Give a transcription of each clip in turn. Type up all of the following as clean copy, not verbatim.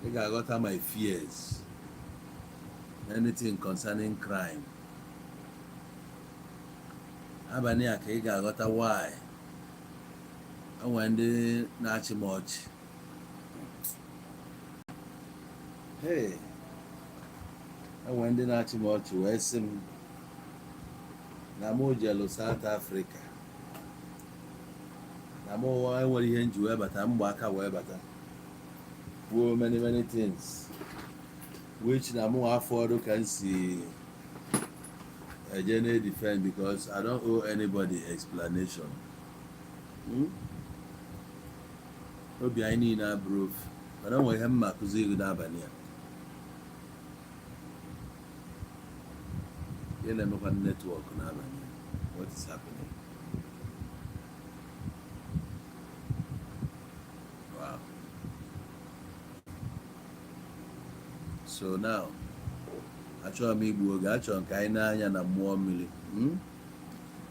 I got all my fears. Anything concerning crime. Abania I got a why. I went the Nachi much. Hey, I went the Nachi much. Where's him? Namo Jello South Africa. Namo I want to enjoy, but I'm back away, but many things. Which Namo afford can see a journey defend because I don't owe anybody explanation. Obi I need a proof. I don't want him to see you that you never have network now. What is happening? Wow. So now, I try me Mmuo, I try Kaina and Mmiri.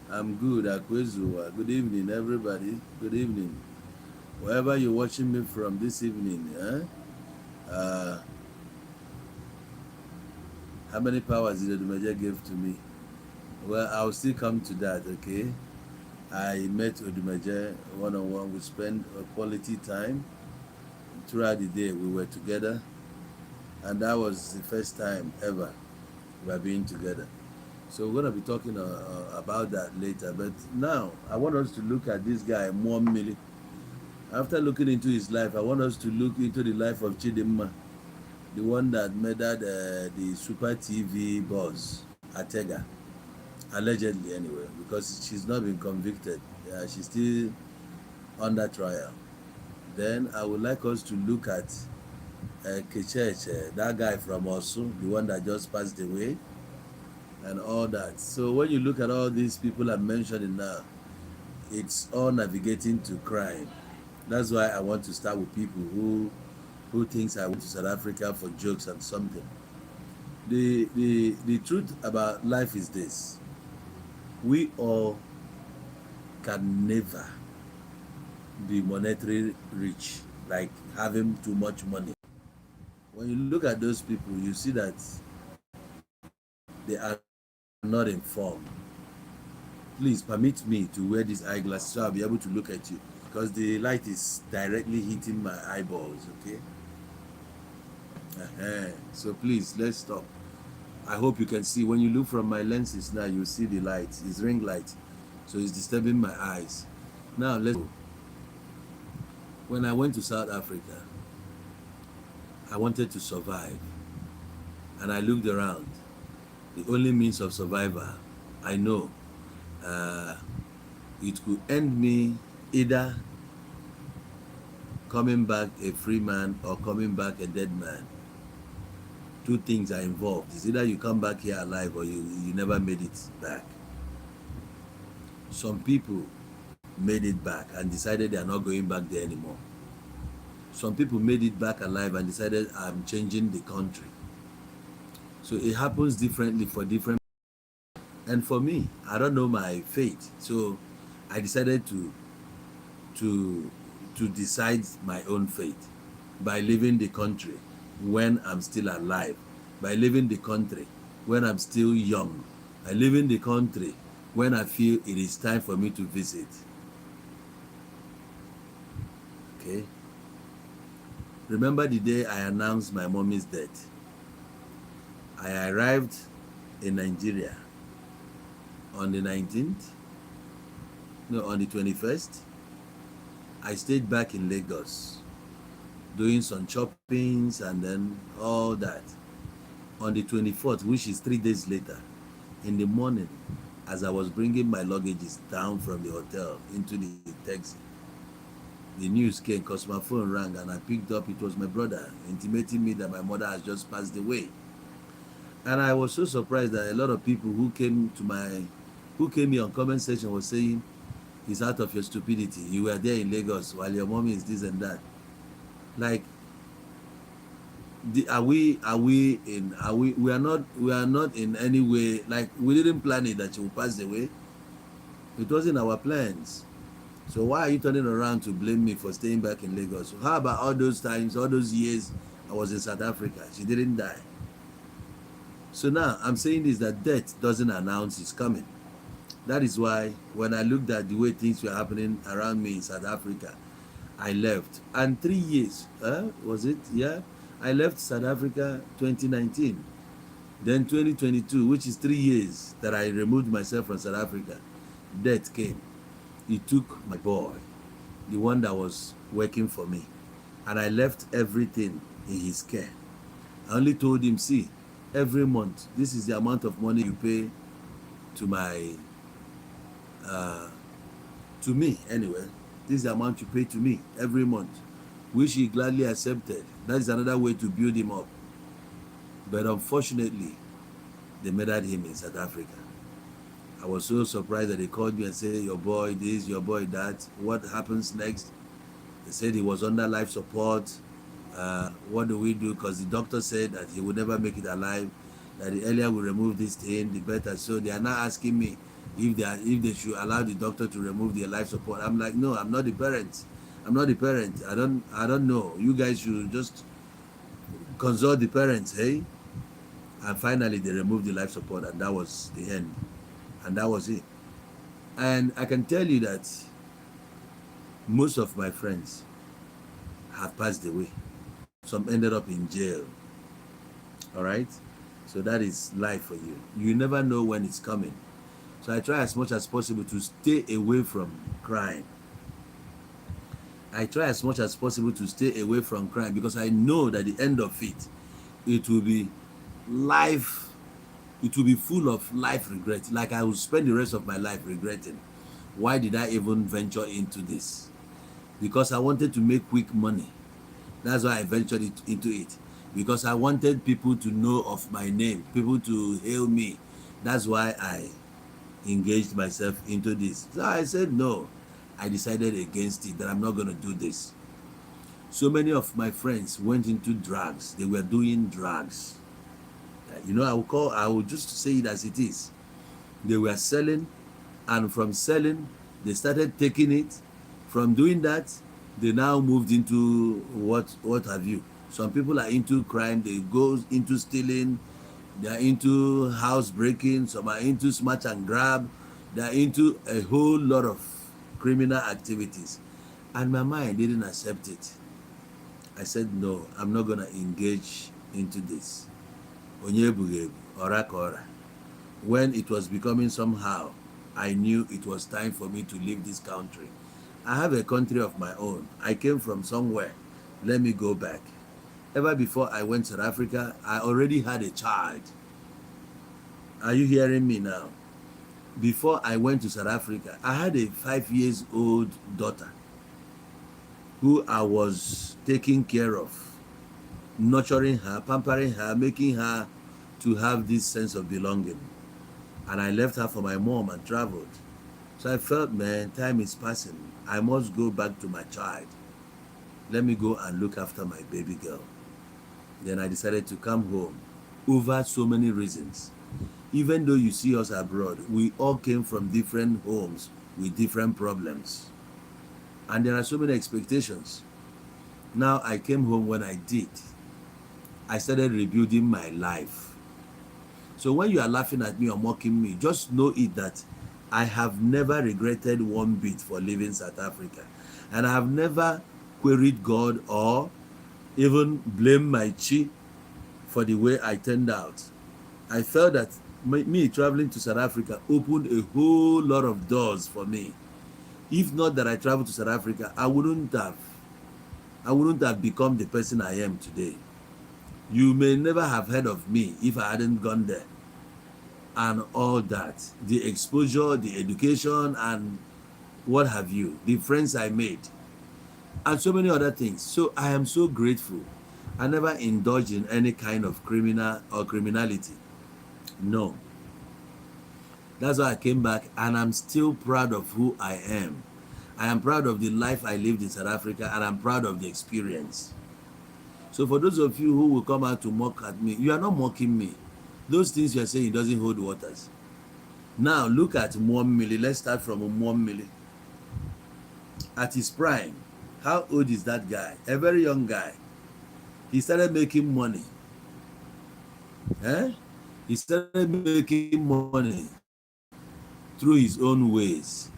I'm good, Akwezu. Good evening, everybody. Good evening. Wherever you're watching me from this evening, how many powers did the Odumeje give to me? Well, I'll still come to that, okay? I met Odumeje one-on-one. We spent a quality time. Throughout the day, we were together. And that was the first time ever we were being together. So we're going to be talking about that later. But now, I want us to look at this guy, Mmiri. After looking into his life, I want us to look into the life of Chidimma, the one that murdered the Super TV boss, Atega. Allegedly, anyway, because she's not been convicted. She's still under trial. Then I would like us to look at Kechech, that guy from Osu, the one that just passed away, and all that. So when you look at all these people I'm mentioning now, it's all navigating to crime. That's why I want to start with people who thinks I went to South Africa for jokes and something. The truth about life is this: we all can never be monetary rich, like having too much money. When you look at those people, you see that they are not informed. Please permit me to wear these eyeglasses so I'll be able to look at you, because the light is directly hitting my eyeballs, okay? So please, let's stop. I hope you can see. When you look from my lenses now, you see the light. It's ring light, so it's disturbing my eyes. Now let's go. When I went to South Africa, I wanted to survive, and I looked around. The only means of survival I know, it could end me either coming back a free man or coming back a dead man. Two things are involved. It's either you come back here alive or you never made it back. Some people made it back and decided they are not going back there anymore. Some people made it back alive and decided I'm changing the country. So it happens differently for different. And for me, I don't know my fate. So I decided to decide my own fate by leaving the country when I'm still alive, by leaving the country when I'm still young, by leaving the country when I feel it is time for me to visit. Okay? Remember the day I announced my mommy's death? I arrived in Nigeria on the 19th, no, on the 21st. I stayed back in Lagos doing some shoppings and then all that. On the 24th, which is 3 days later, in the morning, as I was bringing my luggages down from the hotel into the taxi, the news came because my phone rang and I picked up. It was my brother intimating me that my mother has just passed away. And I was so surprised that a lot of people who came here on comment section was saying, "It's out of your stupidity. You were there in Lagos while your mommy is this and that." Like, we are not in any way, like, we didn't plan it that she would pass away. It wasn't our plans. So why are you turning around to blame me for staying back in Lagos? How about all those times, all those years I was in South Africa. She didn't die. So now I'm saying this, that death doesn't announce it's coming. That is why when I looked at the way things were happening around me in South Africa, I left. And 3 years, was it? Yeah. I left South Africa 2019. Then 2022, which is 3 years that I removed myself from South Africa, death came. He took my boy, the one that was working for me. And I left everything in his care. I only told him, see, every month, this is the amount of money you pay to my, to me anyway. This is the amount you pay to me every month, which he gladly accepted. That is another way to build him up. But unfortunately, they murdered him in South Africa. I was so surprised that they called me and said, your boy this, your boy that. What happens next? They said he was under life support. What do we do? Because the doctor said that he would never make it alive, that the earlier we remove this thing, the better. So they are now asking me if they should allow the doctor to remove their life support. I'm like, no, I'm not the parent. I'm not the parent. I don't know. You guys should just consult the parents, hey? And finally they removed the life support, and that was the end. And that was it. And I can tell you that most of my friends have passed away. Some ended up in jail. All right? So that is life for you. You never know when it's coming. So I try as much as possible to stay away from crime. I try as much as possible to stay away from crime, because I know that the end of it, it will be life, it will be full of life regret. Like I will spend the rest of my life regretting. Why did I even venture into this? Because I wanted to make quick money. That's why I ventured into it. Because I wanted people to know of my name, people to hail me. That's why I engaged myself into this. So I said no. I decided against it, that I'm not going to do this. So many of my friends went into drugs. They were doing drugs. You know, I will just say it as it is. They were selling, and from selling, they started taking it. From doing that, they now moved into what have you. Some people are into crime. They go into stealing. They are into house breaking. Some are into smash and grab. They are into a whole lot of criminal activities. And my mind didn't accept it. I said, no, I'm not going to engage into this. When it was becoming somehow, I knew it was time for me to leave this country. I have a country of my own. I came from somewhere. Let me go back. Ever before I went to South Africa, I already had a child. Are you hearing me now? Before I went to South Africa, I had a 5-year-old daughter who I was taking care of, nurturing her, pampering her, making her to have this sense of belonging. And I left her for my mom and traveled. So I felt, man, time is passing. I must go back to my child. Let me go and look after my baby girl. Then I decided to come home over so many reasons. Even though you see us abroad, we all came from different homes with different problems. And there are so many expectations. Now I came home. When I did, I started rebuilding my life. So when you are laughing at me or mocking me, just know it that I have never regretted one bit for leaving South Africa. And I have never queried God or even blamed my chi for the way I turned out. I felt that me traveling to South Africa opened a whole lot of doors for me. If not that I traveled to South Africa, I wouldn't have become the person I am today. You may never have heard of me if I hadn't gone there. And all that, the exposure, the education, and what have you, the friends I made, and so many other things. So I am so grateful. I never indulged in any kind of criminal or criminality. No. That's why I came back, and I'm still proud of who I am. I am proud of the life I lived in South Africa, and I'm proud of the experience. So for those of you who will come out to mock at me, you are not mocking me. Those things you are saying, it doesn't hold waters. Now look at Mmiri. Let's start from Mmiri. At his prime, how old is that guy? A very young guy. He started making money. Eh? He started making money through his own ways.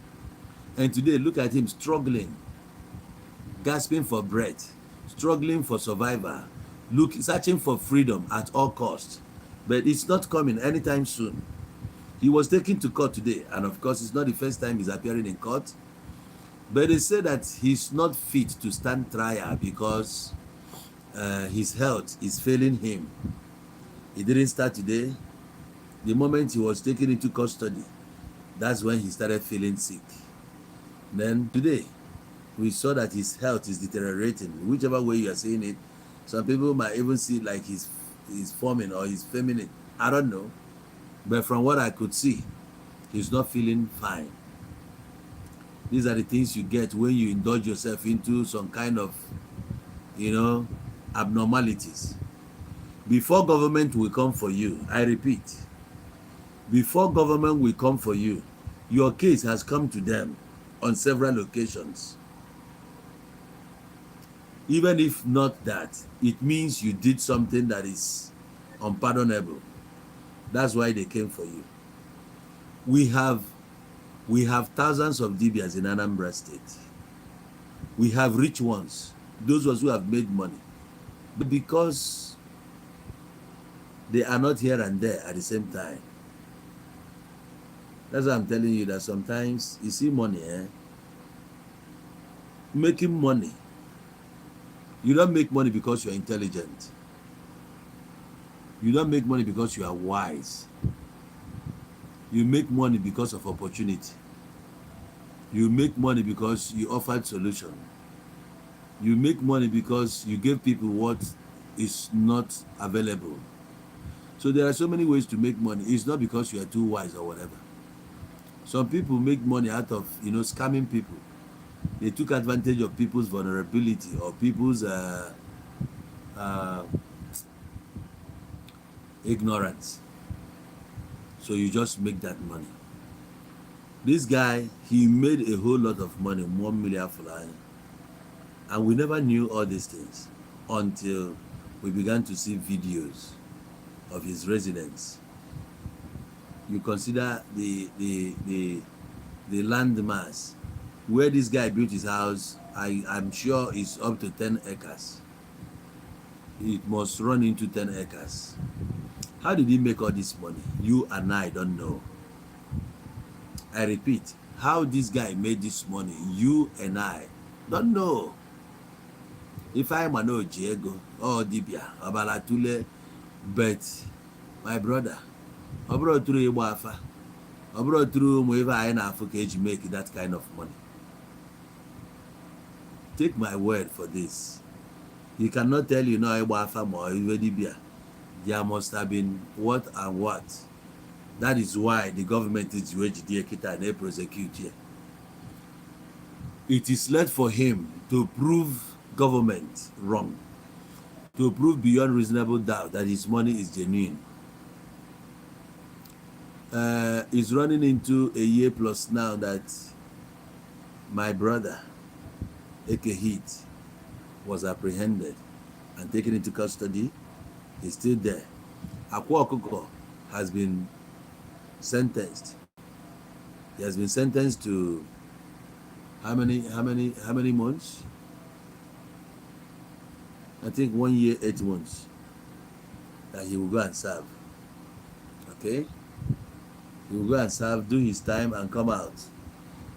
And today, look at him struggling, gasping for breath, struggling for survival, searching for freedom at all costs. But it's not coming anytime soon. He was taken to court today, and of course, it's not the first time he's appearing in court. But they say that he's not fit to stand trial because his health is failing him. It didn't start today. The moment he was taken into custody, that's when he started feeling sick. Then today, we saw that his health is deteriorating. Whichever way you are saying it, some people might even see like he's forming or he's feminine. I don't know. But from what I could see, he's not feeling fine. These are the things you get when you indulge yourself into some kind of, abnormalities. Before government will come for you, I repeat, before government will come for you, your case has come to them on several occasions. Even if not that, it means you did something that is unpardonable. That's why they came for you. We have thousands of Dibias in Anambra State. We have rich ones, those ones who have made money. But because they are not here and there at the same time, that's why I'm telling you that sometimes you see money, making money. You don't make money because you're intelligent. You don't make money because you are wise. You make money because of opportunity. You make money because you offered solution. You make money because you gave people what is not available. So there are so many ways to make money. It's not because you are too wise or whatever. Some people make money out of, scamming people. They took advantage of people's vulnerability or people's ignorance. So you just make that money. This guy, he made a whole lot of money, Mmiri, and we never knew all these things until we began to see videos of his residence. You consider the land mass where this guy built his house. I'm sure it's up to 10 acres. It must run into 10 acres. How did he make all this money? You and I don't know. I repeat, how this guy made this money, you and I don't know. If I'm an Diego or Dibia, Abalatule, but my brother, I brought through Biafra, I brought through wherever I in Africa to make that kind of money. Take my word for this. He cannot tell you no Biafra or Dibia. There must have been what and what. That is why the government is waging the Ekita and they prosecute here. It is left for him to prove government wrong, to prove beyond reasonable doubt that his money is genuine. He's running into a year plus now that my brother, Ekehit, was apprehended and taken into custody. He's still there. Akwa has been sentenced. He has been sentenced to how many months? I think 1 year, 8 months that he will go and serve. Okay? He will go and serve, do his time and come out.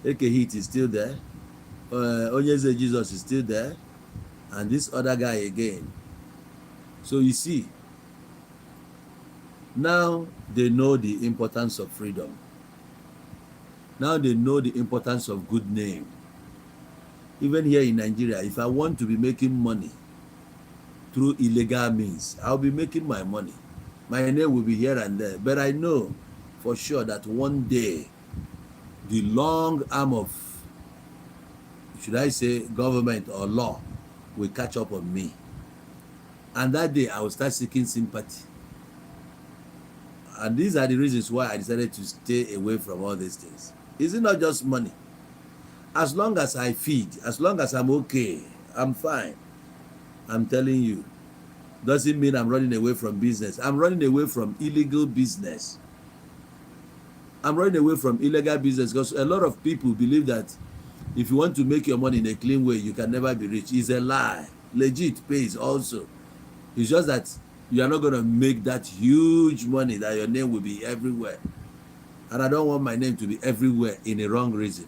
Ekehit is still there. Onyeze Jesus is still there. And this other guy again. So you see, now they know the importance of freedom. Now they know the importance of good name. Even here in Nigeria, if I want to be making money through illegal means, I'll be making my money. My name will be here and there. But I know for sure that one day, the long arm of, should I say, government or law will catch up on me. And that day, I will start seeking sympathy. And these are the reasons why I decided to stay away from all these things. Is it not just money? As long as I feed, as long as I'm okay, I'm fine. I'm telling you, doesn't mean I'm running away from business. I'm running away from illegal business. I'm running away from illegal business because a lot of people believe that if you want to make your money in a clean way, you can never be rich. It's a lie. Legit pays also. It's just that you are not going to make that huge money that your name will be everywhere. And I don't want my name to be everywhere in a wrong reason.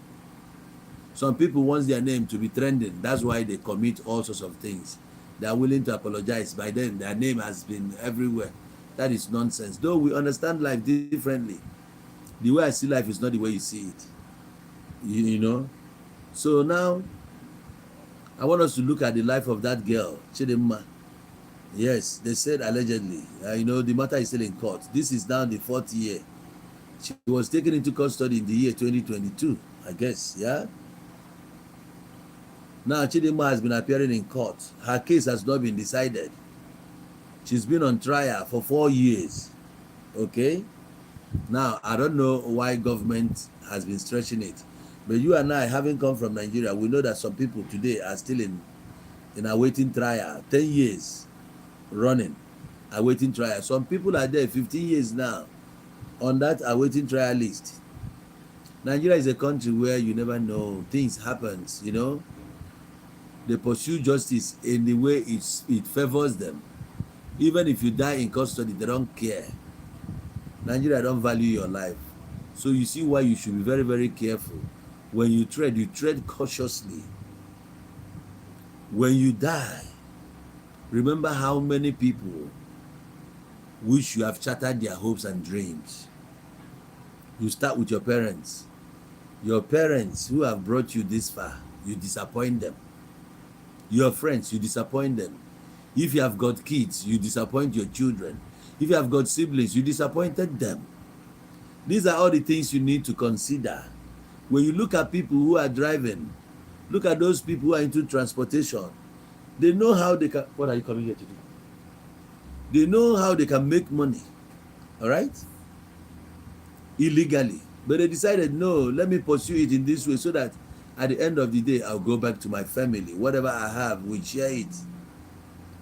Some people want their name to be trending. That's why they commit all sorts of things. They are willing to apologize. By then, their name has been everywhere. That is nonsense. Though we understand life differently. The way I see life is not the way you see it. You know? So now, I want us to look at the life of that girl, Chidimma. Yes, they said allegedly. The matter is still in court. This is now the 4th year. She was taken into custody in the year 2022, I guess, yeah? Now, Chidimma has been appearing in court. Her case has not been decided. She's been on trial for 4 years, okay? Now, I don't know why government has been stretching it. But you and I, having come from Nigeria, we know that some people today are still in awaiting trial. 10 years running, awaiting trial. Some people are there 15 years now on that awaiting trial list. Nigeria is a country where you never know. Things happen, They pursue justice in the way it favors them. Even if you die in custody, they don't care. Nigeria don't value your life. So you see why you should be very, very careful. When you tread cautiously. When you die, remember how many people wish you have shattered their hopes and dreams. You start with your parents. Your parents who have brought you this far, you disappoint them. Your friends, you disappoint them. If you have got kids, you disappoint your children. If you have got siblings, you disappointed them. These are all the things you need to consider. When you look at people who are driving, look at those people who are into transportation. They know how they can. What are you coming here to do? They know how they can make money, all right? Illegally. But they decided, no, let me pursue it in this way so that at the end of the day, I'll go back to my family. Whatever I have, we share it.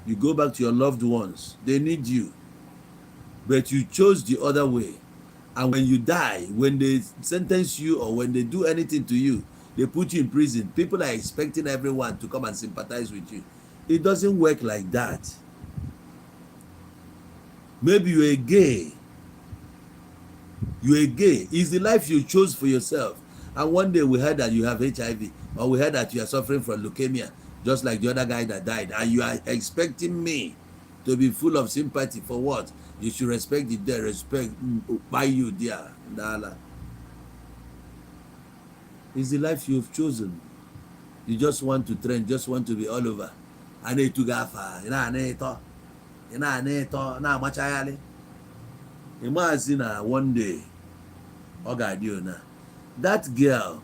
You go back to your loved ones. They need you. But you chose the other way. And when you die, when they sentence you or when they do anything to you, they put you in prison. People are expecting everyone to come and sympathize with you. It doesn't work like that. Maybe you're a gay. You're a gay. It's the life you chose for yourself. And one day we heard that you have HIV, or we heard that you are suffering from leukemia, just like the other guy that died. And you are expecting me to be full of sympathy for what? You should respect the dead, respect by you, dear. It's the life you've chosen. You just want to trend, just want to be all over. I need to go far. Imagine one day, that girl,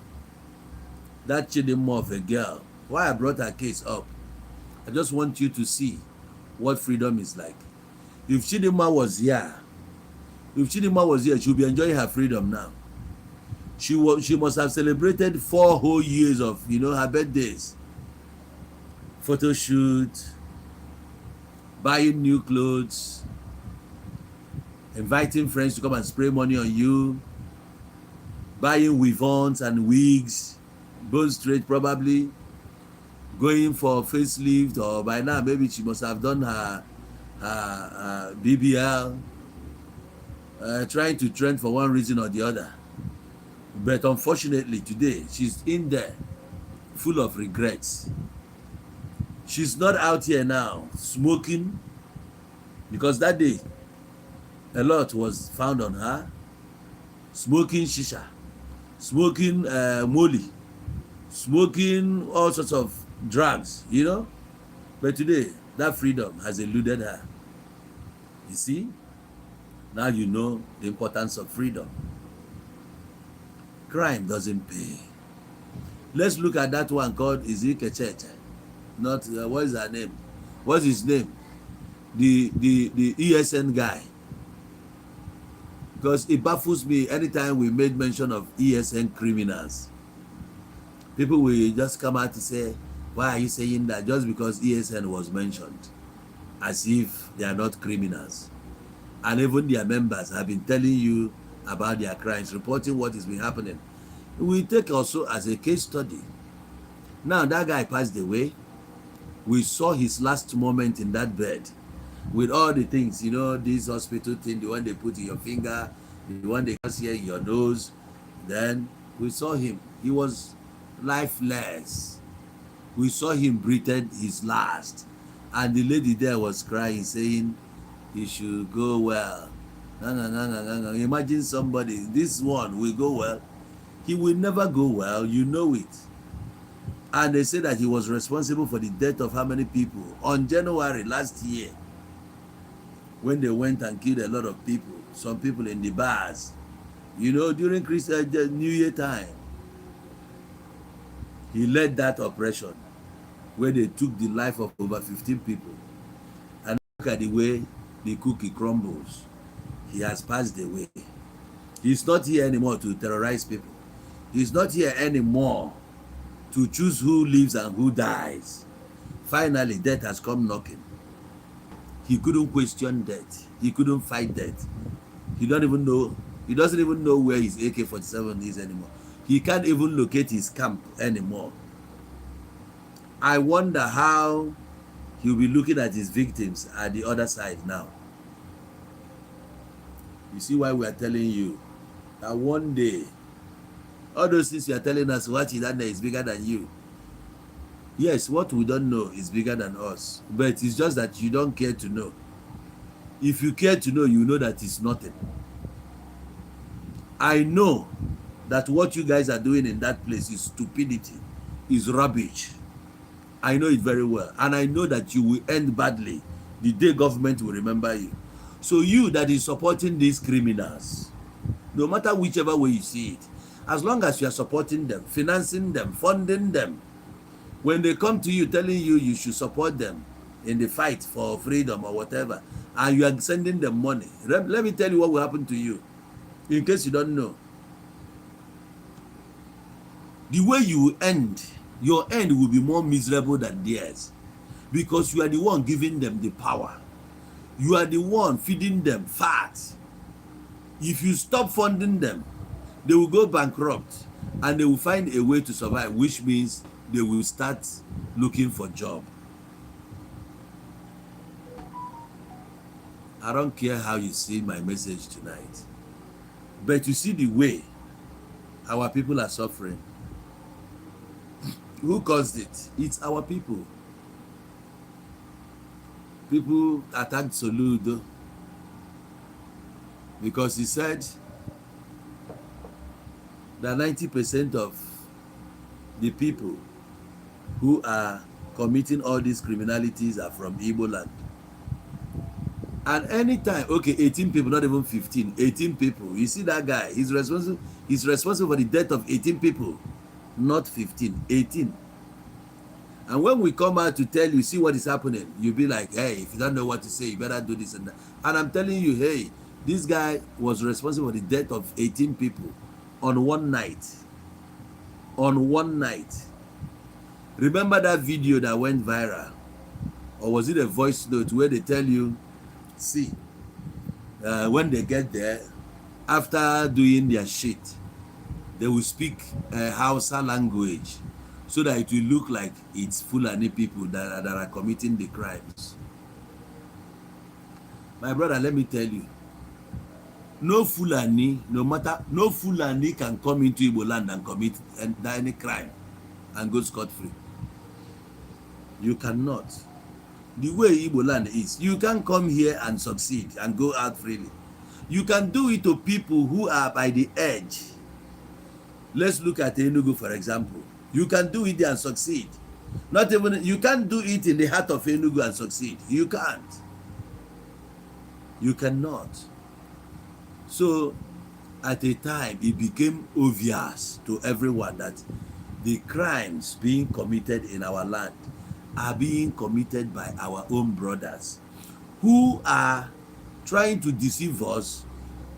that Chidimma of a girl, why I brought her case up, I just want you to see what freedom is like. If Chidimma was here, she'll be enjoying her freedom now. She must have celebrated 4 whole years of, her birthdays. Photo shoot, buying new clothes, inviting friends to come and spray money on you, buying weave-ons and wigs, bone straight probably, going for facelift, or by now maybe she must have done her BBL, trying to trend for one reason or the other. But unfortunately today, she's in there full of regrets. She's not out here now smoking, because that day a lot was found on her. Smoking shisha, smoking molly, smoking all sorts of drugs, But today, that freedom has eluded her. You see? Now you know the importance of freedom. Crime doesn't pay. Let's look at that one called Ezekiel. Not what is her name? What's his name? The ESN guy. Because it baffles me anytime we made mention of ESN criminals. People will just come out to say, why are you saying that? Just because ESN was mentioned. as if they are not criminals. And even their members have been telling you about their crimes, reporting what has been happening. We take also as a case study. Now that guy passed away. We saw his last moment in that bed with all the things, you know, this hospital thing, the one they put in your finger, the one they cast here in your nose. Then we saw him. He was lifeless. We saw him breathed his last. And the lady there was crying, saying, he should go well. No, no, no, no, no, no. Imagine somebody, this one will go well. He will never go well, you know it. And they say that he was responsible for the death of how many people? On January last year, when they went and killed a lot of people, some people in the bars, you know, during Christmas, New Year time, he led that operation where they took the life of over 15 people. And look at the way the cookie crumbles. He has passed away. He's not here anymore to terrorize people. He's not here anymore to choose who lives and who dies. Finally, death has come knocking. He couldn't question death. He couldn't fight death. He doesn't even know where his AK-47 is anymore. He can't even locate his camp anymore. I wonder how he'll be looking at his victims at the other side now. You see why we are telling you that one day, all those things you are telling us, what is that is bigger than you. Yes, what we don't know is bigger than us. But it's just that you don't care to know. If you care to know, you know that it's nothing. I know that what you guys are doing in that place is stupidity, is rubbish. I know it very well. And I know that you will end badly the day government will remember you. So you that is supporting these criminals, no matter whichever way you see it, as long as you are supporting them, financing them, funding them, when they come to you telling you you should support them in the fight for freedom or whatever, and you are sending them money, let me tell you what will happen to you, in case you don't know. The way you will end, your end will be more miserable than theirs, because you are the one giving them the power. You are the one feeding them fat. If you stop funding them, they will go bankrupt and they will find a way to survive, which means they will start looking for job. I don't care how you see my message tonight, but you see the way our people are suffering. Who caused it? It's our people. People attacked Soludo because he said that 90% of the people who are committing all these criminalities are from Igbo land. And anytime, okay, 18 people, not even 15, 18 people. You see that guy, he's responsible for the death of 18 people, not 15, 18. And when we come out to tell you, see what is happening, you'll be like, hey, if you don't know what to say, you better do this and that. And I'm telling you, hey, this guy was responsible for the death of 18 people on one night. On one night. Remember that video that went viral? Or was it a voice note where they tell you, see, when they get there, after doing their shit, they will speak Hausa language so that it will look like it's Fulani people that are committing the crimes. My brother, let me tell you, no Fulani, no Fulani can come into Igbo land and commit any crime and go scot-free. You cannot. The way Igbo land is, you can't come here and succeed and go out freely. You can do it to people who are by the edge. Let's look at Enugu, for example. You can do it there and succeed. Not even, you can't do it in the heart of Enugu and succeed. You can't. You cannot. So, at a time, it became obvious to everyone that the crimes being committed in our land are being committed by our own brothers who are trying to deceive us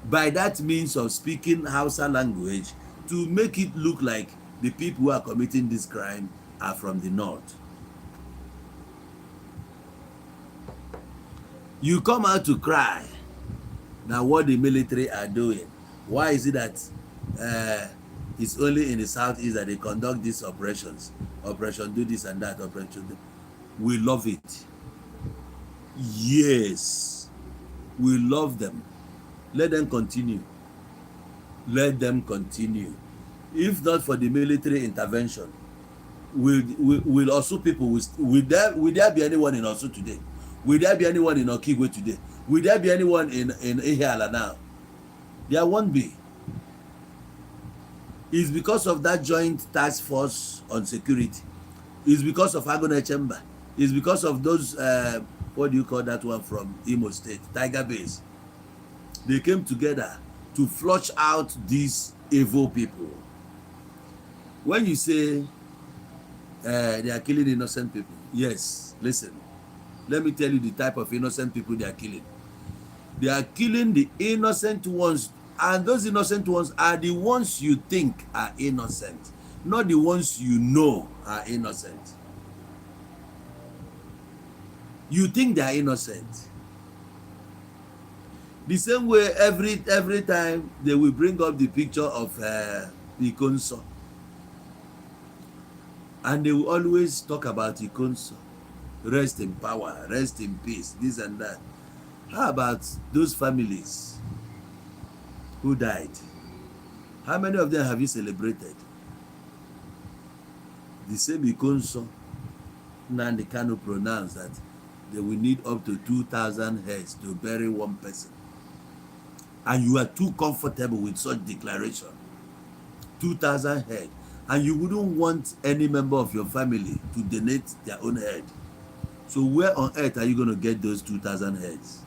by that means of speaking Hausa language to make it look like the people who are committing this crime are from the north. You come out to cry now what the military are doing. Why is it that it's only in the southeast that they conduct these operations? Operation do this and that, operation do. We love it. Yes, we love them. Let them continue. Let them continue. If not for the military intervention, will also people will there be anyone in Osu today? Will there be anyone in Okigwe today? Will there be anyone in Ihiala now? There won't be. It's because of that joint task force on security. It's because of Agone Chamber. It's because of those what do you call that one from Imo State, Tiger Base. They came together to flush out these evil people. When you say they are killing innocent people, yes, listen, let me tell you the type of innocent people they are killing. They are killing the innocent ones, and those innocent ones are the ones you think are innocent, not the ones you know are innocent. You think they are innocent. The same way every time they will bring up the picture of Ikonso, and they will always talk about Ikonso, rest in power, rest in peace, this and that. How about those families who died? How many of them have you celebrated? The same Ikonso, Nnamdi Kanu pronounced that they will need up to 2,000 heads to bury one person. And you are too comfortable with such declaration. 2,000 head. And you wouldn't want any member of your family to donate their own head. So where on earth are you going to get those 2,000 heads?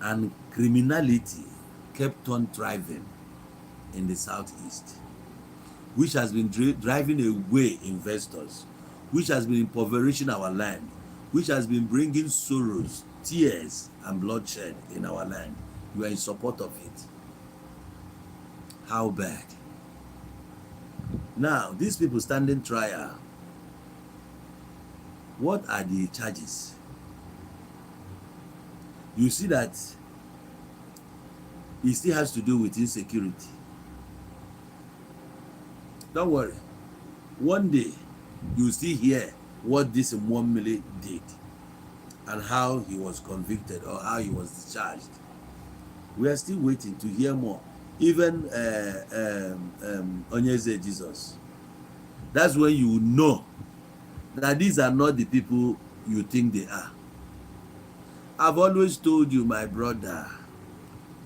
And criminality kept on thriving in the southeast, which has been driving away investors, which has been impoverishing our land, which has been bringing sorrows, tears, and bloodshed in our land. You are in support of it. How bad? Now, these people standing trial, what are the charges? You see that it still has to do with insecurity. Don't worry. One day, you still hear what this Mmiri did and how he was convicted or how he was discharged. We are still waiting to hear more. Even Onyeze Jesus. That's when you know that these are not the people you think they are. I've always told you, my brother,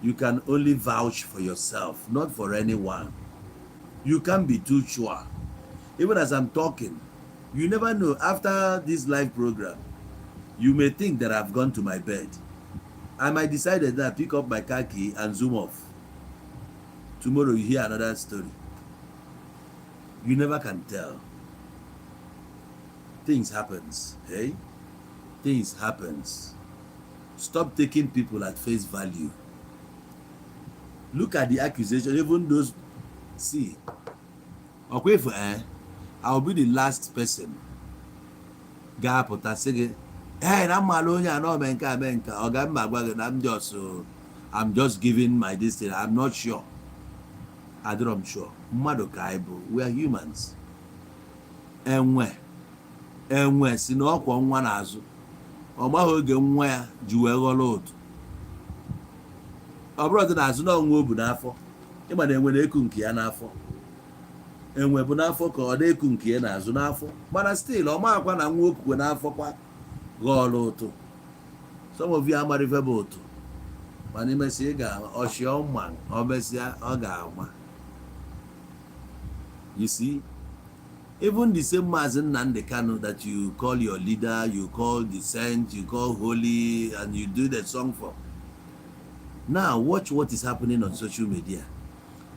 you can only vouch for yourself, not for anyone. You can't be too sure. Even as I'm talking, you never know. After this live program, you may think that I've gone to my bed. I might decide that I pick up my car key and zoom off. Tomorrow you hear another story. You never can tell. Things happens, hey? Things happens. Stop taking people at face value. Look at the accusation, even those, see, okay, for I'll be the last person. Hey, I'm just giving my this thing. I'm not sure. I'm sure. We are humans. Enwe si na ọkwa nwa n'azụ. Ọ maghị oge nwa ya ji wee ghọrọ otu. Ọ bụrụ na azụ na nwa obu n'afọ. Ịma na enwe na-eku nke ya n'afọ. Enwe bụ n'afọ ka ọ na-eku nke ya n'azụ n'afọ. Mana still ọ maghịkwa na nwa okukwe n'afọ kwa ghọrọ otu. Some of you amara ife bụ otu. Mana imesi ị ga-ọchị ọma ọ mesịa ọ ga-ama. You see, even the same Mazen Nnamdi Kanu that you call your leader, you call the saint, you call holy, and you do the song for. Now watch what is happening on social media.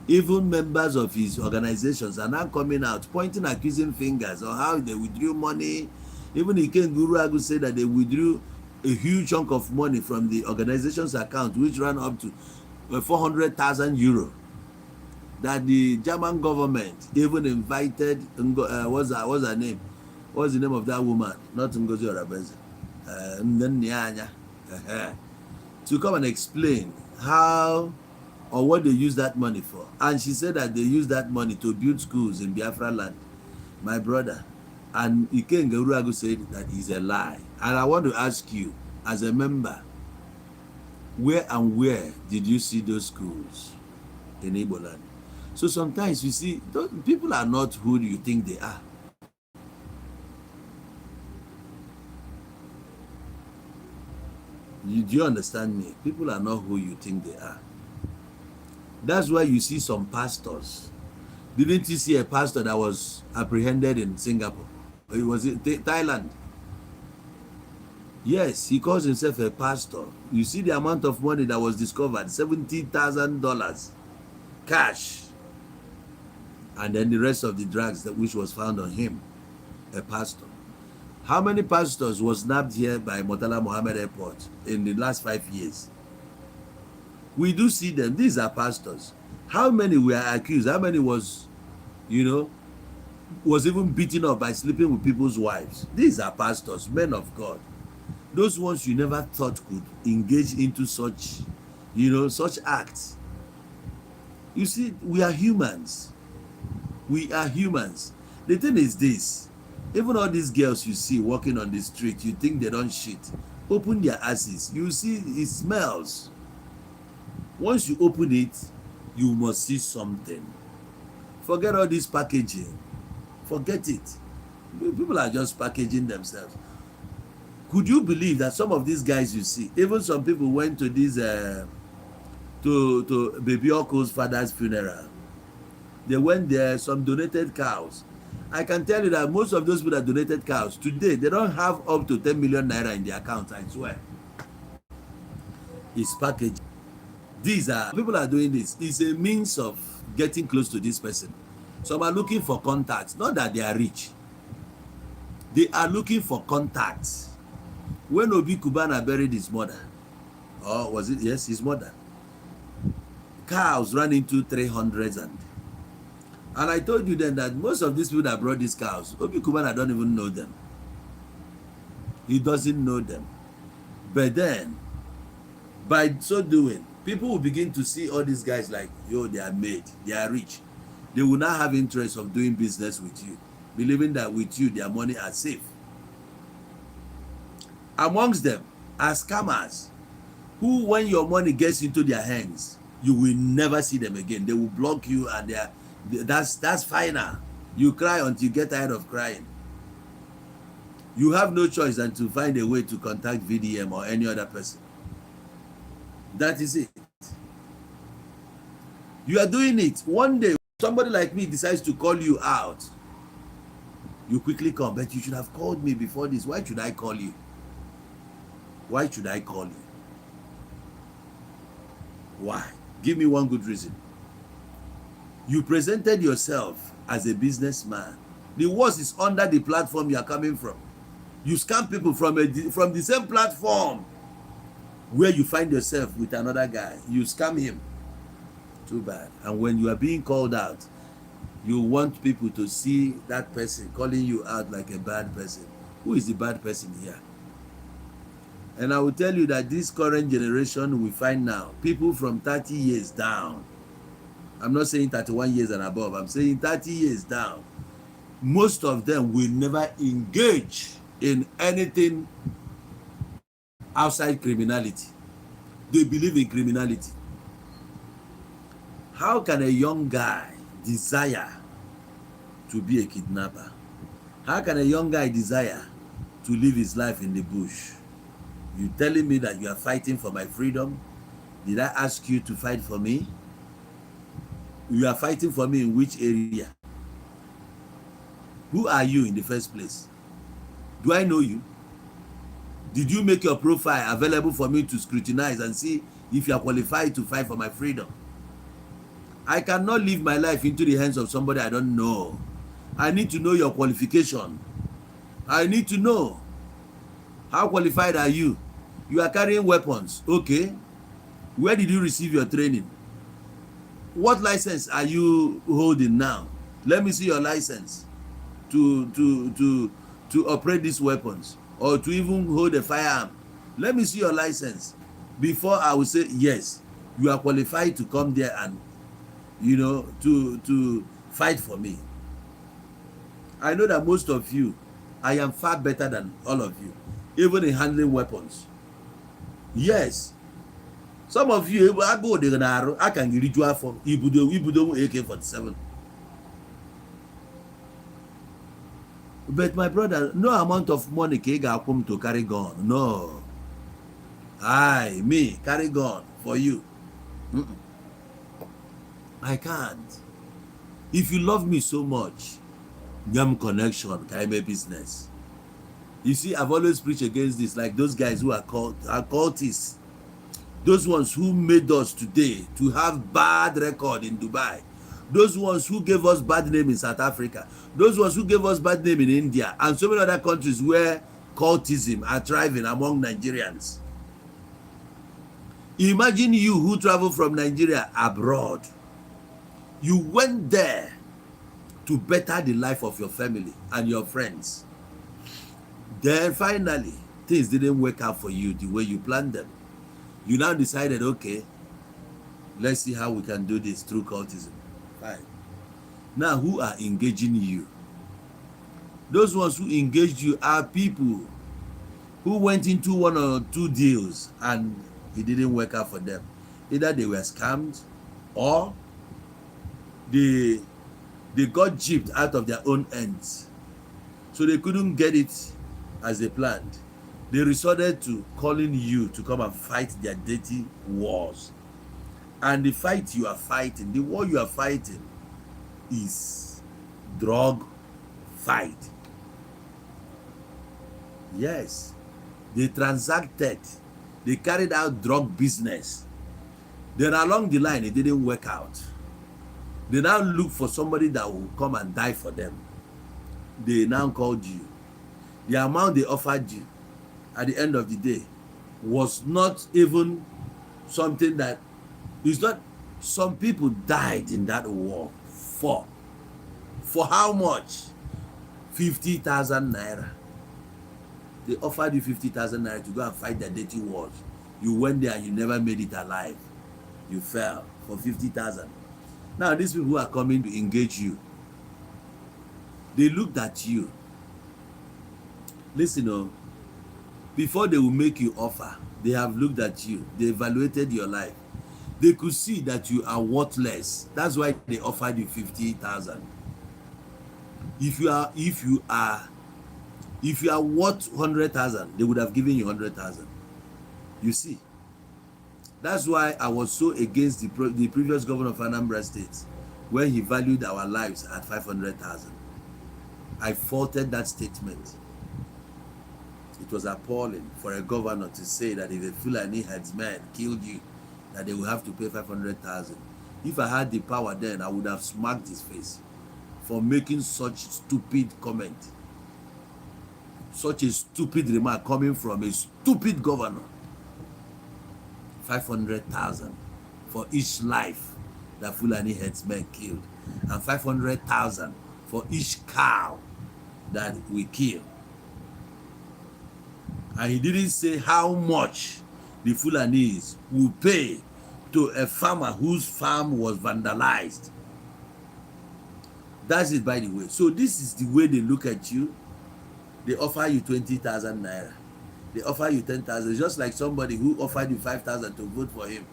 Even members of his organizations are now coming out, pointing accusing fingers on how they withdrew money. Even Iken Guru Agu said that they withdrew a huge chunk of money from the organization's account, which ran up to 400,000 euro. That the German government even invited, what's her name? What's the name of that woman? Not Ngozi Orabenza. To come and explain how or what they use that money for. And she said that they use that money to build schools in Biafra land. My brother. And Ikenga Uruagu said that is a lie. And I want to ask you, as a member, where and where did you see those schools in Igbo land? So sometimes you see, people are not who you think they are. Do you understand me? People are not who you think they are. That's why you see some pastors. Didn't you see a pastor that was apprehended in Singapore? It was in Thailand. Yes, he calls himself a pastor. You see the amount of money that was discovered, $70,000 cash. And then the rest of the drugs which was found on him, a pastor. How many pastors was nabbed here by Murtala Mohammed Airport in the last 5 years? We do see them. These are pastors. How many were accused? How many was even beaten up by sleeping with people's wives? These are pastors, men of God. Those ones you never thought could engage into such, such acts. You see, we are humans. We are humans. The thing is this, even all these girls you see walking on the street, you think they don't shit. Open their asses. You see, it smells. Once you open it, you must see something. Forget all this packaging. Forget it. People are just packaging themselves. Could you believe that some of these guys you see, even some people went to this to Baby Oko's father's funeral. They went there, some donated cows. I can tell you that most of those people that donated cows today, they don't have up to 10 million naira in their account, I swear. It's packaged. These are people are doing this. It's a means of getting close to this person. Some are looking for contacts, not that they are rich. They are looking for contacts. When Obi Kubana buried his mother, or was it, yes, his mother, cows ran into 300 and I told you then that most of these people that brought these cows, Obi Kubana don't even know them. He doesn't know them. But then, by so doing, people will begin to see all these guys like, yo, they are made, they are rich. They will not have interest of doing business with you, believing that with you, their money are safe. Amongst them are scammers who, when your money gets into their hands, you will never see them again. They will block you, and that's final. You cry until you get tired of crying. You have no choice than to find a way to contact VDM or any other person. That is it. You are doing it. One day, somebody like me decides to call you out. You quickly come, but you should have called me before this. Why should I call you? Why should I call you? Why? Give me one good reason. You presented yourself as a businessman. The worst is under the platform you are coming from. You scam people from the same platform where you find yourself with another guy. You scam him. Too bad. And when you are being called out, you want people to see that person calling you out like a bad person. Who is the bad person here? And I will tell you that this current generation we find now, people from 30 years down, I'm not saying 31 years and above, I'm saying 30 years down, most of them will never engage in anything outside criminality. They believe in criminality. How can a young guy desire to be a kidnapper? How can a young guy desire to live his life in the bush? You telling me that you are fighting for my freedom? Did I ask you to fight for me? You are fighting for me in which area? Who are you in the first place? Do I know you? Did you make your profile available for me to scrutinize and see if you are qualified to fight for my freedom? I cannot leave my life into the hands of somebody I don't know. I need to know your qualification. I need to know. How qualified are you? You are carrying weapons. Okay. Where did you receive your training? What license are you holding now? Let me see your license to to operate these weapons or to even hold a firearm. Let me see your license before I will say yes, you are qualified to come there and, you know, to fight for me. I know that most of you, I am far better than all of you, even in handling weapons. Yes, some of you, I go there now, I can read you for Ibudo AK-47. But my brother, no amount of money can come to carry gun. No. Me, carry gun for you. I can't. If you love me so much, Yam connection, can make business. You see, I've always preached against this, like those guys who are cultists. Those ones who made us today to have bad record in Dubai. Those ones who gave us bad name in South Africa. Those ones who gave us bad name in India and so many other countries where cultism are thriving among Nigerians. Imagine you who travel from Nigeria abroad. You went there to better the life of your family and your friends. Then finally, things didn't work out for you the way you planned them. You now decided, okay, let's see how we can do this through cultism. Fine. Now, who are engaging you? Those ones who engaged you are people who went into 1 or 2 deals and it didn't work out for them. Either they were scammed or they got gypped out of their own ends. So they couldn't get it as they planned. They resorted to calling you to come and fight their dirty wars. And the fight you are fighting, the war you are fighting is drug fight. Yes, they transacted, they carried out drug business. Then along the line, it didn't work out. They now look for somebody that will come and die for them. They now called you. The amount they offered you at the end of the day was not even something that is not. Some people died in that war for how much? 50,000 naira. They offered you 50,000 naira to go and fight the dirty wars. You went there and you never made it alive. You fell for 50,000. Now these people who are coming to engage you, they looked at you. Listen, before they will make you offer, they have looked at you. They evaluated your life. They could see that you are worthless. That's why they offered you 50,000. If you are worth 100,000, they would have given you 100,000. You see, that's why I was so against the previous governor of Anambra State when he valued our lives at 500,000. I faulted that statement. It was appalling for a governor to say that if a Fulani headsman killed you, that they will have to pay 500,000. If I had the power then, I would have smacked his face for making such stupid comment. Such a stupid remark coming from a stupid governor. 500,000 for each life that Fulani headsmen killed, and 500,000 for each cow that we kill. And he didn't say how much the Fulanis will pay to a farmer whose farm was vandalized. That's it, by the way. So this is the way they look at you. They offer you 20,000 naira. They offer you 10,000. Just like somebody who offered you 5,000 to vote for him.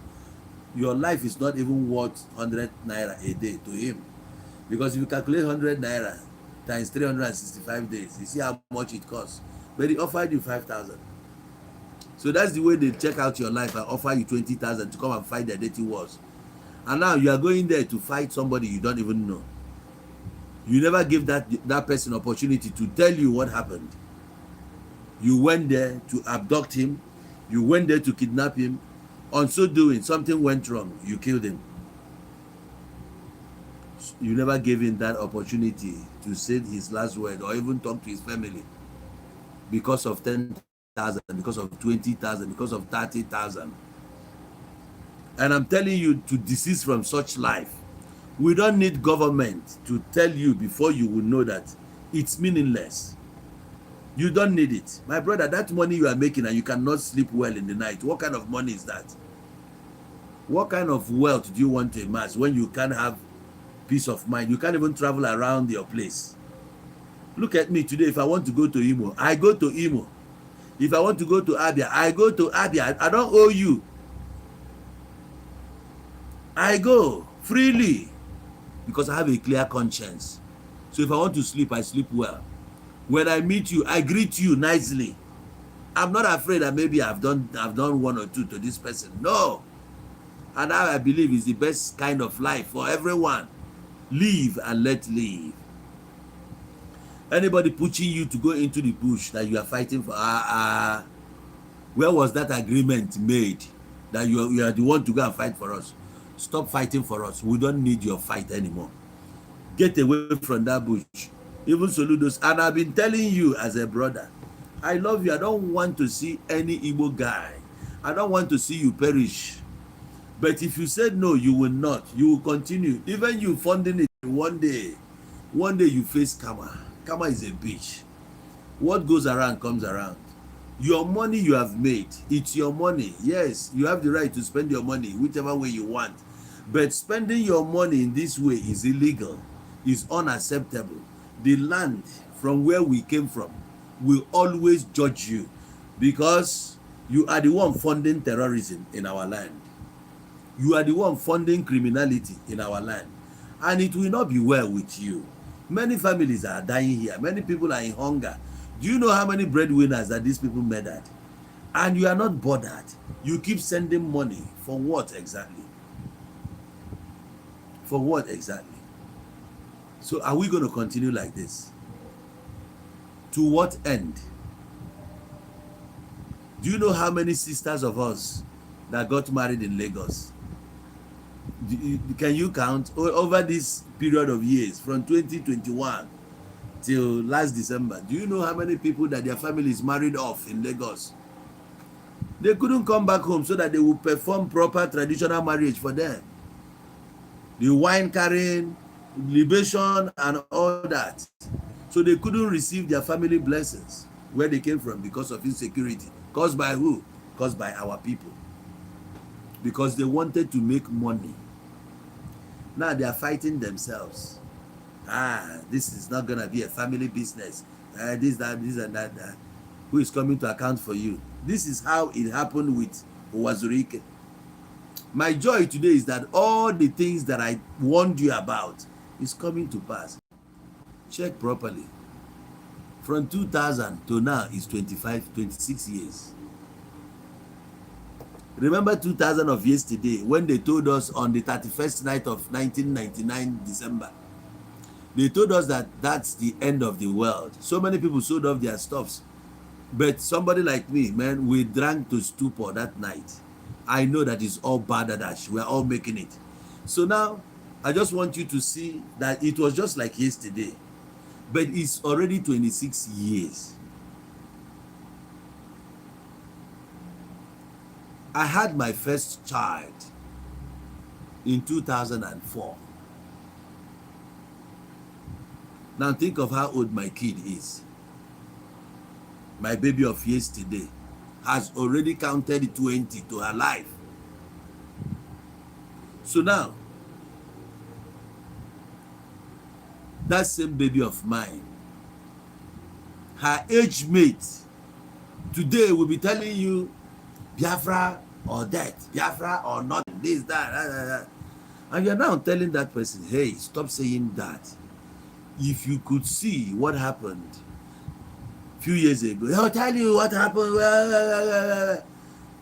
Your life is not even worth 100 naira a day to him. Because if you calculate 100 naira times 365 days, you see how much it costs. But he offered you 5,000. So that's the way they check out your life and offer you 20,000 to come and fight their dirty wars. And now you are going there to fight somebody you don't even know. You never give that person opportunity to tell you what happened. You went there to abduct him. You went there to kidnap him. On so doing, something went wrong. You killed him. You never gave him that opportunity to say his last word or even talk to his family because of 10,000, because of 20,000, because of 30,000. And I'm telling you to desist from such life. We don't need government to tell you before you will know that it's meaningless. You don't need it. My brother, that money you are making and you cannot sleep well in the night, what kind of money is that? What kind of wealth do you want to amass when you can't have peace of mind? You can't even travel around your place. Look at me today. If I want to go to Mmuo, I go to Mmuo. If I want to go to Abia, I go to Abia. I don't owe you. I go freely because I have a clear conscience. So if I want to sleep, I sleep well. When I meet you, I greet you nicely. I'm not afraid that maybe I've done one or two to this person. No. And I believe is the best kind of life for everyone. Live and let live. Anybody pushing you to go into the bush that you are fighting for, where was that agreement made that you are the one to go and fight for us? Stop fighting for us. We don't need your fight anymore. Get away from that bush. Even Soludos. And I've been telling you as a brother, I love you. I don't want to see any Igbo guy. I don't want to see you perish. But if you said no, you will not. You will continue. Even you funding it, one day you face karma. Karma is a bitch. What goes around comes around. Your money you have made, it's your money. Yes, you have the right to spend your money whichever way you want. But spending your money in this way is illegal, is unacceptable. The land from where we came from will always judge you because you are the one funding terrorism in our land. You are the one funding criminality in our land. And it will not be well with you. Many families are dying here. Many people are in hunger. Do you know how many breadwinners that these people murdered? And you are not bothered. You keep sending money. For what exactly? For what exactly? So are we going to continue like this? To what end? Do you know how many sisters of us that got married in Lagos? Can you count over this period of years from 2021 till last December? Do you know how many people that their families married off in Lagos? They couldn't come back home so that they would perform proper traditional marriage for them. The wine carrying, libation and all that. So they couldn't receive their family blessings where they came from because of insecurity. Caused by who? Caused by our people. Because they wanted to make money. Now they are fighting themselves. This is not going to be a family business. This and that. Who is coming to account for you? This is how it happened with Owazurike. My joy today is that all the things that I warned you about is coming to pass. Check properly. From 2000 to now is 26 years. Remember 2000 of yesterday when they told us on the 31st night of 1999 December. They told us that that's the end of the world. So many people sold off their stuffs. But somebody like me, man, we drank to stupor that night. I know that it's all badadash. We're all making it. So now, I just want you to see that it was just like yesterday. But it's already 26 years. I had my first child in 2004. Now think of how old my kid is. My baby of yesterday has already counted 20 to her life. So now, that same baby of mine, her age mate, today will be telling you Biafra or death, Biafra or not, this, that. And you're now telling that person, hey, stop saying that. If you could see what happened a few years ago, I'll tell you what happened.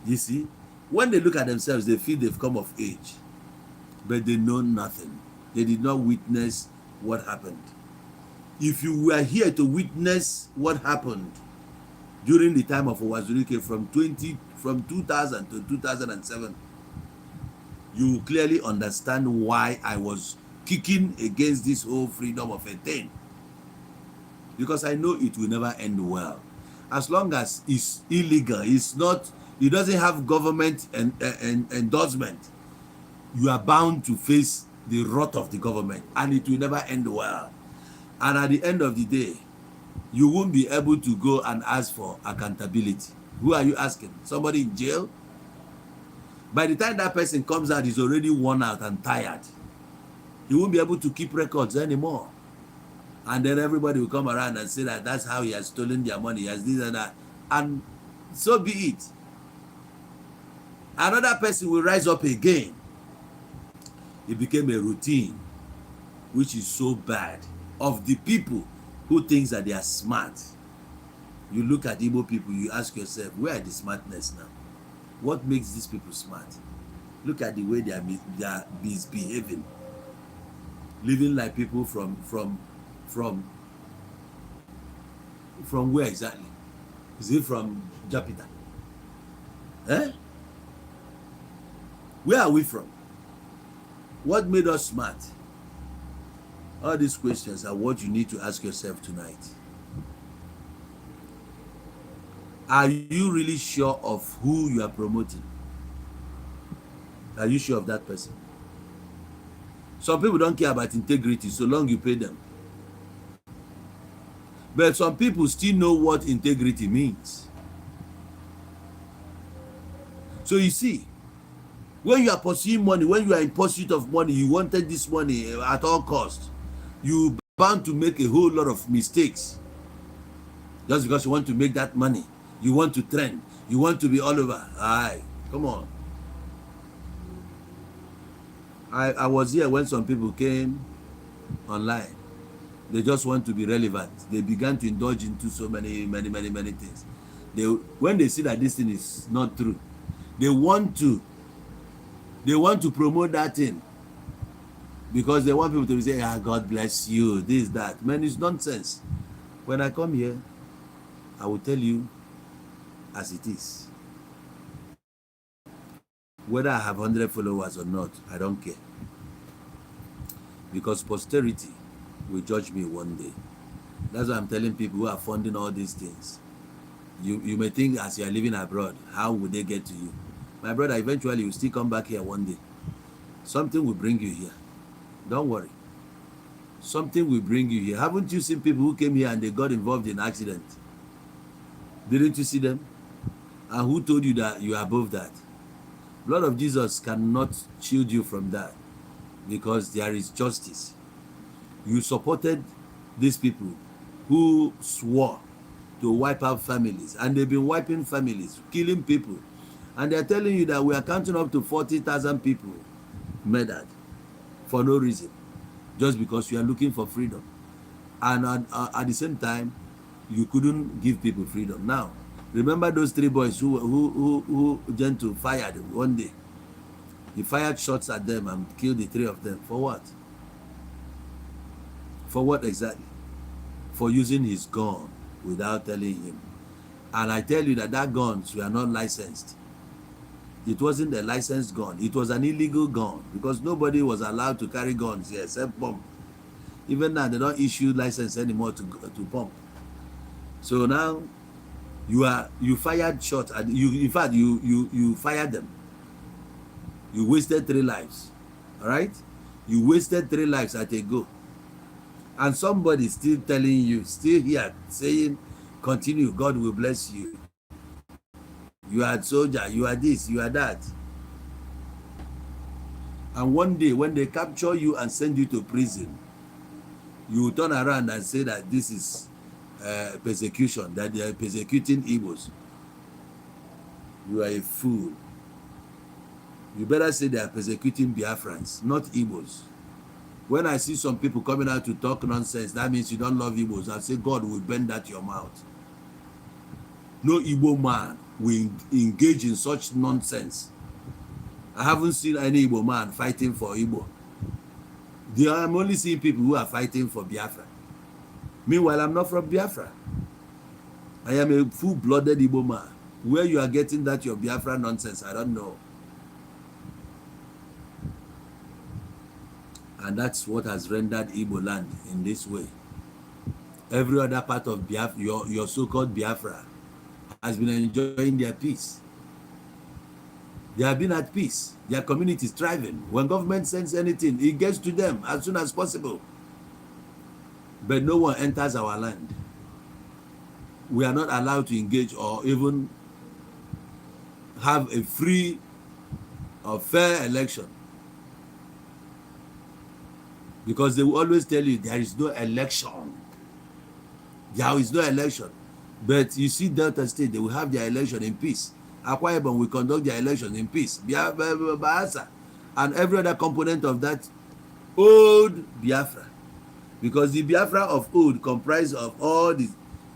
You see, when they look at themselves, they feel they've come of age, but they know nothing. They did not witness what happened. If you were here to witness what happened during the time of Owazurike from 2000 to 2007, you will clearly understand why I was kicking against this whole freedom of a thing. Because I know it will never end well. As long as it's illegal, it doesn't have government endorsement, you are bound to face the wrath of the government, and it will never end well. And at the end of the day, you won't be able to go and ask for accountability. Who are you asking? Somebody in jail? By the time that person comes out, he's already worn out and tired. He won't be able to keep records anymore. And then everybody will come around and say that that's how he has stolen their money, he has this and that. And so be it. Another person will rise up again. It became a routine, which is so bad. Of the people who thinks that they are smart, you look at Igbo people, you ask yourself, where are the smartness now? What makes these people smart? Look at the way they are misbehaving, living like people from where exactly? Is it from Jupiter? Eh? Where are we from? What made us smart? All these questions are what you need to ask yourself tonight. Are you really sure of who you are promoting? Are you sure of that person? Some people don't care about integrity so long you pay them. But some people still know what integrity means. So you see, when you are pursuing money, when you are in pursuit of money, you wanted this money at all costs, you're bound to make a whole lot of mistakes. Just because you want to make that money, you want to trend, you want to be all over. Aye, come on. I was here when some people came online. They just want to be relevant. They began to indulge into so many things. When they see that this thing is not true, they want to promote that thing because they want people to say, ah, God bless you, this, that. Man, it's nonsense. When I come here, I will tell you as it is. Whether I have 100 followers or not, I don't care. Because posterity will judge me one day. That's why I'm telling people who are funding all these things. You may think as you are living abroad, how would they get to you? My brother, eventually you will still come back here one day. Something will bring you here. Don't worry. Something will bring you here. Haven't you seen people who came here and they got involved in accident? Didn't you see them? And who told you that you are above that? Blood of Jesus cannot shield you from that because there is justice. You supported these people who swore to wipe out families, and they've been wiping families, killing people, and they're telling you that we are counting up to 40,000 people murdered for no reason, just because you are looking for freedom. And at the same time, you couldn't give people freedom. Now, remember those 3 boys who Gentile fired one day? He fired shots at them and killed the 3 of them. For what? For what exactly? For using his gun without telling him. And I tell you that guns were not licensed. It wasn't a licensed gun. It was an illegal gun because nobody was allowed to carry guns here except pump. Even now, they don't issue license anymore to pump. So now, you fired shots at in fact you fired them. You wasted 3 lives. All right, you wasted 3 lives at a go, and somebody still telling you, still here saying, continue, God will bless you. You are a soldier, you are this, you are that. And one day when they capture you and send you to prison, you turn around and say that this is persecution, that they are persecuting Igbos. You are a fool. You better say they are persecuting Biafrans, not Igbos. When I see some people coming out to talk nonsense, that means you don't love Igbos. I say God will bend that your mouth. No Igbo man will engage in such nonsense. I haven't seen any Igbo man fighting for Igbo. I'm only seeing people who are fighting for Biafra. Meanwhile, I'm not from Biafra. I am a full-blooded Igbo man. Where you are getting that your Biafra nonsense, I don't know. And that's what has rendered Igbo land in this way. Every other part of Biafra, your so-called Biafra, has been enjoying their peace. They have been at peace. Their community is thriving. When government sends anything, it gets to them as soon as possible. But no one enters our land. we are not allowed to engage or even have a free or fair election, because they will always tell you there is no election. There is no election. But you see Delta State, they will have their election in peace. Akwa Ibom will conduct their election in peace. Biafra and every other component of that old Biafra, because the Biafra of old comprised of all the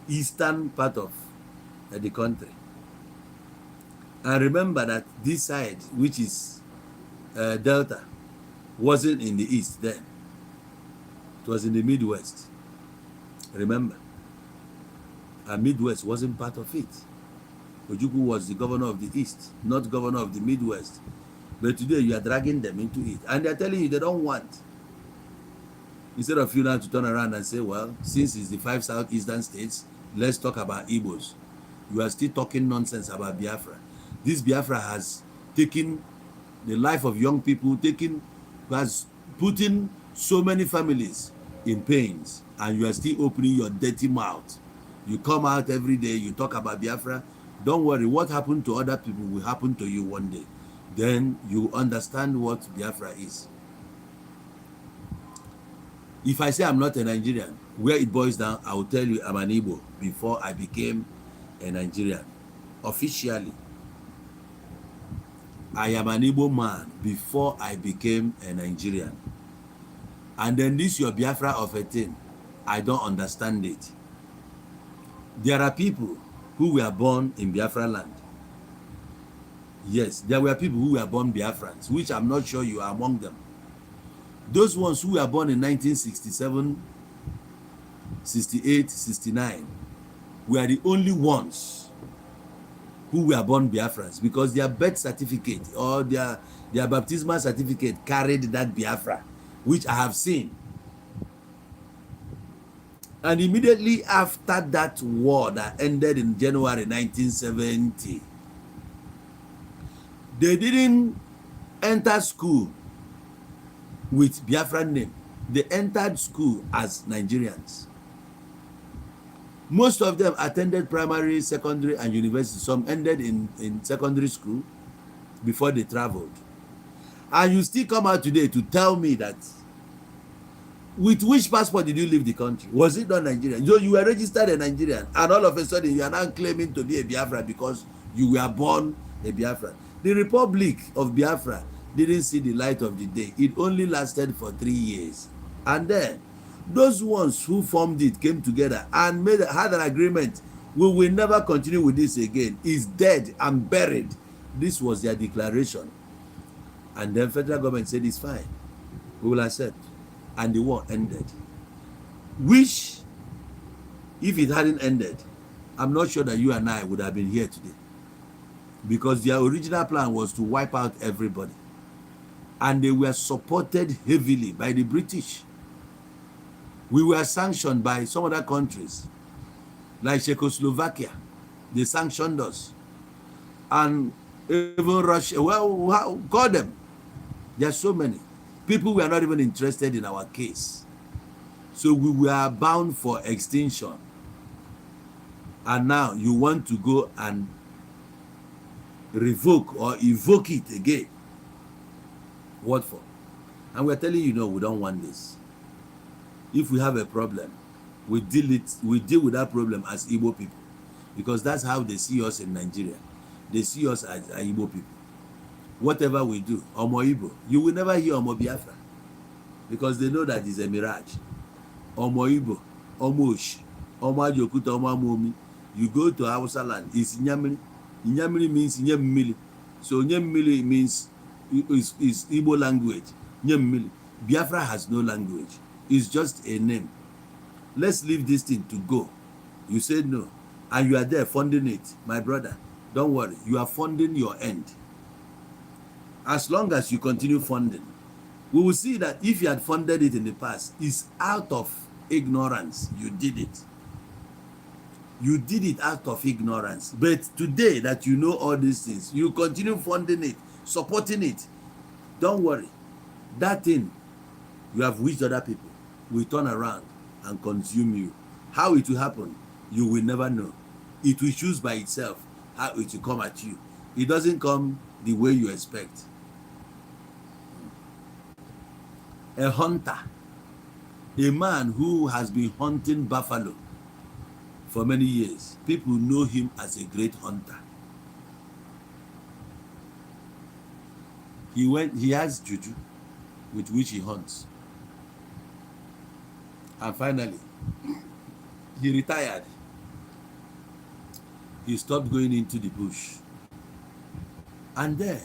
eastern part of the country. And remember that this side, which is Delta, wasn't in the east then. It was in the Midwest. Remember, and Midwest wasn't part of it. Ojukwu was the governor of the east, not governor of the Midwest. But today you are dragging them into it, and they are telling you they don't want. Instead of you now to turn around and say, well, since it's the 5 southeastern states, let's talk about Igbos. You are still talking nonsense about Biafra. This Biafra has taken the life of young people, has put in so many families in pains, and you are still opening your dirty mouth. You come out every day, you talk about Biafra. Don't worry, what happened to other people will happen to you one day. Then you understand what Biafra is. If I say I'm not a Nigerian, where it boils down, I will tell you I'm an Igbo before I became a Nigerian. Officially, I am an Igbo man before I became a Nigerian. And then this your Biafra of a thing, I don't understand it. There are people who were born in Biafra land. Yes, there were people who were born Biafrans, which I'm not sure you are among them. Those ones who were born in 1967, 68, 69 were the only ones who were born Biafrans, because their birth certificate or their baptismal certificate carried that Biafra, which I have seen. And immediately after that war that ended in January 1970, they didn't enter school with Biafran name. They entered school as Nigerians. Most of them attended primary, secondary, and university. Some ended in secondary school before they traveled. And you still come out today to tell me that, with which passport did you leave the country? Was it not Nigerian? So you were registered a Nigerian, and all of a sudden you are now claiming to be a Biafra because you were born a Biafra. The Republic of Biafra didn't see the light of the day. It only lasted for 3 years. And then those ones who formed it came together and had an agreement. We will never continue with this again. It's dead and buried. This was their declaration. And then federal government said it's fine. We will accept. And the war ended. Which, if it hadn't ended, I'm not sure that you and I would have been here today. Because their original plan was to wipe out everybody. And they were supported heavily by the British. We were sanctioned by some other countries, like Czechoslovakia. They sanctioned us. And even Russia, well, call them. There are so many. People were not even interested in our case. So we were bound for extinction. And now you want to go and revoke or evoke it again. What for? And we're telling you, no, we don't want this. If we have a problem, we deal with that problem as Igbo people, because that's how they see us in Nigeria. They see us as Igbo people. Whatever we do, Omo Igbo, you will never hear Omo Biafra, because they know that it's a mirage. Omo Igbo, Omo Osh, Omo Adiokuta, Omo Amomi. You go to Hausa land, it's Nyamiri. Nyamiri means Mmiri. So Mmiri means is Igbo language. Mmiri. Biafra has no language. It's just a name. Let's leave this thing to go. You said no, and you are there funding it. My brother, don't worry. You are funding your end. As long as you continue funding, we will see that if you had funded it in the past, it's out of ignorance. You did it. You did it out of ignorance. But today that you know all these things, you continue funding it, supporting it. Don't worry. That thing you have wished other people will turn around and consume you. How it will happen, you will never know. it will choose by itself how it will come at you. It doesn't come the way you expect. A hunter, a man who has been hunting buffalo for many years, people know him as a great hunter. He has juju with which he hunts. And finally, he retired. He stopped going into the bush. And then,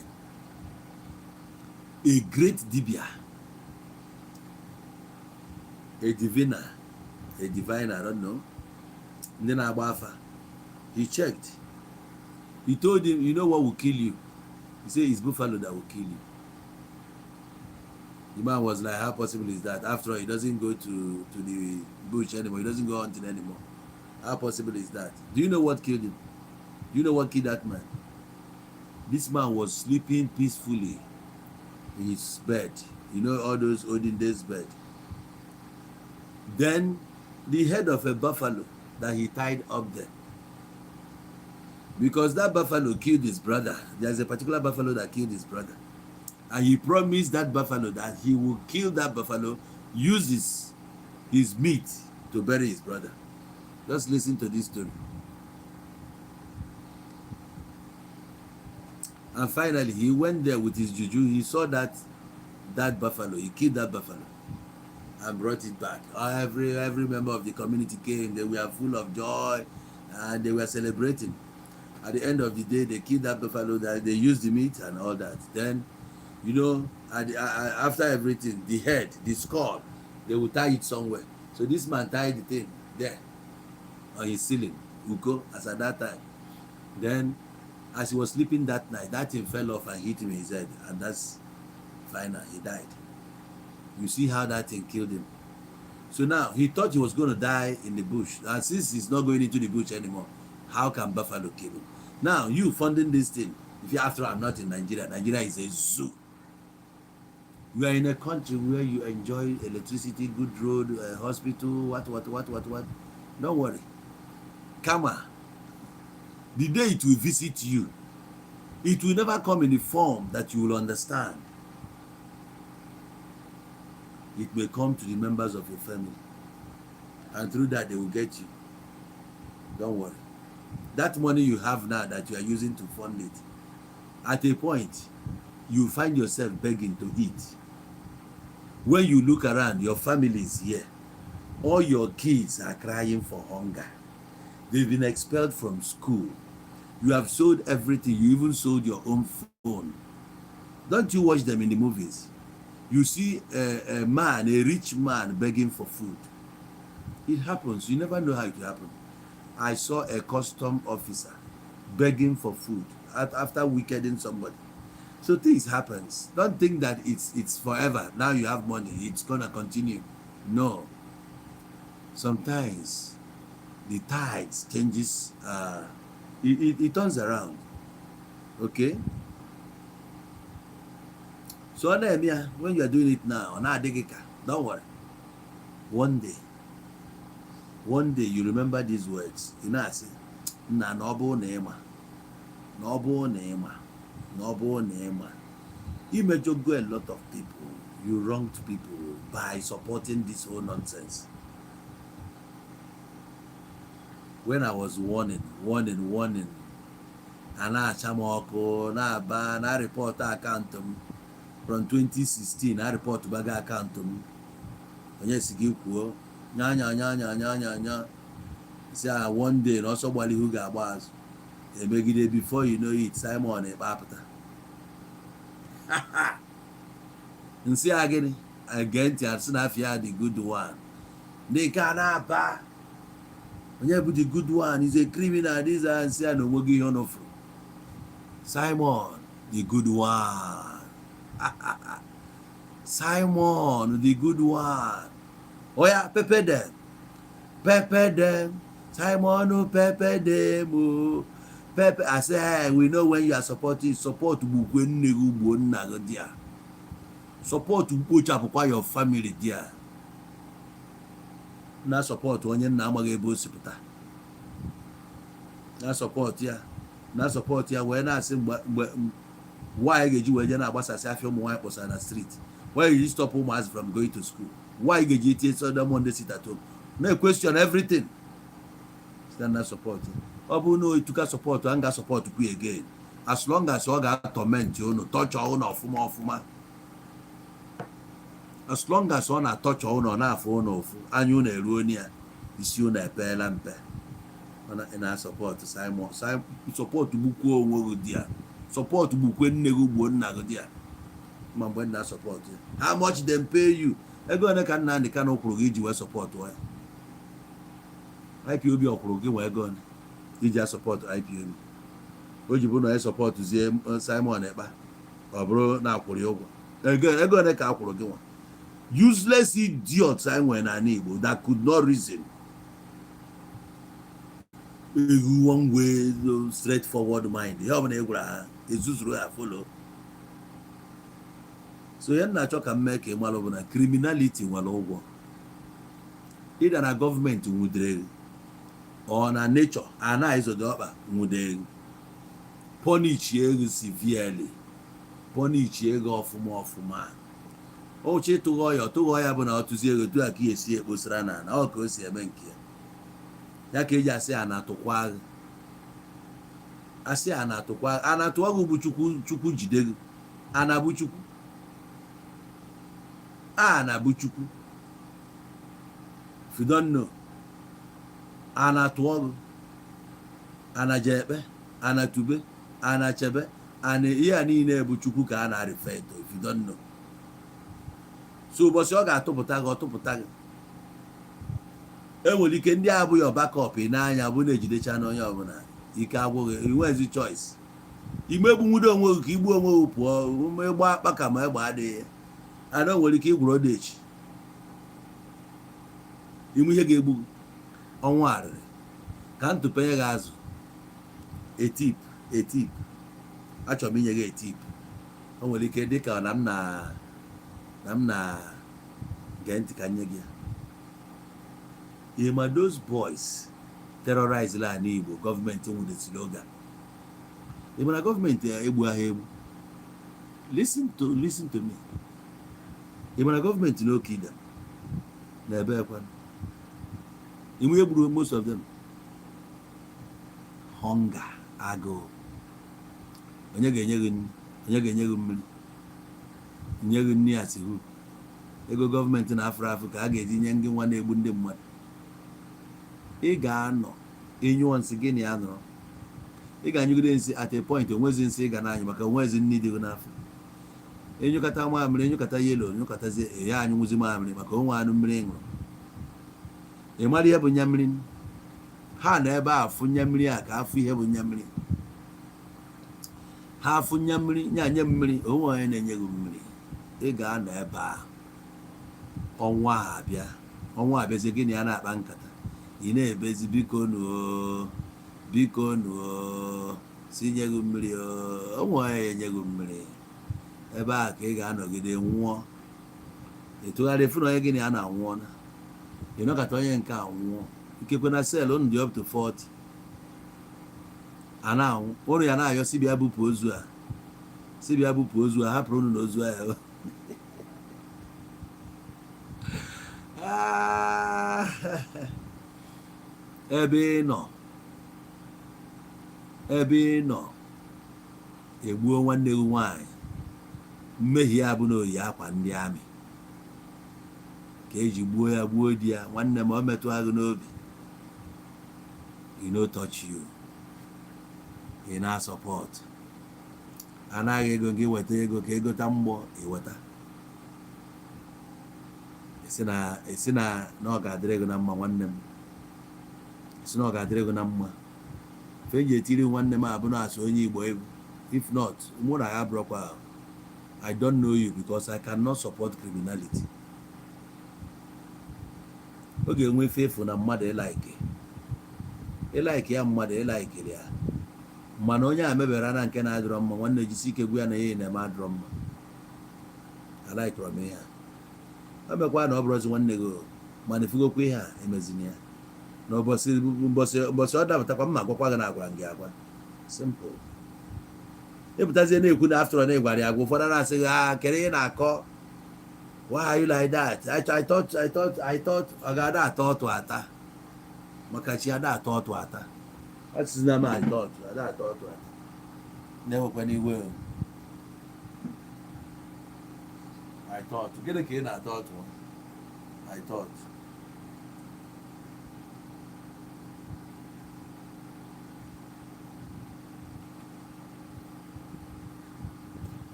a great Dibia, a diviner, I don't know, he checked. He told him, you know what will kill you? He said, it's buffalo that will kill you. The man was like, how possible is that? After all, he doesn't go to the bush anymore. He doesn't go hunting anymore. How possible is that? Do you know what killed him? Do you know what killed that man? This man was sleeping peacefully in his bed. You know, all those olden days bed. Then the head of a buffalo that he tied up there. Because that buffalo killed his brother. There's a particular buffalo that killed his brother. And he promised that buffalo that he will kill that buffalo, use his meat to bury his brother. Just listen to this story. And finally, he went there with his juju. He saw that buffalo. He killed that buffalo and brought it back. Every member of the community came. They were full of joy and they were celebrating. At the end of the day, they killed that buffalo. That they used the meat and all that. Then, you know, after everything, the head, the skull, they will tie it somewhere. So this man tied the thing there on his ceiling, Uko, as at that time. Then, as he was sleeping that night, that thing fell off and hit him in his head, and that's final. He died. You see how that thing killed him. So now he thought he was going to die in the bush, and since he's not going into the bush anymore, how can buffalo kill him? Now you funding this thing. If you after all, I'm not in Nigeria. Nigeria is a zoo. You are in a country where you enjoy electricity, good road, hospital, what. Don't worry. Come on. The day it will visit you, it will never come in the form that you will understand. It may come to the members of your family. And through that, they will get you. Don't worry. That money you have now that you are using to fund it, at a point, you find yourself begging to eat. When you look around, your family is here. All your kids are crying for hunger. They've been expelled from school. You have sold everything. You even sold your own phone. Don't you watch them in the movies? You see a man, a rich man begging for food. It happens. You never know how it will happen. I saw a custom officer begging for food after wickeding somebody. So things happens. Don't think that it's forever. Now you have money, it's gonna continue. No. Sometimes the tides changes. It turns around. Okay. So when you are doing it now, don't worry. One day you remember these words. You know, I say, noble nema. You may just go a lot of people. You wronged people by supporting this whole nonsense. When I was warning, and I report account from 2016, I report to baga account nya. Say one day, and also somebody who got bars. Before you know it, Simon a papata. And see again, the good one. They can't buy. When you put the good one, he's a criminal. This and say no mogi on Simon, the good one. Simon, the good one. Oh yeah, pepper them. Simon, no pepper them. Pepper, I say, hey, we know when you are supporting, support support to put up your family there. Not support when you're not able to. na support ya wee na-asị mgbe why ga-eji wee je na-agbasasị afịa ụmụ nwaanyị kpọsara na street, why you stop ụmụazị from going to school, why ga-eji etinye Sunday Monday sit at home na-question everything site na support. Ọ bụrụ na oituka support a ga-support kwu again as long as ọ ga-atọment unu tọchọ unu ọfụma as long as ọ na-atọchọ unu ọ na-afụ unu ofu anya unu eruo ya isi unu epeela mpe na support Simon support gbukwuo onwe gị di ya, support gbukwe nne gị ugbo nna gị di ya ma mgbe na support how much them pay you, ego one ka Nnamdi Kanu kwuru gị iji wee support ya IPOB ọkwụrụ gị wee ego one iji support IPOB o ji bụ na support zie Simon Ekpa ọ bụrụ na akwụrụ ya ụgwọ ego one ka akwụrụ gị nwa useless idiots anyị nwere n'ala Igbo that could not reason one way straightforward mind ya ọbụla egwura ha ezuzuru ha follow. So ya na-achọ ka m mee ka ị malụ bụ na criminality nwere ụgwọ ịda na gọọmenti nwudere gị ọ na nature ana izodọkpa nwudere gị punish ego severely, punish ego ọfụma oche tụghọ ya bụ na ọ tụzie ego tu aka esi ekposara na ọ ka o si eme nke ya ka eji asị a na-atụkwa agụ asị a na-atụkwa a na-atụwa gị bụ chukwu jide gị a na-abụ chukwu a na-abụ chukwu if you don't know a na-atụwa gị a na-je ekpe a na-atụbe a na-achebe a na ihe a niile bụ chukwu ka a na-refer to if you don't know. So ụbọchị ọ ga-atụpụta gị ọtụpụta gị enwere ike ndị abụghị ọbakọp n'anya bụ na-ejidecha n'onye ọbụla ike agwụghị inwezi choice imegbu nwudo onwe gị ka igbu onwe gị pụọ ịgba akpaka ma egbe adịghị ana nwere ike igwuru odechi ime ihe ga-egbu ọnwụ arịrị ka ntụpenye gị azụ etip achọrọ m inye gị etip o nwere ike dịka na m na-gee ntị ka nye gị ya ma those boys terrorize la n'Igbo gọọmenti nwudesiri oge na gọọmenti egbu ahụ egbu listen to me na gọọmenti n'Okida na ebe ekwe imu egburu most of them hunger agụụ onye ga-enye gị mmiri nye gị nri asịhụ ego gọọmenti na afọ ka a ga-eji nye ndị nwa na-egbu ndị mmadụ ị ga-anọ ịnyụọ nsị gị na ya nọrọ ị ga-anyụgide nsị at a point onwezi nsị ị ga na-anyụ maka onwezi nri dị gị n'afọ ịnyụkọta mamịrị ịnyụkọta yelo nyụkọtazie ya anyụnwụzi mamịrị maka onwe anụ mmiri ṅụrụ ị mara ihe bụ nya mmiri ha na ebe afụ nya mmiri a ka afụ ihe bụ nya mmiri ha afụ nya mmiri nye mmiri onwe onye na-enye gị mmiri ị ga-anọ ebe a ọnwa abịazie gị na ya na-akpa nkata ị na-ebezi biko nuo si nye gị mmiri onwe onye enye gị mmiri ebe a ka ị ga-anọgide nwụọ etụgharị fụna onye gị na ya na-anwụọ na ịnọkọta onye nke a nwụọ ikekwe na selụ ndị up to 40 a na-anwụ ụrụ ya na-ayọ sibịa bupụ ozu a hapụrụ unu n'ozu ahụ ebe ị nọ egbuo nwanne gị nwaanyị mmehie ya bụ na oyi akwa ndị amị ka eji gbuo ya gbuo di ya nwanne m o metụ agụ n'obi no touch you ị na-support anaghị ego gị weta ego ka egota mgbọ iweta esi na ọ ga-adịrị ego na mma nwanne m esi na ọ ga-adịrị ego na mma fe ji etiri nwanne m abụ na-asụ onye Igbo egwu if not mụ na ya brọkwa I don't know you because I cannot support criminality. Ọ ga-enwe fefu na mmadụ ịlaiki ya mmadụ ịlaikiri ya mana onye a mebere na nke na-adịrọ mma nwanne jisi ike gwu ya na ihe na-eme adịrọ mma alaikọrọ m ihe a mekwa na ọ bụrụzi nwanne gị mana ifugokwa ihe a emezini ya na ụbọchị ọ dapụtakwa mma agwakwa gị na agwara gị agwa. Simple. Ịpụtazie na-ekwu na after na ịgwara ya agwa, ụfọdụ na-asị gị kere ị na-akọ, why are you like that? I thought ọ ga-ada atọ ọtụ ata maka chi ada atọ ọtụ ata. Asịsị na m I thought ada atọ ọtụ ata. Na-enwekwa n'iwe. I thought gịnị ka ị na-atọ ọtụ? I thought.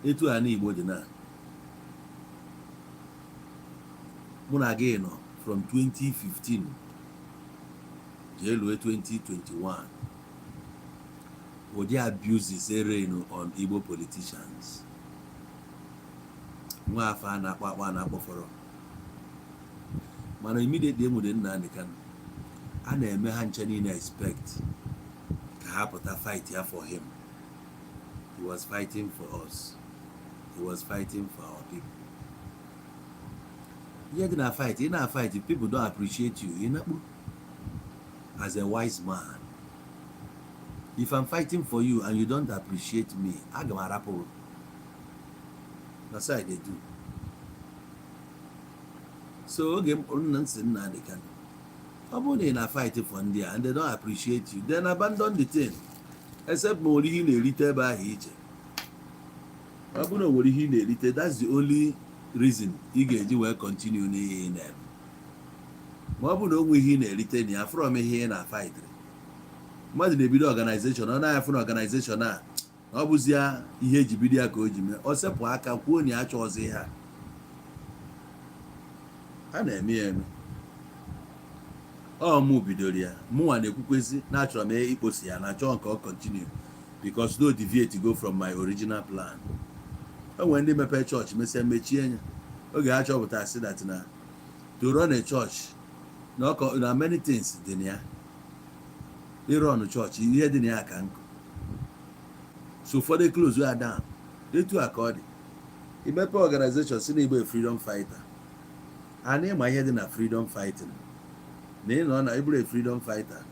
Etu a n'Igbo dị na mụ na gị nọ from 2015 jee lue 2021, ụdị abuses reign on Igbo politicians. Nwa afọ a na-akpọ akpọ a na-akpọfọrọ, mana immediately emude Nnamdi Kanu a na-eme ha nche niile expect ka ha pụta fight ya for him. He was fighting for us. He was fighting for our people. You're gonna fight. You're not fight. If people don't appreciate you, you're not as a wise man. If I'm fighting for you and you don't appreciate me, I'm gonna rap over. That's how they do. So again, Nnamdi Kanu. I'm in a fight for India and they don't appreciate you, then abandon the thing. Except Mmuo in a little by each. That's the only reason you get to continue in them. From here in a fight. Mother the video organization, or I have an organization now. Obuzia, Bidia Kojime, or Sepaka, Punia chose here. And I mean, oh, move Bidolia, more and a Kukwesi, natural may Iposia, and I continue because no deviate to go from my original plan. When they make a church, me say me change. Okay, I try to say that now. To run a church, no, there are many things in here. You run a church, you hear the near can. So for the close, we are down. They two according. He make an organization, seen a freedom fighter. I name my head in a freedom fighting. They know not able a freedom fighter.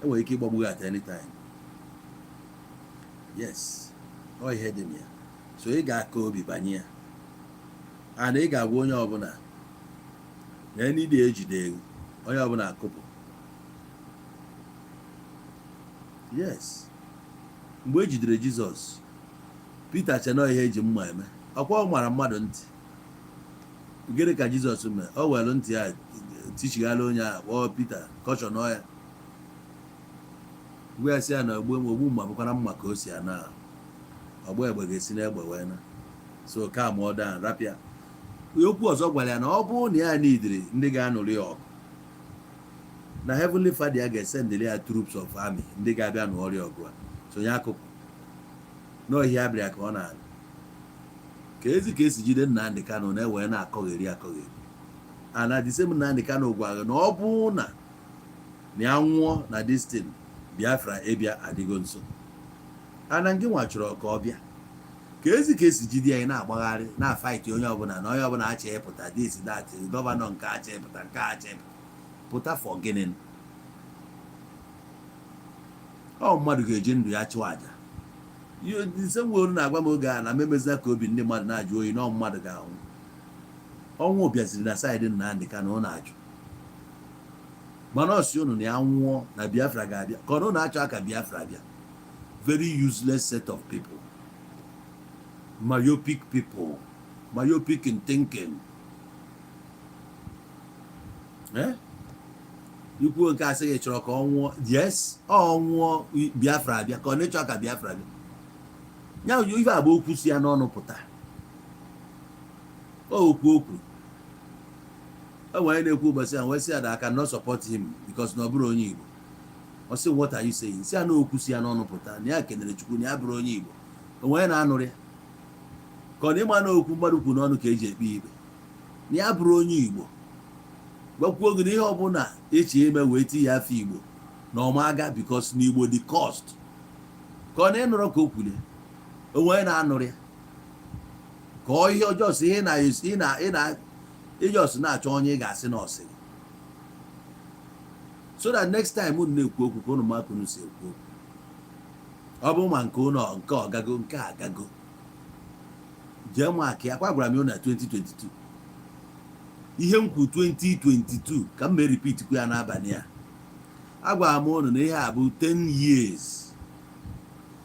And we keep up at any time. Yes, I heard him here. So he got Kobe Banya. And he got one over. Then he did age day. Or you a couple. Yes. Mgbe jidere Jesus, Peter cheno ihe eji mma eme. Akwa mara mmadụ ntị. Gịnị ka Jesus mee? O welu ntị ya tichigala onye a kpọọ Peter caution ya. Gwe asị ya na ogbu mma bụkwara mma ka o si ana. Ogbo egbe ga-esi na egbe wee na. So calm down, rapia. Okwu ọzọ gwara ya na ọ bụ na ya nidiri ndị ga-anụrụ ya ọgụ. Na Heavenly Father ya ga-send ya troops of army ndị ga-abịa n'ọrụ ọgụ a. So ya akụkụ. No ihe abịa ka ọ na-alụ. Ka esi jide Nnamdi Kanu na-ewe na-akọgheri. And the same Nnamdi Kanu gwara na ọ bụ na ya nwụọ na this thing Biafra ebia adịgo nso. Ana ngị nwa chọrọ ka ọ bịa. Ka esi jide ya na-agbagharị na fight onye ọbụla na onye ọbụla acha ịpụta this that gọvanọ nke acha ịpụta nke acha pụta for gịnị? Ọ mmadụ ga-eji ndụ ya chụọ aja. The same way na-agwa m oge a na memezina ka obi ndị mmadụ na-ajụ oyi na mmadụ ga-anwụ. Ọnwụ bịaziri na saịdị Nnamdi Kanu na-ajụ. Mana ọ sị unu na ya nwụọ na Biafra ga-abịa. Ka ọ na-achọ aka Biafra bịa. Very useless set of people. Myopic people. Myopic in thinking. Ikwu nke asị chọrọ ka ọ nwụọ. Yes, ọ nwụọ Biafra abịa. Ka ọ na-achọ aka Biafra bịa. Nya ife abụ okwu si ya n'ọnụ pụta. Okwu. When they go say, I cannot support him because no bro onye Igbo. I say, what are you saying? Say no okwu si ya n'ọnụ pụta. Na ya kenere Chukwu na ya bro onye Igbo. When na anụrụ ya. Ka ọ na-ema na okwu mmadụ kwu n'ọnụ ka eji ekpe ikpe. Na ya bro onye Igbo. Gwakwuo gị na ihe ọbụla echi eme wee ti ya afọ Igbo. na ọmaga because n'Igbo the cost ka ọ na-enụrụ ka o kwule onwe na-anụrụ ya ka ọ ihe ọjọọ si ihe na ijos na-achọ onye ị ga-asị na ọsị so that next time unu na-ekwu okwu ka unu ma ka unu si ekwu okwu ọ bụ ma nke ụlọ nke ọgago nke agago jee maka ya kwa gwara m na 2022 ihe m kwu 2022 ka m mee repeat kwa ya n'abalị a agwara m unu na ihe a bụ 10 years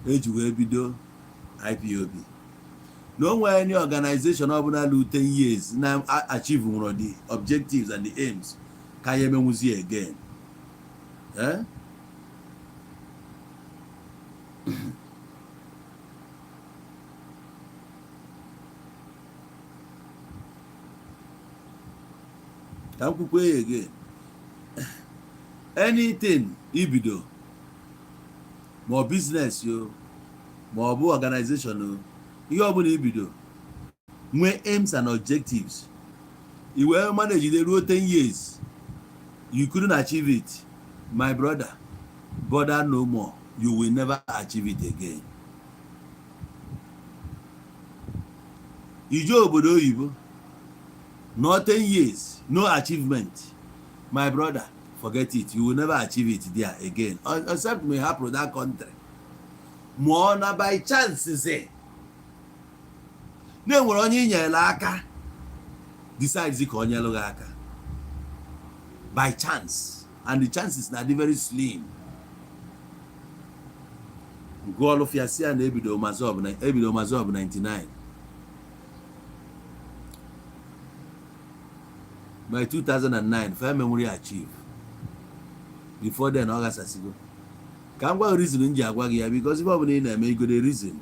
eji wee bido IPOB na o nwere any organization ọbụla lu 10 years na achieve nwere the objectives and the aims ka ya emenwuzi again ka m kwukwe ya again anything ibido ma business yo ma ọ bụ organization o ihe ọbụla ibido nwee aims and objectives i wee manage dey ruo 10 years you couldn't achieve it my brother bother no more you will never achieve it again ije obodo oyibo no 10 years no achievement my brother forget it you will never achieve it there again except may happen that country more na by chance say na enwere onye inyere aka decides ka onye lụga aka by chance and the chances na very slim goal of yasia na ebido mazob 99 by 2009 if I memory achieve before then August asigo ka m gwa reason nji agwa gị ya because if ọ bụ na ị na-eme igo the reason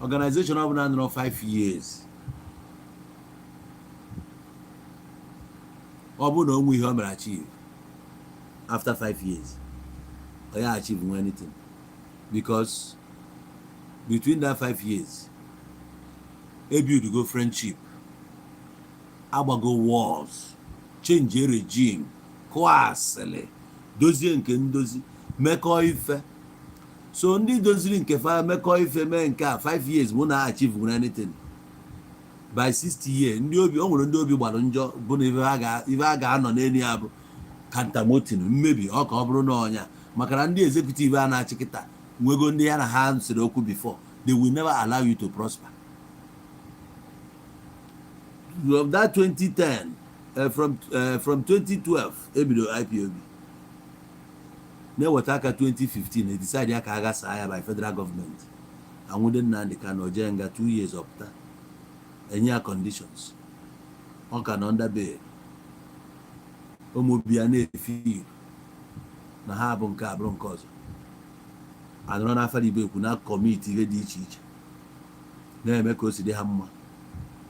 organization ọ bụ na 5 years ọ bụ na onwe ihe o mere achieve after 5 years ọ ya achieve anything because between that 5 years e build go friendship agbago wars change regime kwasịlị dozie nke ndozi mekọ ife so ndị doziri nke fa mekọ ife mee nke a 5 years mụ na achieve anything by 60 years ndị obi o nwere ndị obi gbara njọ bụ na ife a ga-anọ n'elu ya bụ kantamotin mmebi ọ ka ọ bụrụ na ọnya maka na ndị executive a na-achị kịta nwego ndị ya na ha sịrị okwu before they will never allow you to prosper of that 2010 from 2012 ebido IPOB na-eweta aka 2015 they decide ya ka a gasa ya by federal government anwụde Nnamdi Kanu jee nga 2 years ọpụta enye ya conditions ọ ka nọ under bail ụmụbia na-efi na ha bụ nke abụrụ nke ọzọ anọrọ n'afọ Igbo ekwu na kọmiti ihe dị iche iche na-eme ka o si dị ha mma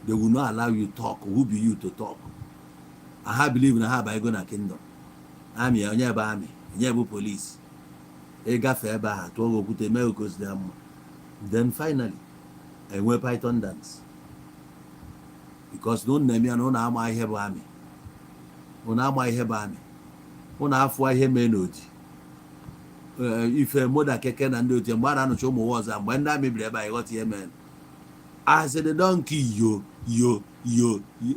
they will not allow you talk who be you to talk I believe na ha abago na kingdom army onye bụ army onye bụ police ịgafe ebe ahụ tụọ gị okwute mee ka o si dị ha mma then finally enwe python dance because no name ya na ụnụ ama ihe bụ army ụnụ ama ihe bụ army ụnụ afọ ihe mee n'oji ife moda keke na ndị otu mgbe a na-anụcha ụmụ ọzọ mgbe ndị amị biri ebe a ịghọta ihe mere I said the donkey yo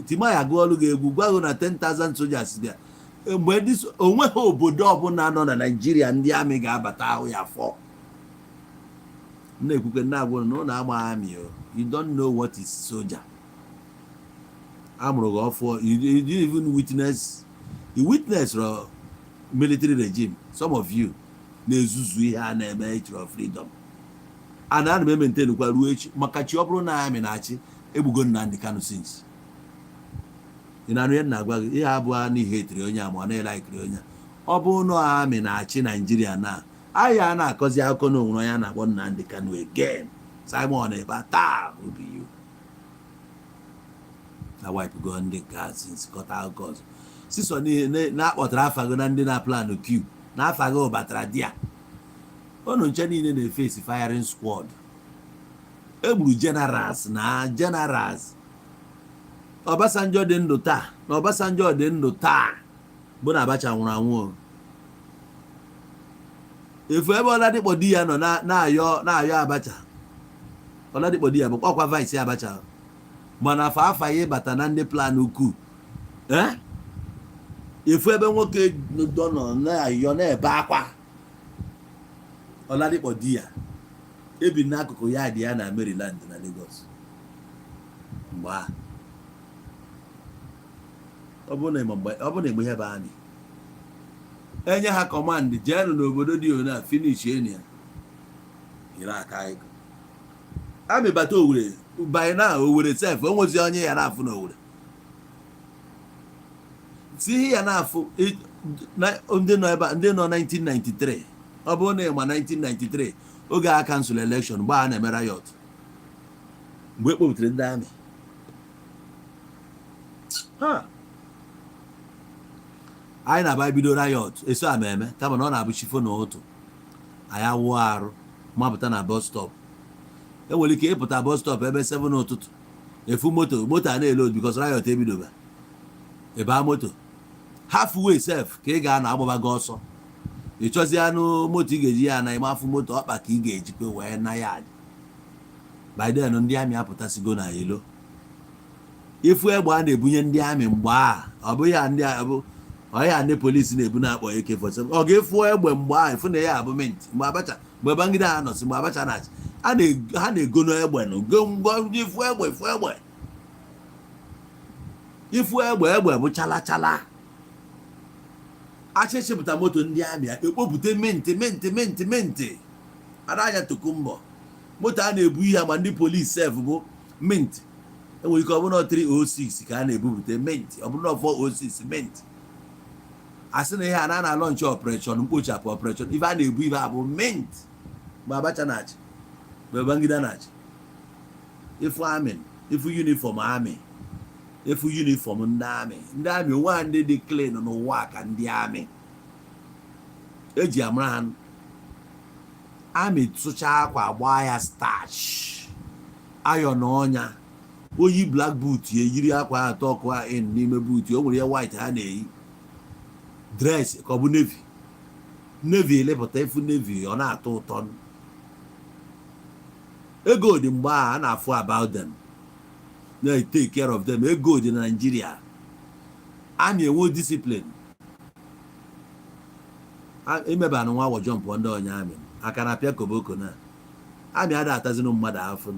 Timaya gụọlụ gị egwu gwago na 10,000 soldiers bịa mgbe ndị onweghị obodo ọbụla nọ na Nigeria ndị amị ga-abata ahụ ya fọ na-ekwukwe ndị agwụrụ na ụlọ ama amị you don't know what is soldier amụrụ gị ọfọ you didn't even witness military regime some of you na-ezuzu ihe a na-eme ịchọrọ freedom ana m maintain kwa ruo echi maka chi ọ bụrụ na amị na-achị egbugo Nnamdi Kanu since ị na-anụ ya na-agwa gị ihe abụọ n'ihe etiri onye a ma ọ na-elaikiri onye ọ bụ na amị na-achị Nigeria na aya na-akọzi akụkọ na onwere onye na-akpọ Nnamdi Kanu again Simon ebe taa obi you na wipe go ndị ka since kọta akụkọ ọzọ siso na-akpọtara afa gị na ndị na plan Q na afa gị batara dia onu nche niile na-efesi firing squad egburu generals Obasanjo dị ndụ taa bụ na Abacha nwụrụ anwụ efu ebe Oladipo Dibia nọ na-ayọ Abacha. Oladipo Dibia bụ ọkwa vice Abacha mana afa ya bata na ndị plan ukwu efu ebe nwoke nọ na-ayọ na-ebe akwa Oladipo Dibia ebi n'akụkụ ya dị ya na Maryland na Lagos mgbe ọ bụ na egbe ihe bụ anyị enye ha kọmandị jeenụ n'obodo dị ona finish eni ya ire aka ego amị bata Owerri by now Owerri sef onwezi onye ya na-afụ n'Owerri si ihe ya na-afụ ndị nọ ebe ndị nọ 1993 ọ bụrụ na ịma 1993 oge a kansụl elekshọn mgbe a na-eme riot mgbe ekpopụtara ndị amị anyị na-aba bido riot eso ameme kama na ọ na-abụ chifo n'ụtụ anyị awụọ arụ mapụta na bus stop enwere ike ịpụta bus stop ebe 7 n'ụtụtụ efu moto a na-elod because riot ebidoba ebe moto halfway sef ka ị ga-ana agbaba gị ọsọ ị chọzi anụ moto ị ga-eji ya na ịmafụ moto ọkpa ka ị ga-ejikwe wee na ya by then ndị amị apụtasigo na elo ifu egbe a na-ebunye ndị amị mgbe ọ bụghị ya ndị abụ ọya ndị polisi na-ebu na-akpọ AK-47 ọ ga-efu egbe mgbe efu na ya abụ mint mgbe Abacha mgbe Babangida ha nọsi mgbe Abacha na-achị ha na-egono egbe ifu egbe bụ chala achịchịpụta moto ndị amị ekpopụta menti ara anya tokumbo moto a na-ebu ihe ma ndị polisi sef bụ mint enwere ike ọ bụrụ 306 ka a na-ebupụta mint ọ bụrụ 406 mint asị na ihe a na lọnchị ọpreshọn mkpochapụ ọpreshọn ife a na-ebu ife abụ mint mgbe Abacha na-achị mgbe Babangida na-achị ifu amị ifu yunifọm amị efu yunifọm ndị amị onwe ndị dị clean n'ụwa ka ndị amị eji amara ha amị tụcha akwa agba ya starch ayọ na ọnya oyi black boot ya yiri akwa atọ ọkụ n'ime boot o nwere ya white ha na-eyi dress ka ọ bụ navy lepụta efu navy ọ na-atọ ụtọ ego dị mgbe a na-afụ about them na take care of them ego dị na Nigeria amị enwe discipline emeba na nwa awọ jọmpụ ndị ọnya amị aka na pịa koboko na amị ada atazinu mmadụ afụ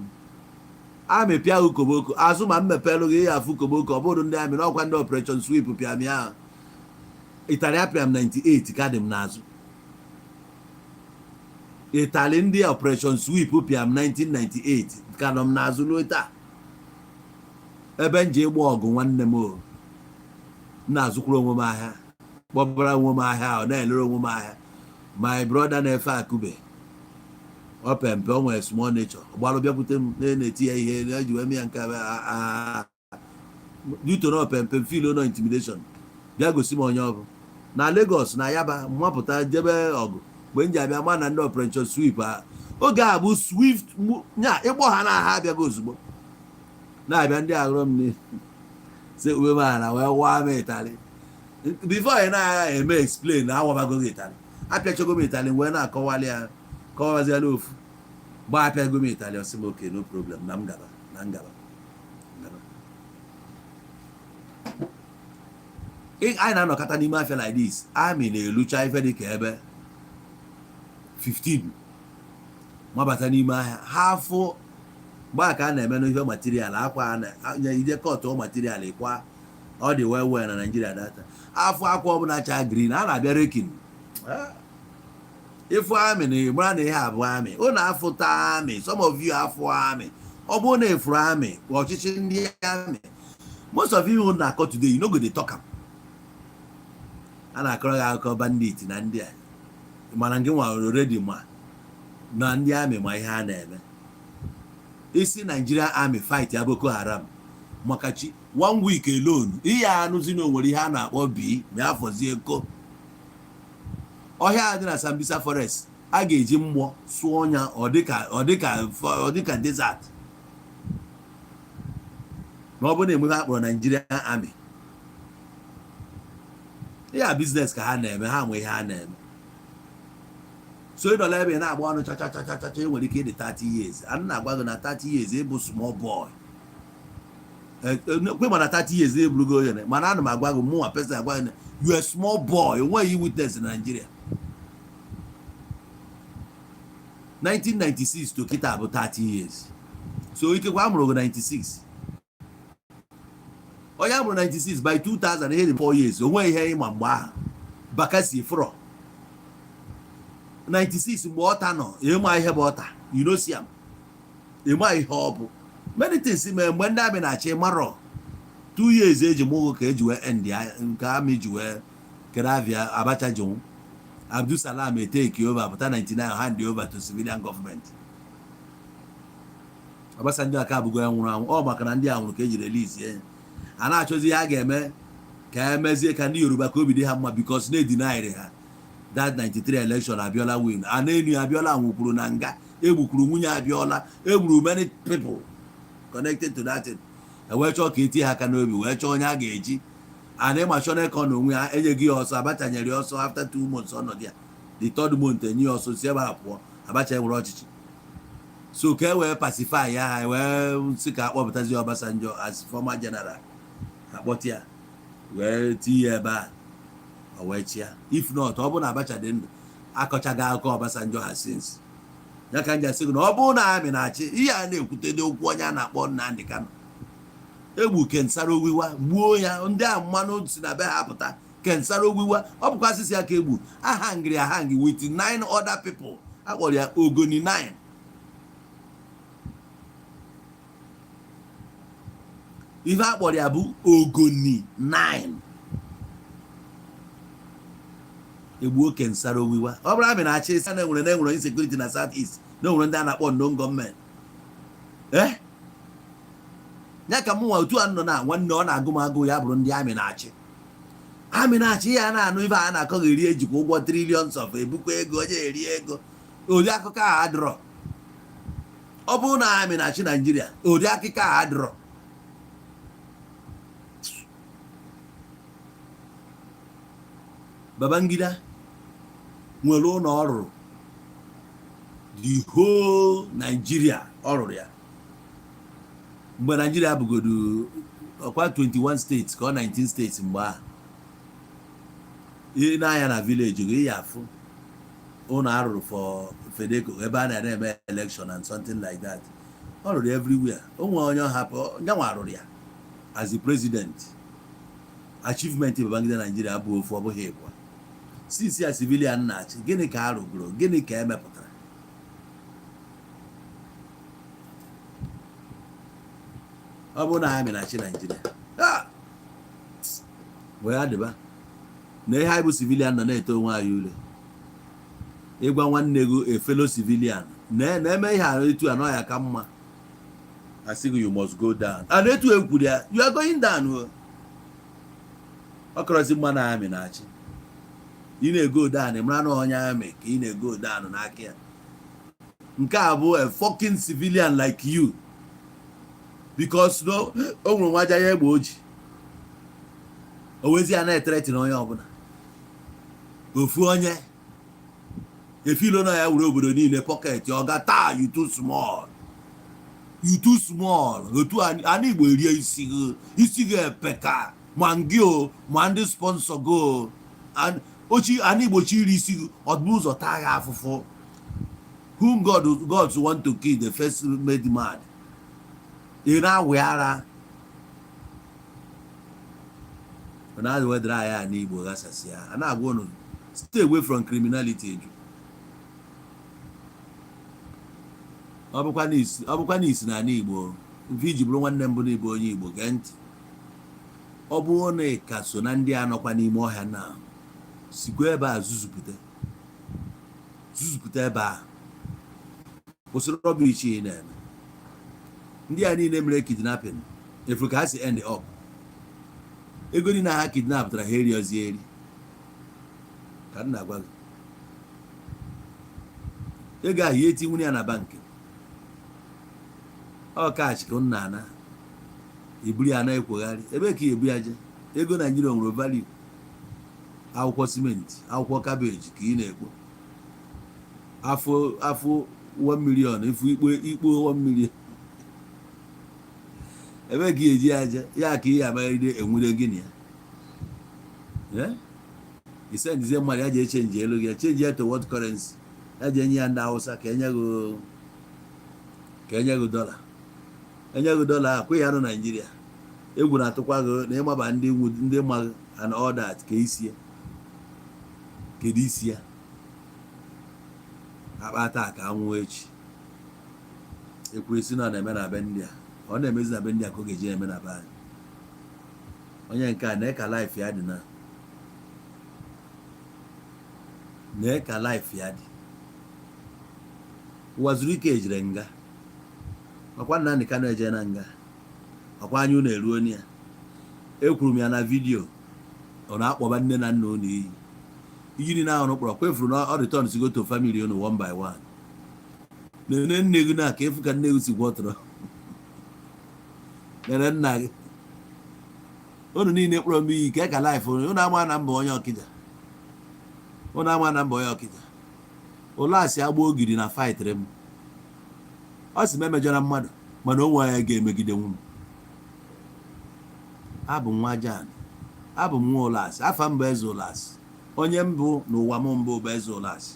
amị pịa koboko azụ ma mmepelụ gị ya afụ koboko ọ bụrụ ndị amị n'ọkwa ndị operation sweep pịa mị ahụ Italia pịa m 98 ka dị m n'azụ Italy ndị operation sweep pịa m 1998 ka nọ m n'azụ ruo taa ebe nje ịgba ọgụ nwanne m na-azụkwuru onwe m ahịa kpọbara onwe m ahịa ọ na-elere onwe m ahịa my brother na-efe akụbe ọ pempe o nwere small nature gbalụ bịakwute m na-eti ya ihe na-eji wee ya nke dutoro pempe feel no intimidation bịa gosi m onye ọ bụ na Lagos na Yaba mmapụta jebe ọgụ mgbe m ji abịa ma na ndị operation sweep oge a bụ swift nya ịkpọ ha na ha abịago ozugbo na-abịa ndị agụrụ m se uwe mana wee waa m Italy before anyị na-agha eme explain na awabago gị Italy apịachago m Italy wee na-akọwali ya kọwaziala ofu gba apịago m Italy ọsị m oke no problem na ngaba anyị na-anọkọta n'ime afịa like this amị na-elucha ife dị ka ebe 15 mabata n'ime ahịa ha afụ mgbe ka a na-eme n'ife material akwa ije kọtụ material ịkwa ọ dị wee na Nigeria data afọ akwa ọbụla cha green a na-abịa rekin ịfụ amị na ịgbara na ihe abụọ amị ọ na-afụta amị some of you afọ amị ọ bụrụ na efuru amị ọchịchị ndị amị most of you na-akọ today you no go dey talk am a na-akọrọ gị akụkọ bandit na ndị a mana gị nwa already ma na ndị amị ma ihe a na-eme isi Nigeria Army fight ya Boko Haram maka chi 1 week alone ihe anụzi na onwere ihe a na-akpọ bi ma afọzie ko ọhịa dị na Sambisa Forest a ga-eji mgbọ sụọ ọnya ọ dịka desert ma ọ bụ na enweghị akpọrọ Nigeria Army ya business ka ha na-eme ha nwe ihe ha na-eme So ịnọla ebe na-agba ọnụ chachachachacha enwere ike ịdị 30 years. A na-agwa gị na 30 years ịbụ small boy. Kwe mana 30 years eburugo onye, mana ana m agwa gị mụnwa person agwa gị you a small boy, onweghị witness in Nigeria. 1996 to kịta bụ 30 years. So ikekwa amụrụ gị 96. Onye amụrụ 96 by 2000 ihe dị 4 years, onweghị ihe ịma mgbe ahụ bakasi fro 96 mgbe ọta nọ ịma ihe bụ ọta, you know see am, ịma ihe ọ bụ many things mee mgbe ndị amị na-achị marọ 2 years eji mụgụ ka eji wee end ya nke amị ji wee kere avia Abacha ji Abdul Salam take over pụta 99 hand over to civilian government. Obasanjo aka abụgo ya nwụrụ anwụ, ọ maka na ndị a nwụrụ ka eji release ya. A na-achọzi ya ga-eme ka emezie ka ndị Yoruba ka obi dị ha mma because they denied ha that 93 election Abiola win. A na-enu Abiola nwụkwuru na nga, egbukwuru nwunye Abiola, egburu many people connected to that thing. Wee chọọ ka etinye ha aka n'obi, wee chọọ onye a ga-eji. A na-emachọna eko na onwe ha enyeghị ya ọsọ, Abacha nyere ọsọ after 2 months ọnọdụ ya. The third month enye ya ọsọ si ebe a pụọ, Abacha nwere ọchịchị. So ka e wee pacify ya, wee sị ka akpọpụtazi Obasanjo as former general. Akpọta ya wee tinye ebe a o wee chia. If not, ọ bụ na Abacha dị ndụ akọchaghị akụkọ Obasanjo ha since. Ya ka nja sị gị na ọ bụ na amị na-achị ihe a na-ekwute n'okwu onye a na-akpọ Nnamdi Kanu. Egbu Kensara Owiwa gbuo ya, ndị a mmanụ si na be ha pụta. Kensara Owiwa ọ bụkwa asịsị ya ka egbu ahangiri ahangi with 9 other people. Akpọrọ ya Ogoni 9. Ife akpọrọ ya bụ Ogoni 9. Egbuo Kensara Owiwa. Ọ bụrụ amị na-achị isi na-enwere insecurity na South East, na-enwere ndị a na-akpọ non gọọmenti. Ya ka mụnwa otu a nọ na nwanne ọ na-agụ m agụ ya bụrụ ndị amị na-achị. Amị na-achị ya na-anụ ife a na-akọgheri ejikwa ụgwọ trillions of ebukwa ego, onye eri ego. Ụdị akụkọ a adịrọ. Ọ bụrụ na amị na-achị Nigeria, ụdị akụkọ a adịrọ. Babangida nwere ụlọ ọrụ the whole Nigeria ọ rụrụ ya. Mgbe Nigeria bụgodu ọkwa 21 states ka ọ 19 states mgbe ahụ. Ihe na-anya na village gị ya afụ ụlọ arụrụ for Fedeco ebe a na-eme election and something like that. Ọ rụrụ everywhere. O nwere onye ọhapụ nyanwa arụrụ ya as the president. Achievement Babangida Nigeria bụ ofu ọ bụghị ịbụ. Since ya civilian na-achị, gịnị ka a rụgoro, gịnị ka emepụtara? Ọ bụ na amị na-achị Nigeria wee adịba na ihe anyị bụ civilian nọ na-eto onwe anyị ule. Ịgwa nwanne gị a fellow civilian na-eme ihe a etu anọ ya ka mma, asị gị you must go down. And etu ekwuru ya, you are going down. Ọ kọrọzi mma na amị na-achị. Ị na-ego down, mara na onye amị ka ị na-ego down n'aka ya. Nke a bụ a fucking civilian like you. Because no, o nwere nwaja ya egbe oji. O wezi ya na-etereti na onye ọbụla. Ofu onye efilo na ya wuru obodo niile pocket ọ gata you too small. You too small. Otu ana Igbo erie isi gị epeka ma ngị o ma ndị sponsor go. Ochi ana Igbo chiri isi gị ọdụ ụzọ taa ya afụfụ. Whom God want to kill the first made mad. Ị na-awị ara. Ọ na-adị wedara ya n'Igbo gasasị ya. A na-agwa unu stay away from criminality. Ọ bụkwa n'isi na Igbo mfe iji bụrụ nwanne mbụ n'Igbo onye Igbo gee ntị. Ọ bụrụ na ị ka so na ndị anọkwa n'ime ọhịa na sikwa ebe a zuzupụta ebe a kwụsịrị rọbish ị na-eme. Ndị a niile mere kidnapping efu ka ha si end up. Ego niile ha kidnapụtara ha eriozi eri ka m na-agwa gị. Ego ahụ ya etinwunye ya na bankị. Ọ kaachị ka nna ana eburu ya na-ekwegharị ebe ka ebu ya je. Ego Nigeria nwere value. Akwụkwọ simenti, akwụkwọ kabeji ka ị na-ekpo. afọ 1 million ifu ikpo 1 million ebe gị eji aja ya ka ihe amarịde enwere gịnị ya isendizie mmadụ ya ji echenji elu gị chenji ya to what currency ya ji enye ya ndị Hausa ka enye gị dọla akwụ ya nọ Naijiria egwu na-atụkwa gị na ịmaba ndị ma and all that ka isi kedu isi ya akpata ka anwụ echi ekwesị na na-eme na be ndị a ọ na-emezi na be ndị a ka ọ ga-eji eme na be anyị onye nke a na-eka life ya dị na-eka life ya dị ụwa zuru ike ejire nga ọkwa nna ndị ka na-eje na nga ọkwa anyị unu eruo ya ekwuru m ya na vidiyo ọ na-akpọba nne na nna unu iyi ijiri na ahụ kpọrọ kwefuru na ọ return to go to family unu one by one nene nne gị na ka efu ka nne gị si gwọtọrọ nene nna gị unu niile kpọrọ m iyi ka eka life unu ama na mba onye Ọkịja ụlọ asị agba ogiri na fightịrị m ọ sị m emejọra mmadụ mana onwe ya ga-emegide nwunye abụ nwa Jan abụ m nwa ụlọ asị afa mbụ eze ụlọ asị onye mbụ n'ụwa m mbụ bụ eze ụlọ asị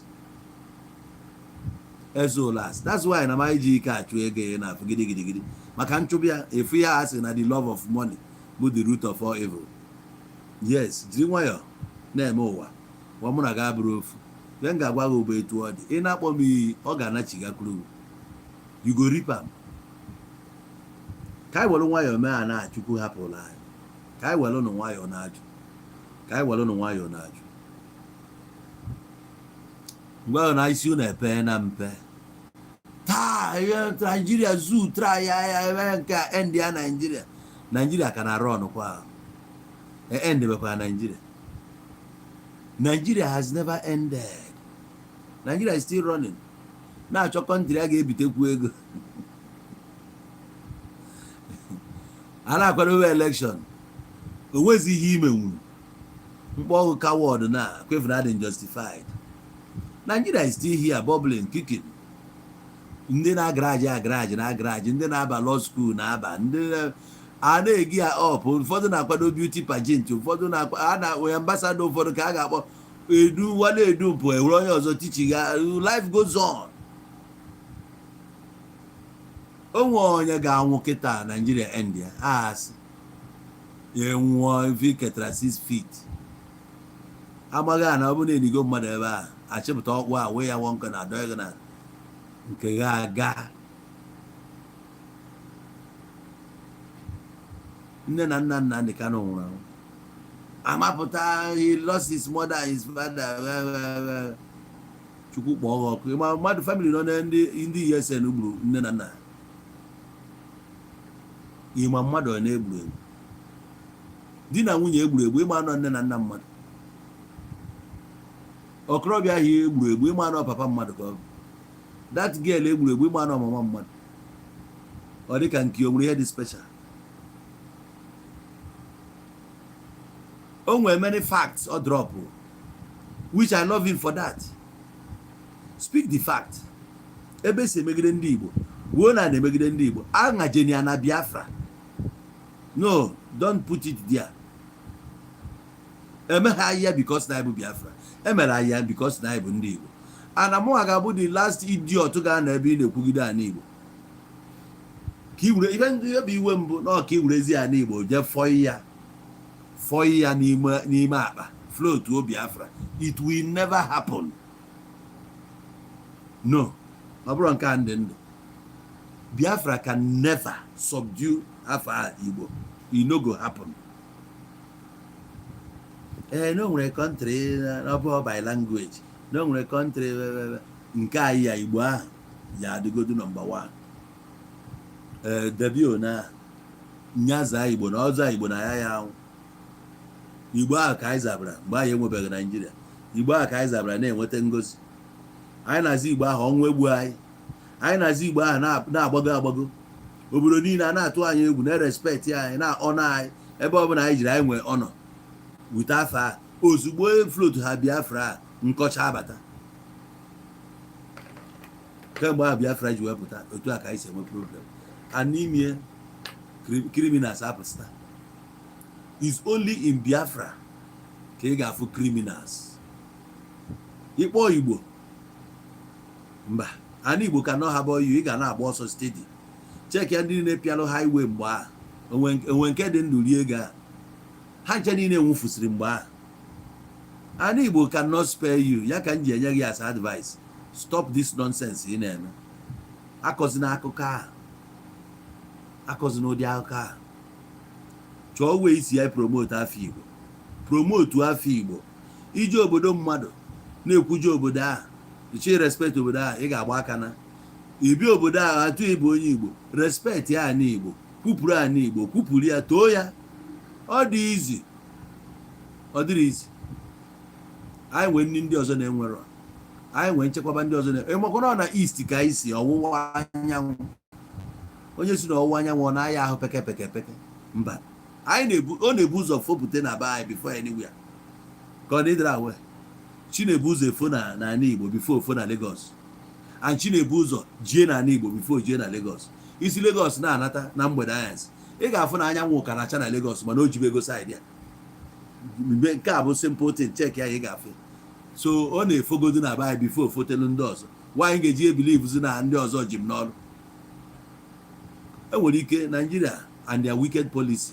that's why na m ji ike achụ ego ya na afọ gidigidi maka nchụbịa efu ya asị na the love of money bụ the root of all evil. Yes, jiri nwayọọ na-eme ụwa mụ na ga abụrụ ofu ihe m ga-agwa gị ụbọ etu ọ dị ị na-akpọ m iyi ọ ga-anachigakwuru you go rip am ka anyị were nwayọọ mee a na Chukwu hapụrụ anyị ka anyị were nwayọọ na-ajụ mgbe ahụ na isi unu epe na mpe taa Nigeria zoo try ya nke end ya Nigeria ka na run kwa end bekwa Nigeria has never ended. Nigeria is still running. Na-achọ country a ga-ebitekwu ego a na-akwadobe election onwezi ihe ime nwuru mkpọ ọgụ coward na kwefuna dị justified. Nigeria is still here bubbling kicking. Ndị na-agaraji ndị na-aba law school na-aba ndị a na-egi ya up ụfọdụ na-akwado beauty pageant ụfọdụ onye ambassador ụfọdụ ka a ga-akpọ edu mpụ ewere onye ọzọ tichi ga life goes on. Onwe onye ga-anwụ kịta Nigeria end ya asị ya nwụọ ife ketara 6 feet amaghị a na ọ bụ na-edigo mmadụ ebe a achịpụta ọkpụ a wee ya nwoke na adọ ego na nke ga-aga. Nne na nna ndị Kano nwụrụ anwụ amapụta he lost his mother his father Chukwu kpọọ ọkụ ịma mmadụ family nọ na ndị ESN gburu nne na nna ịma mmadụ ọ na-egburu egbu di na nwunye egburu ịma anọ nne na nna mmadụ okorobịa ahụ egburu egbu ịma anọ papa mmadụ ka ọ bụ that girl egburu egbu ịma anọ mama mmadụ ọ dị ka nke o nwere ihe dị special. O nwere many facts or drop which I love him for that. Speak the fact. Ebe si emegide ndị Igbo wuo na emegide ndị Igbo aṅajeni ya na Biafra. No, don't put it there. Emeghe ahịa because na Igbo Biafra emere ahịa because na Igbo ndị Igbo ana mụ ga-abụ the last idiot ga na ebe ị na-ekwugide ana Igbo ka iwure ihe ndị ebe iwe mbụ na ọka iwurezi ana Igbo je fọị ya n'ime akpa float o Biafra. It will never happen. No, ọ bụrụ nke ndị ndụ Biafra can never subdue Afar Igbo. It no go happen. No nwere country na by language no nwere country nke anyị ya Igbo ahụ ya adịgodu number 1. Dibia na nyaza Igbo na ọzọ Igbo na ya ahụ Igbo ahụ ka anyị zabara mgbe anyị enwebeghị Nigeria. Igbo ahụ ka anyị zabara na-enweta ngozi. Anyị na-azụ Igbo ahụ ọnwụ egbu anyị na-azụ Igbo ahụ na-agbago obodo niile a na-atụ anyị egwu na-respect anyị na-ọnọ anyị ebe ọ bụla anyị jiri anyị nwee ọnọ wite afa ozugbo float ha Biafra nkọcha abata kemgbe a Biafra ji wepụta otu a ka anyị si enwe problem and n'ime criminals apụsta is only in Biafra ka ị ga-afụ criminals. Ịkpọ Igbo mba ana Igbo ka nọ ha bụ ị ga na-agba ọsọ steady check ya ndị na-epialụ highway mgbe a onwe nke dị ndụ rie ego ha nche niile nwụfusiri mgbe a ana Igbo cannot spare you. Ya ka m ji enye gị as advice, stop this nonsense ị na-eme. Akọzina akụkọ a, akọzina ụdị akụkọ a. Chọọ wee isi ya promote afọ Igbo, promote afọ Igbo. Iji obodo mmadụ na-ekwuje obodo a, ichi respect obodo a, ị ga-agba aka na ibi obodo a atụ ịbụ onye Igbo, respect ya ana Igbo, kwupụrụ ana Igbo, kwupụrụ ya, too ya. Ọ dị izi, ọ dịrị izi. Anyị nwee ndị ọzọ na-enwero, anyị nwee nchekwaba ndị ọzọ na-enwekwana na East ka anyị si ọwụwa anyanwụ. Onye si na ọwụwa anyanwụ ọ na-aya ahụ peke peke peke mba. Anyị ọ na-ebu ụzọ fopụta na be anyị before anywhere ka ọ dịdịra awe. Chi na-ebu ụzọ efo na ala Igbo before ofo na Lagos, and chi na-ebu ụzọ jie na ala Igbo before jie na Lagos. Isi Lagos na-anata na mgbede anyasị, ị ga-afụ na anyanwụ ka na-acha na Lagos mana o jibe ego side ya. Nke a bụ simple thing, check ya ị ga-afụ. So ọ na-efogodu na be anyị before ofotelu ndị ọzọ. Nwaanyị ga-eji ebelive na ndị ọzọ ji m n'ọrụ. Enwere ike Nigeria and their wicked policy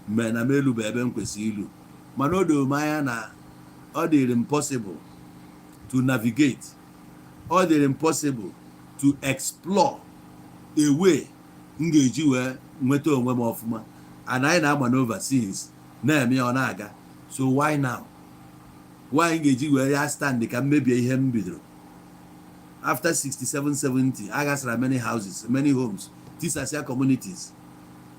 mee na m elu bụ ebe m kwesịrị ilu, mana o doro m anya na ọ dịrị impossible to navigate, ọ dịrị impossible to explore a way m ga-eji wee nweta onwe m ọfụma, and anyị na-agba n'overseas na-eme ọ na-aga. So why now? Why ga-eji wee ya stand ka mmebie ihe m bidoro? After 67-70 agasara many houses, many homes, tisasịa communities.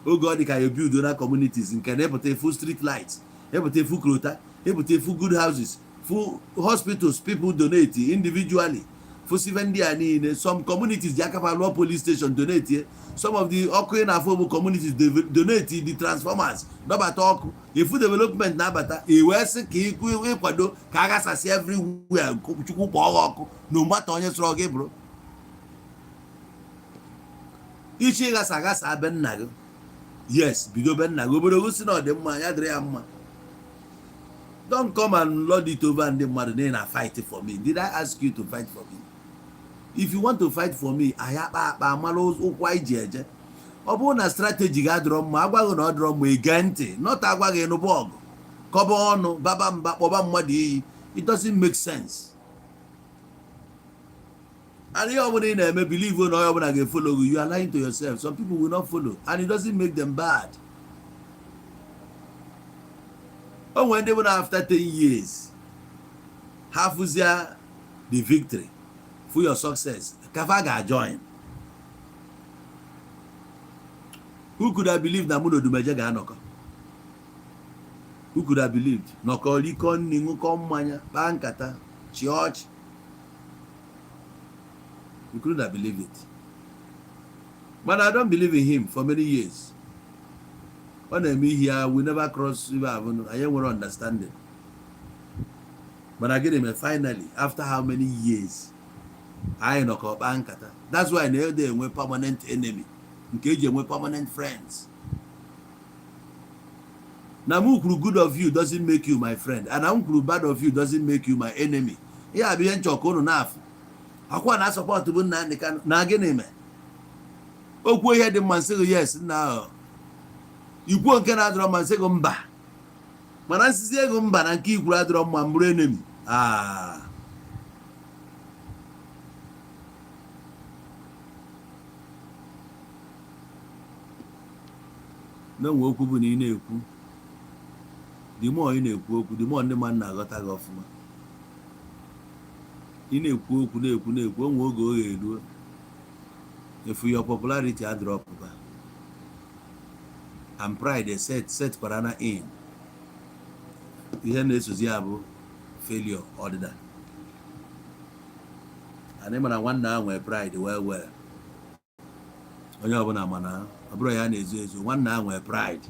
Oge ọ dị ka ya build na communities nke na-epụta full street lights, epụta full krota, epụta full good houses, full hospitals, people donate individually. For 7 ndị a niile, some communities ji aka lụọ police station donate. Some of the ọkụ na afọ communities donate the transformers, dọbata ọkụ. Ifu development na-abata wee sị ka ịkwado ka agasasị everywhere, chukwu kpọọ ọkụ na mgbata onye sọrọ gị bụrụ ichi ịghasa agasa be nna gị. Yes, bido be nna gị, obodo gị si na ọ dị mma, ya dịrị ya mma. Don't come and lord it over ndị mmadụ na fight for me. Did I ask you to fight for me? If you want to fight for me, ayakpa akpa mara ụkwụ anyị ji eje. Ọ bụrụ na strategy ga adịrọ mma, agwaghị na ọ dịrọ mma, ige ntị, not agwaghị n'ụbọ ọgụ, kọba ọnụ, baba mba, kpọba mmadụ iyi. It doesn't make sense. And ihe ọbụla ị na-eme, believe na onye ọbụla ga-follow you. You are lying to yourself. Some people will not follow, and it doesn't make them bad. When they were after 10 years, half was the victory for your success. Kavaga join. Who could have believed that Mmuo Dumejaga Noko? Who could have believed? Noko Likon Ningukom Manya, Bankata, Church. You couldn't have believed it. But I don't believe in him for many years. When I meet here, we never cross river. I ain't want to understand it. But I get him finally, after how many years, I know Bankata. That's why now they were permanent enemy. Engage with permanent friends. Now, good of you doesn't make you my friend, and bad of you doesn't make you my enemy. Yeah, I be in chocolate enough. I want to support to win na again. Oh, go ahead and man say yes now. You go and adrọ man say go mba. Mana nsi go mba na nke igwu adrọ ma mburu enemy. Ah. No nwe okwu bụ na ị na-ekwu. The more ị na-ekwu okwu, the more ndị mmadụ na-aghọta gị ọfụma. Ị na-ekwu okwu na-ekwu onwe oge o ga-eruo. If your popularity drop, and pride is set Corona in. Ihe na-esozi ya bụ failure ọdịda. Anyị mana nwanne ahụ nwere pride well. Onye ọbụla mana ọ bụrụ ya na-ezo ezo, nwanne ahụ nwere pride.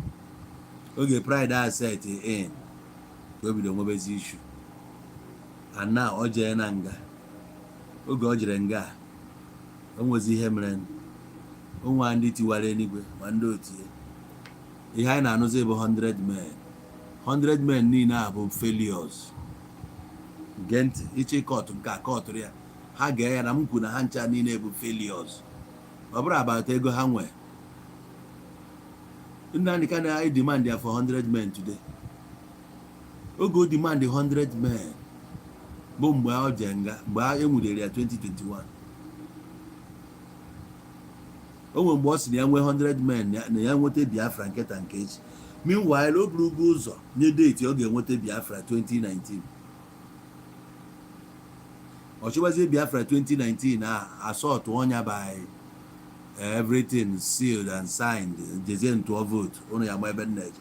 Oge pride a set in, o bido nwebezi issue. And now o jee na nga. Oge o jere nga, enwezi ihe mere onwe ndị tiwara enigwe ma ndị otie ihe anyị na-anụzi bụ 100 men 100 men niile a bụ failures. Gee ntị, ịchị kọtụ nke a kọtụrụ ya ha gee ya na m kwu na ha ncha niile bụ failures. Ọ bụrụ agbata ego ha nwee. Nnamdi Kanu I demand ya for 100 men today. Oge o demand 100 men bụ mgbe ọ je nga mgbe e nwudere ya 2021. O nwere mgbe ọ sị na ya nwee 100 men na ya nweta Biafra nketa nke echi. Meanwhile o buru ụgwọ ụzọ nye deeti ọ ga-enweta Biafra 2019. Ọ chịwazie Biafra 2019 assault ọnya by everything sealed and signed, jezie ntụọ vote ụnụ ya ma ebe nneje.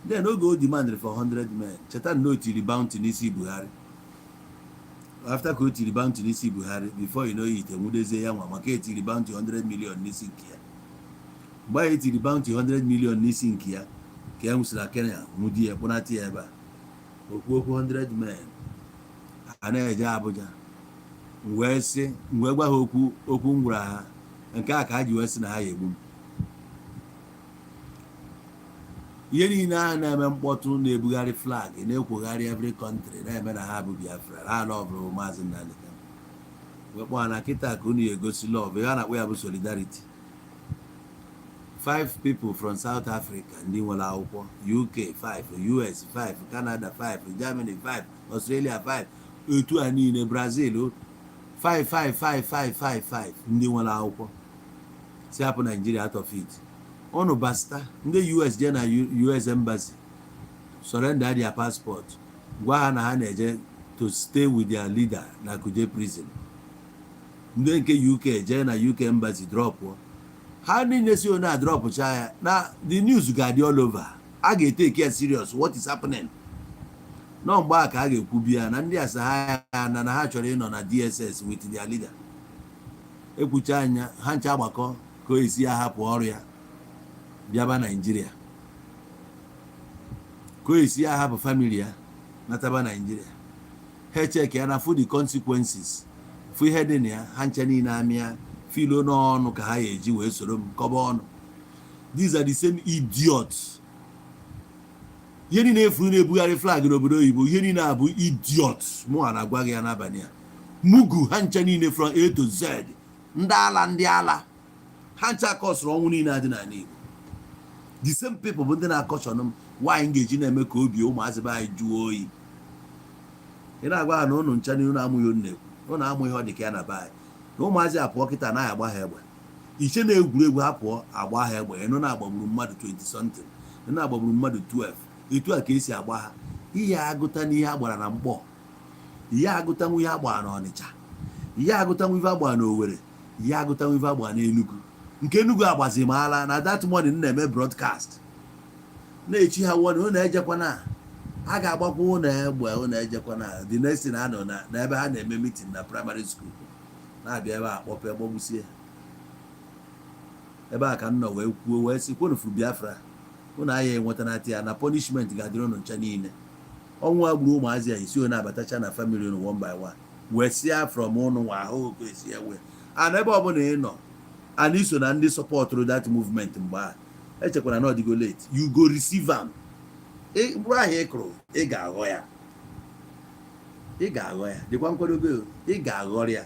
Then oge o demanded for 100 men, cheta na o tiri bounty n'isi Buhari. After ka o tiri bounty n'isi Buhari, before you know it, enwudezie ya nwa maka etiri bounty 100 million n'isi nke ya. Mgbe e tiri bounty 100 million n'isi nke ya ka ya nwụsịrị Kenya nwụdi ya kpọnata ya ebe a. Okwu 100 men a na-eje Abuja wee gwa ha okwu m gwara ha nke a ka ha ji wee sị na ha ya egbu m. Ihe niile a na-eme mkpọtụ na-ebugharị flag na-ekwogharị every country na-eme na ha bụ Biafra ha lọvụrụ Maazị Nnamdi Kanu wee kpọọ na kịta ka unu egosi lọv ihe a na-akpọ ya bụ solidarity. 5 people from South Africa ndị nwere akwụkwọ, UK 5, US 5, Canada 5, Germany 5, Australia 5, otu a niile Brazil 5 ndị nwere akwụkwọ si hapụ Nigeria out of it. Unu basta ndị US je na US embassy surrender their passport, gwa ha na ha na-eje to stay with their leader na Kuje prison. Ndị nke UK je na UK embassy drop ha niile si na drop cha ya na the news ga-adị all over. A ga-etake ya serious what is happening. No mgbe a ka a ga-ekwubi ya na ndị asa ha na ha chọrọ ịnọ na DSS with their leader. Ekwucha anya ha ncha agbakọ ka o esi ya hapụ ọrụ ya bịaba Nigeria, ka o esi ya hapụ family ya nataba Nigeria. Ha check ya na for the consequences fu ihe dị na ya ha ncha niile amịa filo n'ọnụ ka ha eji wee soro m kọba ọnụ. These are the same idiots. Ihe niile efuru na-ebugharị flag n'obodo oyibo ihe niile abụ idiots. Mụ na-agwa gị ya n'abalị a mugu ha ncha niile from A to Z ndị ala ha ncha kọsụrụ ọnwụ niile adị n'ala Igbo. The same people bụ ndị na-akọchọn m nwaanyị ga-eji na-eme ka obi ụmụazị be anyị jụọ oyi. Ị na-agwa ha na ụnụ ncha niile amụghị nnekwu ụnụ amụghị ọ dị ka ya na be anyị na ụmụazị apụọ kịta anaghị agba ha egbe. Iche na egwuregwu ha pụọ agba ha egbe ịnụ na-agbagburu mmadụ 20 something ịnụ na-agbagburu mmadụ 12. Etu a ka esi agba ha. Ihe agụta n'ihe agbara na Mkpọ, ihe agụtanwu ihe agbara na Ọnịcha, ihe agụtanwu ihe agbara na Owerri, ihe agụtanwu ihe agbara na Enugu. Nke Enugu agbazi maala na that morning na-eme broadcast na-echi ha wọnụ ụnụ ejekwana a ga-agbakwa ụnụ egbe ụnụ ejekwana. The next thing ha nọ na ebe ha na-eme meeting na primary school na-abịa ebe a kpọpụ egbogbusie ebe a ka m nọ wee kwuo wee sị kwunu furu Biafra ụnụ anya enwetanata ya na punishment ga-adịrị ụnụ ncha niile. Ọnwụ agburu ụmụazị ya isi ụnụ abatacha na family ụnụ one by one wee sịa from ụnụ nwa ahụ oke esi ewe ana ebe ọbụla ị nọ and iso na ndị sọpọtụrụ that movement mgbe a echekwara na ọdịgo late you go receive am. Mkpụrụ ahụ ị kụrụ ị ga-aghọ ya dịkwa nkwadobe ị ga-aghọrọ ya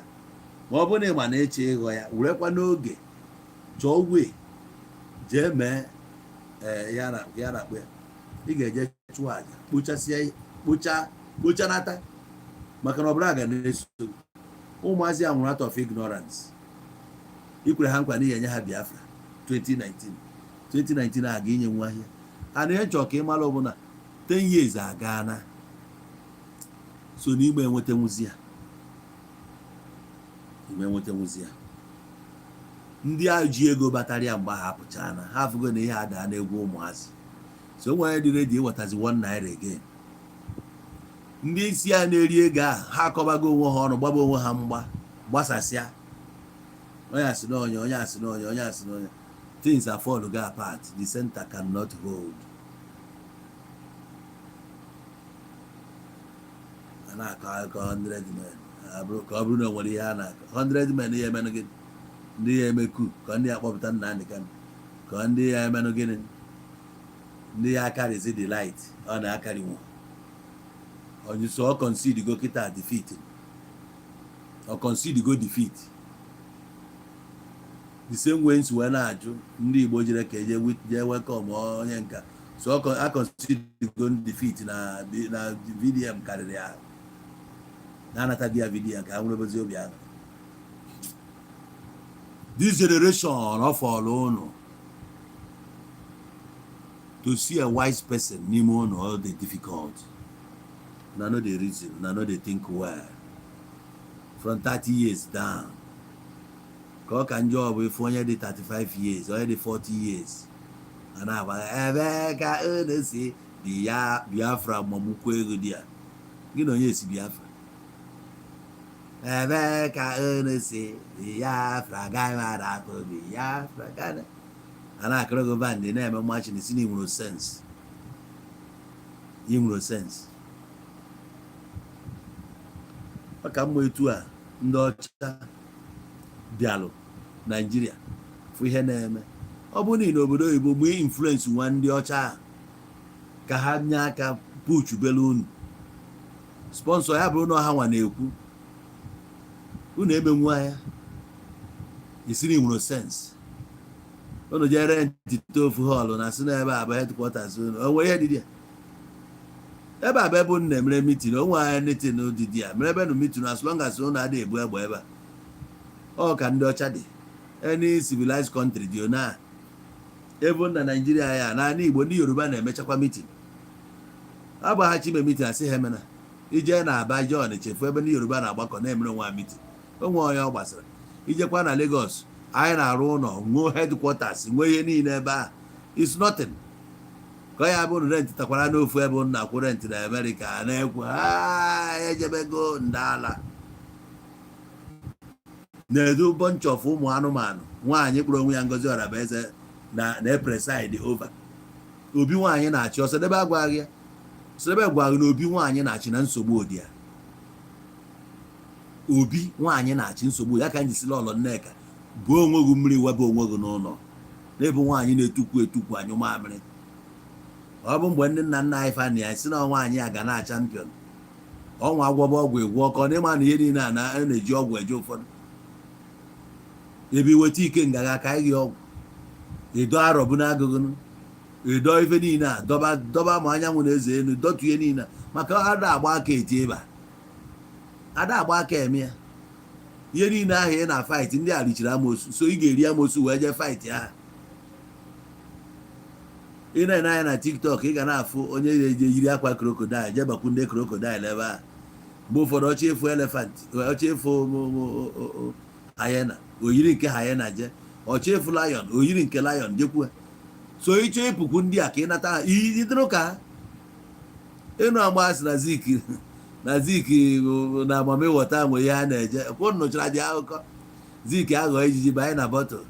ma ọ bụrụ na ị ma na-eche ịghọ ya werekwa n'oge chọọ wee jee mee ya na akpụ ya. Ị ga-eje chụọ aja kpochanata maka na ọ bụrụ aga na-eso ụmụazị a nwụrụ out of ignorance. Ikwere ha nkwa n'ihi enye ha Biafra 2019 a ga-inye nwa ahịa a na ịchọ ka ị mara ọbụla 10 years aga na so n'ime enwetanwuzi ya. Ndị a ji ego batara ya mgbe ha apụchana na ha afụgo na ihe ada na-egwu ụmụazị so nwanyị dị ready iwetazi 1 naira again. Ndị isi a na-eri ego a ha akọbago onwe ha ọnụ gbaba onwe ha mgba gbasasịa onye asị na onye things are falling apart. The center cannot hold. A na-akọ 100 men ka ọ bụrụ na o nwere ihe a na-akọ 100 men ihe emenụ gị ndị ya emeku ka ndị ya kpọpụta Nnamdi Kanu ka ndị ya emenụ gịnị ndị ya akarịzi the light ọ na-akarị nwa onye so ọ concede go kịta defeat ọ concede go defeat the same way nsi wee na-ajụ ndị Igbo jere ka jee welcome onye nka so ọ concede go defeat na VDM karịrị ya na-anata ya VDM ka ha nwere obozi obi ahụ. This generation of all to see a wise person n'ime unu all the difficult na no the reason na no the think well from 30 years down ka ọ ka njọ bụ ife onye dị 35 years onye dị 40 years a na-agba ebe ka unu si dị ya Biafra magbukwa ego dị ya gị na onye si Biafra ebe ka unu si Biafra gaghị mara akụ Biafra gana a na-akọrọ gị bandị na-eme mmachi na isi na inwero sense ọ ka mma etu a ndị ọcha bịalụ Naijiria fụ ihe na-eme ọ bụ n'ihi na obodo oyibo mgbe influence nwa ndị ọcha ka ha nye aka puchu belu unu sponsor ya bụrụ na ha nwa na-ekwu unu emenwu ya isiri inwero sense unu jere ntite ofu họlụ na asị na ebe a bụ headquarters unu o nwere ihe dịdị ebe a bụ ebe unu na-emere meeting o nwe anya netin dịdị ya mere ebe nu meeting as long as unu adịghị ebu egbe ebe a ọ ka ndị ọcha dị any civilized country dị na ebe na Naijiria ya na Igbo ndị Yoruba na-emechakwa meeting agbaghachi ime meeting asị ha emena ije na Aba John chefu ebe ndị Yoruba na-agbakọ na-emere nwa meeting onwe onye ọ gbasara ijekwa na Lagos anyị na-arụ ụlọ nwee headquarters nwee ihe niile ebe a it's nothing ka ya bụ rent takwara n'ofu ebe na akwụ rent na America na-ekwu ejebego ndala na-edu bunch of ụmụ anụmanụ nwaanyị kpụrụ onwe ya Ngozi Orabaeze na preside over obi nwaanyị na-achị Ọsadebe agwaghị ya Ọsadebe gwaghị na obi nwaanyị na-achị na nsogbu odi ya obi nwaanyị na-achị nsogbu ya ka njisila ọlọ Nneka bụ onwe gị mmiri webe onwe gị n'ụlọ n'ebe nwaanyị na-etukwu anyụ mamịrị ọ bụ mgbe ndị nna anyị fani ya si na nwaanyị a ga na champion ọnwa agwọba ọgwụ egwu ọkọ n'ịma na ihe niile a na-eji ọgwụ eje ụfọdụ ebe iweta ike ngaga ka anyị gị ọgwụ edo arọ bụ n'agụgụ edo ife niile a dọba ma anyanwụ na-eze elu dọtụ ihe niile maka ada agba aka eti ebe a ada agba aka eme ya ihe niile ahụ ị na fight ndị a richiri amosu so ị ga-eri amosu wee jee fight ha ị na-ene anya na TikTok ị ga na-afụ onye na-eje yiri akwa krokodil jebakwu ndị krokodil ebe a mgbe ụfọdụ ọcha efu elefant ọcha efu hyena oyiri nke hyena je ọcha efu lion oyiri nke lion jekwu so ịchọ ịpụkwu ndị a ka ị nata idịrụ ka ịnụ agbasị na Zik na amamighọta nwe ihe a na-eje kwụ nụchara dị akụkọ Zik aghọ ijiji banye na bọtụl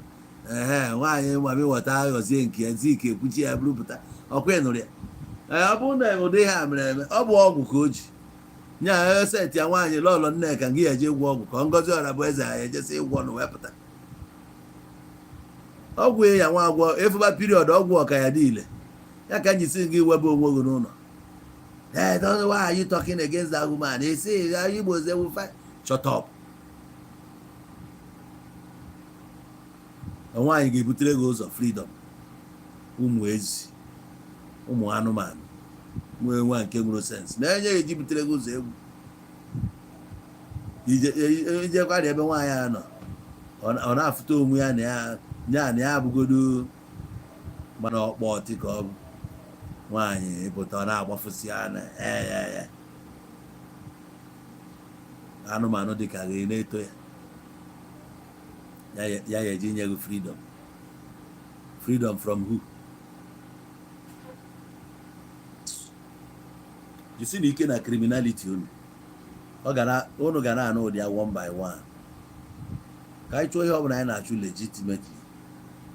nwaanyị amamighọta aghọzie nke ya Zik ekwuchi ya burupụta ọkwa ịnụrụ ya ọ bụrụ na ụdị ha mere eme ọ bụ ọgwụ ka o ji nya seti ya nwaanyị lọlọ Nneka gị eje ịgwọ ọgwụ ka Ngozi Orabaeze ha ejesi ịgwọ ọnụ wepụta ọgwụ ya nwa agwọ efuba period ọgwụ ọka ya niile ya ka njisi gị webe onwe gị n'ụlọ don't why are you talking against that woman? He say Igbo they will fight. Shut up. Nwaanyị ga-ebutere gị ụzọ freedom ụmụ ezi ụmụ anụmanụ nwee nwa nke nwere sense na-enye eji butere gị ụzọ egwu ijekwa ebe nwaanyị a nọ ọ na-afụta onwe ya na ya abụgodo mana ọkpọ ọtị ka ọ bụ nwaanyị ịpụta ọ na-agbafụsị ana anụmanụ dịka gị na-eto ya eji nye gị freedom from who? You see na ike na criminality unu ga na-anụ ụdị ya one by one ka anyị chụọ ihe ọbụla anyị na-achụ legitimately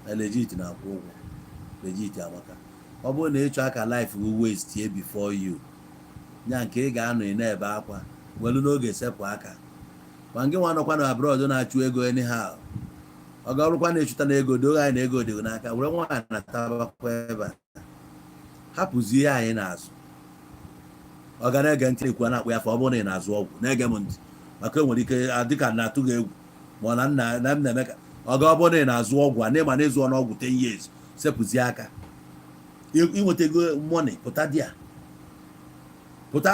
na legit na-akwụ ụgwọ legit amaka ọ bụrụ na ịchọ aka life will waste here before you nya nke ị ga-anọ na-ebe akwa welu n'oge sepụ aka ma nke nwa nọkwa na abroad na-achụ ego anyhow ọ ga-arụkwa na-echuta na ego doo anyị na ego dịgo n'aka were nwaanyị na tabakwa ebe a hapụzi ihe anyị na-azụ ọ ga na-ege ntị ekwu na-akpụ ya fa ọ bụrụ na ị na-azụ ọgwụ na-ege m ntị maka enwere ike dịka na-atụ gị egwu ma na m na-eme ka ọ ga ọ bụrụ na ị na-azụ ọgwụ a na-ịma na ịzụ ọnụọgwụ 10 years sepụzi aka inweta ego money pụta di ya pụta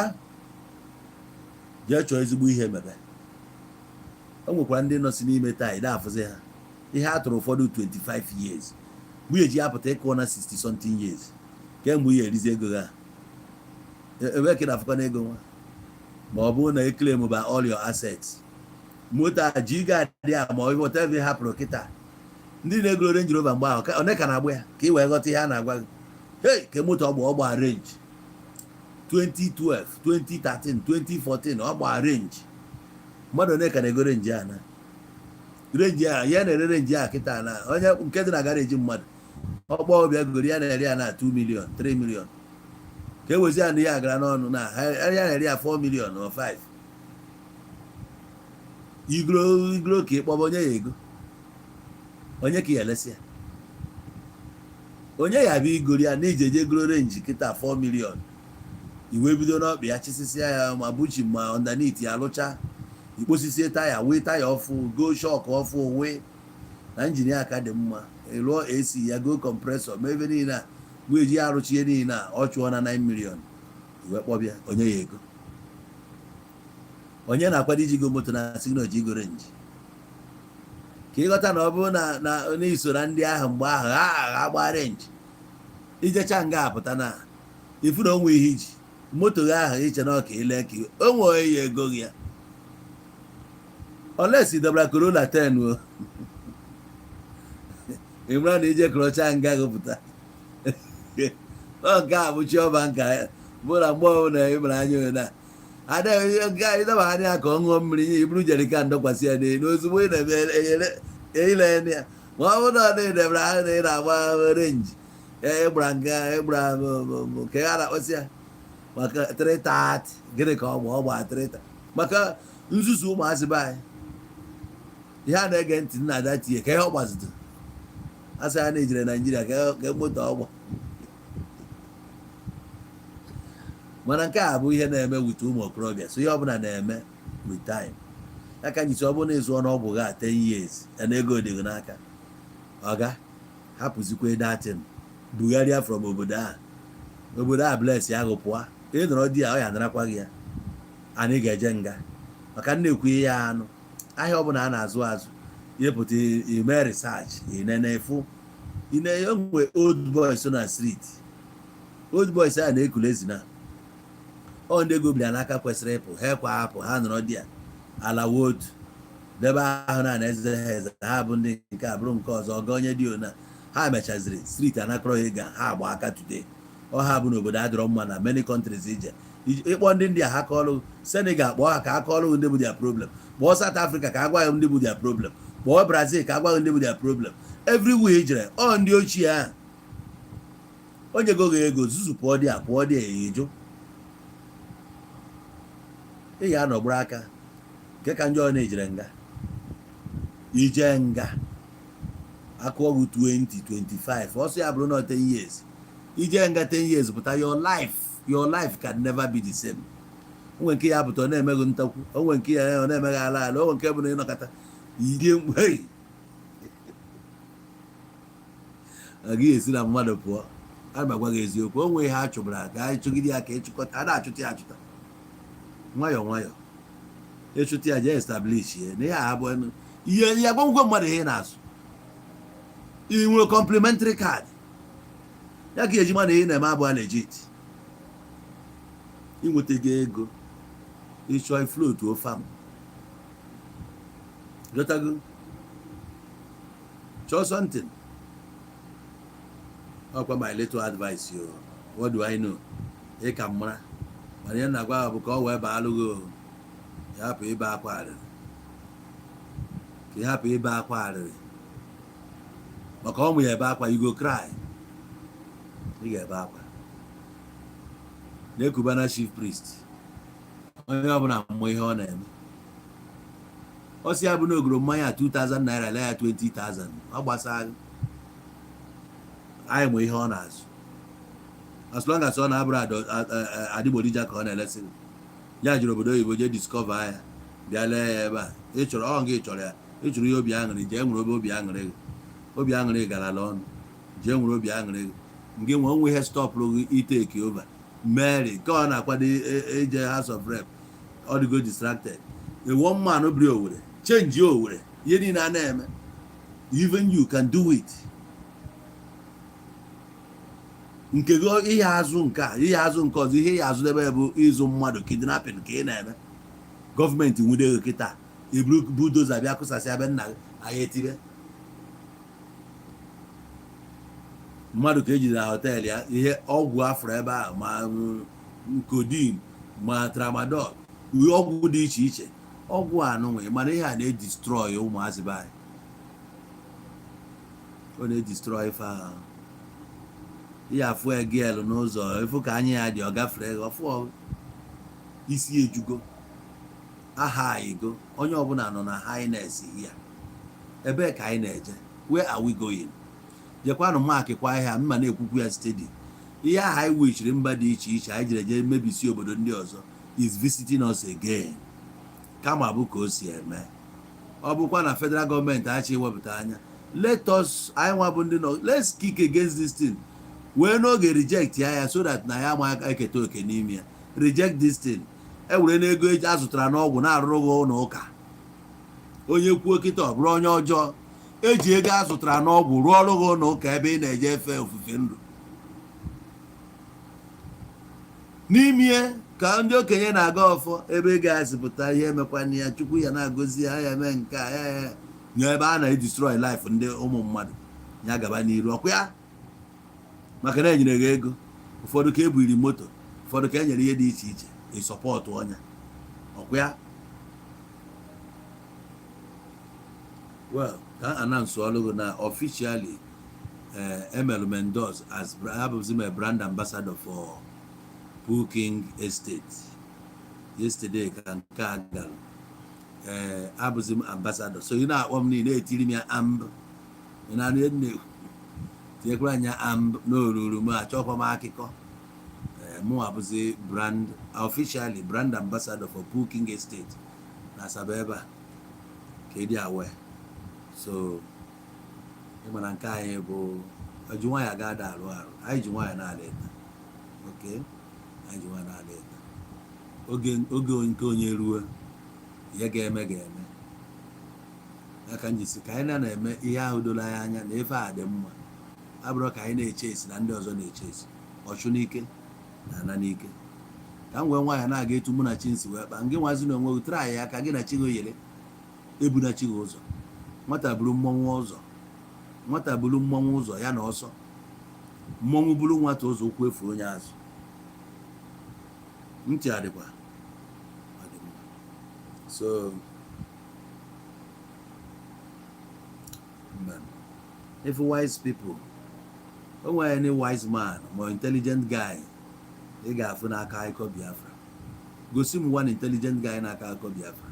jee chọọ ezigbo ihe mebe o nwekwara ndị nọ si n'ime taa ị na-afụzi ha ihe a tụrụ ụfọdụ 25 years mgbe eji apụta ịkụọ na 60 something years kemgbe ihe erizi ego ha ebe ka ị na-afụkwa n'ego nwa ma ọ bụrụ na claim by all your assets moto a ji ga-adị ya ma ọ bụ whatever ị hapụrụ kịta ndị na-egoro Range Rover mgbe ahụ one ka na-agba ya ka ị wee ghọta ihe a na-agwa gị hey ke moto ọgba range 2012 2013 2014 ọgba range mmadụ one ka na-ego range a na range a ya na-ere range a kịta na onye nke dị na garaji mmadụ ọkpọ ọbịa goro ya na-ere ya na 2 million 3 million ka ewezi ya na ya gara n'ọnụ na ya na-ere ya 4 million or 5 igro ka ịkpọba onye ya ego onye ka ya elesịa onye ya bụ igoro ya na ijeje goro range kịta 4 million iwe bido n'ọkpị ya chisisia ya ma buchi ma underneath ya lụcha ikposisie taya wee taya ọfụ go shock ọfụ wee na injin aka dị mma ịlụọ AC ya go compressor ma ebe niile a wee ji arụchi ihe niile a ọ chụọ na 9 million iwe kpọbịa onye ya ego onye na-akwado iji go moto na signal ji go range ka ịghọta na ọ bụrụ na iso na ndị ahụ mgbe ahụ ha agba range ijecha nga apụta na ifu na onwe ihe iji moto gị ahụ iche na ọka ile ka onwe onye ya ego gị ya olesi dobra Corolla 10 o ịmara na ije kọrọcha nga gụpụta nke a bụ chiọba nka bụ na mgbe ọbụla ịmara anya onye na ịdaba anya ka ọ ṅụọ mmiri nye iburu jerikan dọkwasị ya n'elu ozugbo ị na-eme ile ya ma ọ bụrụ na ọ na-edebra ahụ na ị na-agba renji ịgbara nga ịgbara nke a na-akpọsị ya maka 330 gịnị ka ọ gba 330 maka nzuzu ụmụazị be anyị ihe a na-ege ntị nna ada tinye ka ihe ọ gbazite asị ha na-ejire Naijiria ka moto ọgba mana nke a bụ ihe na-eme wit ụmụ okorobịa so ihe ọbụla na-eme with time aka nyisi ọ bụrụ na ịzụ ọnụọgwụ gị 10 years ya na ego dịgo n'aka ọ ga hapụzikwa datin bugharịa from obodo a bless ya gụ pụọ ị nọrọ di ya ọ ya narakwa gị ya anyị ga-eje nga maka na-ekwu ihe ya anụ ahịa ọbụla a na-azụ ịpụta ime research ịnenefu nwe old boys na street old boys a na-ekulezi na ọ ndị ego bịara n'aka kwesịrị ịpụ ha ekwa apụ ha nọrọ di ya ala wotu debe ahụ na eze ha eze ha bụ ndị nke abụrụ nke ọzọ ọga onye dị ona ha mechaziri street anakọrọ ịga ha agba aka today ọ ha bụ n'obodo adịrọ mma na many countries ije ịkpọ ndị ndị a ha kọọlụ Senegal kpọọ ha ka a kọọlụ ndị bụ their problem kpọọ South Africa ka agwa ya ndị bụ their problem kpọọ Brazil ka agwa ndị bụ their problem everywhere ijere ọ ndị ochie ahụ onye go ego zuzu pụọ dị ya eju ị ga-anọgburu aka nke ka njọ na-ejire nga ije nga akụ ọgwụ 20 25 ọsọ ya bụrụ na 10 years ije nga 10 years pụta your life can never be the same. Onwe nke ya pụta ọ na-emeghị ntakwu onwe nke ya ọ na-emeghị ala onwe nke bụ na ịnọkọta ide mgbe agaghị esi na mmadụ pụọ a na-agwa gị eziokwu onwe ihe a chụbara ka anyị chụgide ya ka ịchụkọta a na-achụta ya achụta nwayọọ ịchụta ya jee establish ya na ya abụ ihe ya gwangwo mmadụ ihe na-asụ ị nwere complimentary card ya ka eji mana ihe na-eme abụọ legit inweta gị ego ịchọ float ofe am jotago chọọ something ọkwa my little advice yo what do I know ị ka mara mana ya na-agwa bụ ka ọ wee baa alụgo ya hapụ ịba akwa arịrị ka ị hapụ ịba akwa arịrị maka ọmụ ya ebe akwa you go cry ị ga-ebe akwa na-ekubana chief priest onye ọbụla mmụọ ihe ọ na-eme ọ sị ya bụ na ogoro mmanya 2,000 naira lee ya 20,000 ọ gbasara anyị mụ ihe ọ na-azụ as long as ọ na-abụrụ adịgboroja ka ọ na-elesi ya jiri obodo oyibo jee discover ya bịa lee ya ebe a ịchọrọ ọ nga ịchọrọ ya ịchọrọ ihe obi aṅụrị jee nwere obi aṅụrị garala ọnụ jee nwere obi aṅụrị nke nwe onwe ihe stọpụrụ gị iteki over Mmiri ka ọ na-akwado eje House of Rep ọ dịgo distracted ewo mmanụ biri Owerri chenji Owerri ihe niile a na-eme even you can do it nke gị ihe azụ nke a ihe azụ nke ọzọ ihe ya azụ debe bụ ịzụ mmadụ kidnapping ka ị na-eme gọọmenti nwude gị kịta eburu budoza bịa kụsasị abịa nna gị anyị etibe mmadụ ka ejiri na họteelụ ya ihe ọgwụ afro ebe a ma codeine ma tramadol ọgwụ dị iche iche ọgwụ anụnwe mana ihe a na-edestroy ụmụazị be anyị ọ na-edestroy ife ahụ ihe afụ egelu n'ụzọ ifu ka anya ya dị ọ gafere ọfụ isi ejugo aha ayigo onye ọbụla nọ na highness ya ebee ka anyị na-eje where are we going jekwanụ maakị kwa ihe mma na-ekwukwu ya steady ihe aha anyị wichiri mba dị iche iche anyị jere jee mebisi obodo ndị ọzọ is visiting us again kama bụ ka o si eme ọ bụkwa na federal gọọmenti achị wepụta anya let us anyị nwa bụ ndị nọ let's kick against this thing wee n'oge reject ya so that na ya ma eketa oke n'ime ya reject this thing ewere n'ego eji azụtara n'ọgwụ na-arụrụ gị ụlọ ụka onye kwuo kịta ọ bụrụ onye ọjọọ eji ego azụtara n'ọgwụ rụọ ọrụ gị ụlọ ụka ebe ị na-eje efe ofufe ndụ n'ime ka ndị okenye na-aga ọfọ ebe ị ga-asịpụta ihe emekwana ya chukwu ya na-agọzi ya ya eme nke ya nye ebe a na-edestroy life ndị ụmụ mmadụ ya gaba n'iru ọkwa ya maka na enyere gị ego ụfọdụ ka ebiri moto ụfọdụ ka enyere ihe dị iche iche ịsọpọtụ ọnya ọkwa ya well ka announce ọlụ gị na officially Emelu Mendoza as abụzi m brand ambassador for Booking Estate yesterday ka nke a gara abụzi m ambassador so ị na-akpọ m niile etiri m ya amb ị na-anụ tinyekwara anya amb n'oruru m achọkwa m akụkọ mụ abụzi brand officially brand ambassador for Booking Estate na Asaba ebe a ka ịdị awe so ịmana nke anyị bụ ji nwaanyị ga-ada arụ arụ anyị ji nwaanyị na-ala eta oke anyị ji nwaanyị na-ala eta oge nke onye ruo ihe ga-eme ya ka m jisi ka anyị na-eme ihe ahụ doro anyị anya na efe a dị mma abụrụ ka anyị na-eche esi na ndị ọzọ na-eche esi ọchụ n'ike na ana n'ike ka m wee nwaanyị na-aga etu mụ na Chinsi wee kpaa ngị nwazi na onwe tụrụ anyị ya ka gị na chi gị oyere ebuna chi gị ụzọ nwata buru mmọnwụ ụzọ ya na ọsọ mmọnwụ buru nwata ụzọ ụkwụ efu onye azụ ntị adịkwa so if wise people o nwere any wise man or intelligent guy ị ga-afụ n'aka akụkọ Biafra gosi m one intelligent guy n'aka akụkọ Biafra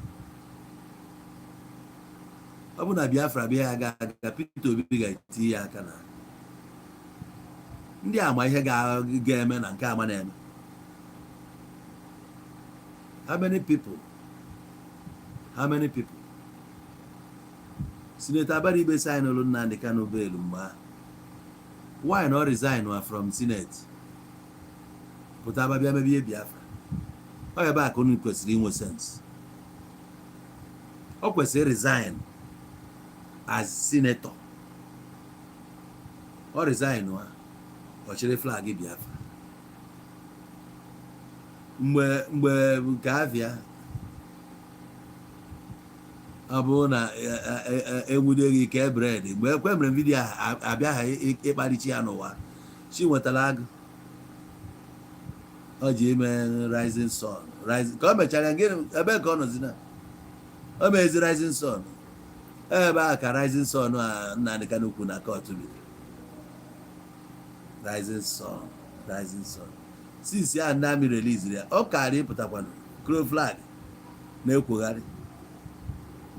ọ bụ na Biafra bịa ya aga Peter Obi ga-eti ya aka na ndị ama ihe ga-eme na nke ama na-eme how many people Senator Abaribe sign olu Nnamdi Kanu bail mgbe why not resign from Senate pụta abịa mebie Biafra ọ ebe a ka unu kwesịrị inwe sense ọ kwesịrị resign as senator ọ resign ọ chịrị flag Biafra mgbe nke avia ọ bụ na enwudeghị ike bred mgbe ekwe mere vidiyo abịaghị ịkpalichi ya n'ụwa chi nwetara agụ ọ ji ime rising sun ka ọ mechara ebe ka ọ nọzi na o mezi rising sun ebe a ka rising sun a Nnamdi Kanu ukwu na court bidoro rising sun since ya ndị amị release ya ọ karị ịpụtakwanụ crow flag na-ekwogharị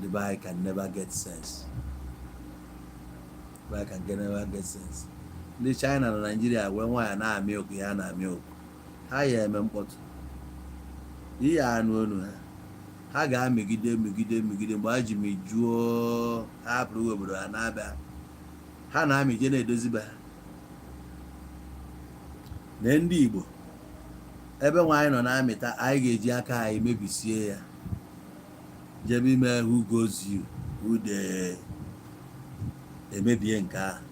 the boy can never get sense. The boy can never get sense. The China and Nigeria, when why na milk, ya na milk. Ha ya emempot. Ihe anụ onu ha. Ha ga-amegide mgbe ha ji mejuo ha hapụrụ obodo ha na-abịa. Ha na-amịje na-edozibe ha. Na ndị Igbo, ebe nwaanyị nọ na-amịta, anyị ga-eji aka anyị mebisie ya. Jebe ime who goes you, who dey emebie nke ahụ.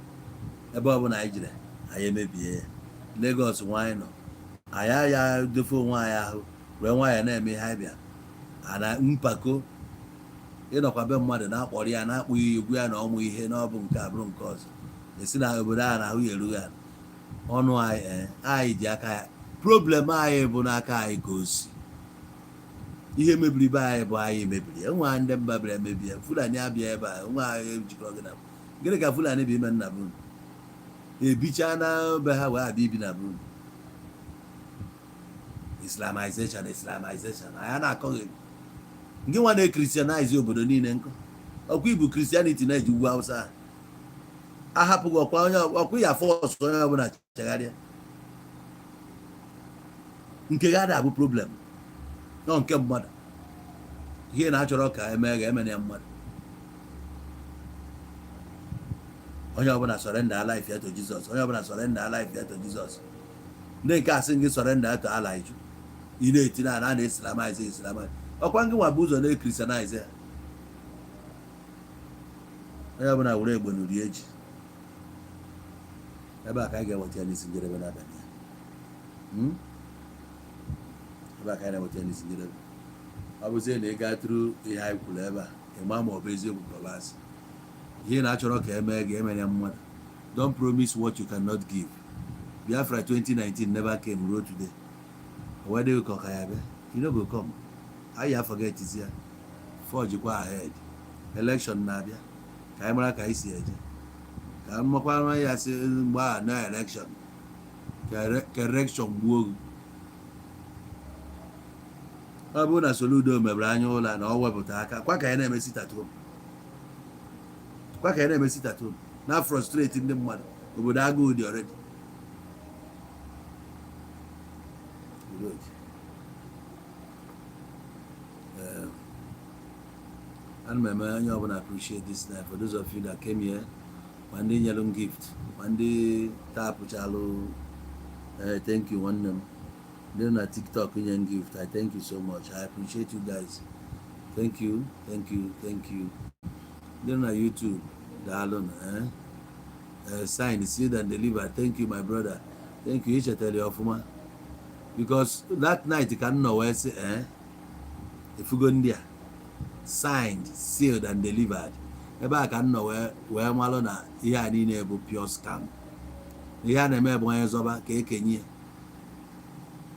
Ebe ọbụla anyị jire, anyị emebie ya. Lagos nwaanyị nọ, anyị ya dofe onwe anyị ahụ wee nwaanyị na-eme ihe anyị bịa. Ana mpako ịnọkwa be mmadụ na-akpọrọ ya na-akpụghị egwu ya na ọmụ ihe na ọ bụ nke abụrụ nke ọzọ. Esi na obodo ahụ na ahụ ya erughị ala. Ọnụ anyị ji aka ya. Problem anyị bụ n'aka anyị ka o si. Ihe mebiri be anyị bụ anyị mebiri. Enwe ndị mba bịara emebie. Fulani abịa ebe a, nwa anyị ejikọrọ gị na gịnị ka Fulani bụ ime nna bụ ebicha na be ha wee abịa ibi na bụ Islamization. Anyị na-akọghị nke nwa na-ekristianize obodo niile nkọ. Ọkwa ibu Christianity na-eji ugwu Hausa ahapụghị ọkwa ya fọs onye ọbụla chegharịa. Nke ga abụ problem nọ nke mmadụ. Ihe na-achọrọ ka eme na mmadụ. Onye ọbụla surrender life ya to Jesus. Onye ọbụla surrender life ya to Jesus. Ndị nke asị gị surrender to Allah iju. Ị na-etinye a na-Islamize. Ọkwa ngị nwa bụ ụzọ na-ekristianize ya. Onye ọbụla were egbe n'ụdị eji. Ebe a ka anyị ga-eweta ya n'isi njedebe n'abalị ya. Ebe a ka anyị na-eweta ya n'isi njedebe. Ọ bụzie na ị gaa tụrụ ihe anyị kwuru ebe a, ịma ma ọ bụ eziokwu ka ọ bụ asị. Ihe na-achọrọ ka eme ga-emere mmadụ. Don't promise what you cannot give. Biafra 2019 never came, ruo today. Where do you go ka ya bịa? You no go come. How you forget is here. Forge kwa ahead. Election na-abịa. Ka anyị mara ka anyị si eje. Ka mmakwa ya sị mgbe na election. Ka election gbuo oge. Ọ bụrụ na Soludo mebere anya ụlọ na ọ wepụta aka, kwa ka anyị na-emesi tattoo. Na frustrate ndị mmadụ. Obodo agụụ dị already. And my man, you want to appreciate this night. For those of you that came here, one day yellow gift, one day tap chalo. Thank you, one them. Then a TikTok young gift. I thank you so much. I appreciate you guys. Thank you. Then a YouTube, the alone, sign, sealed and delivered. Thank you, my brother. Thank you, each tell you of because that night you can know where say, if you go in there. Signed, sealed and delivered. Ebe a ka nọ wee malụ na ihe a niile bụ pure scam. Ihe a na-eme bụ onye zọba ka ekenye.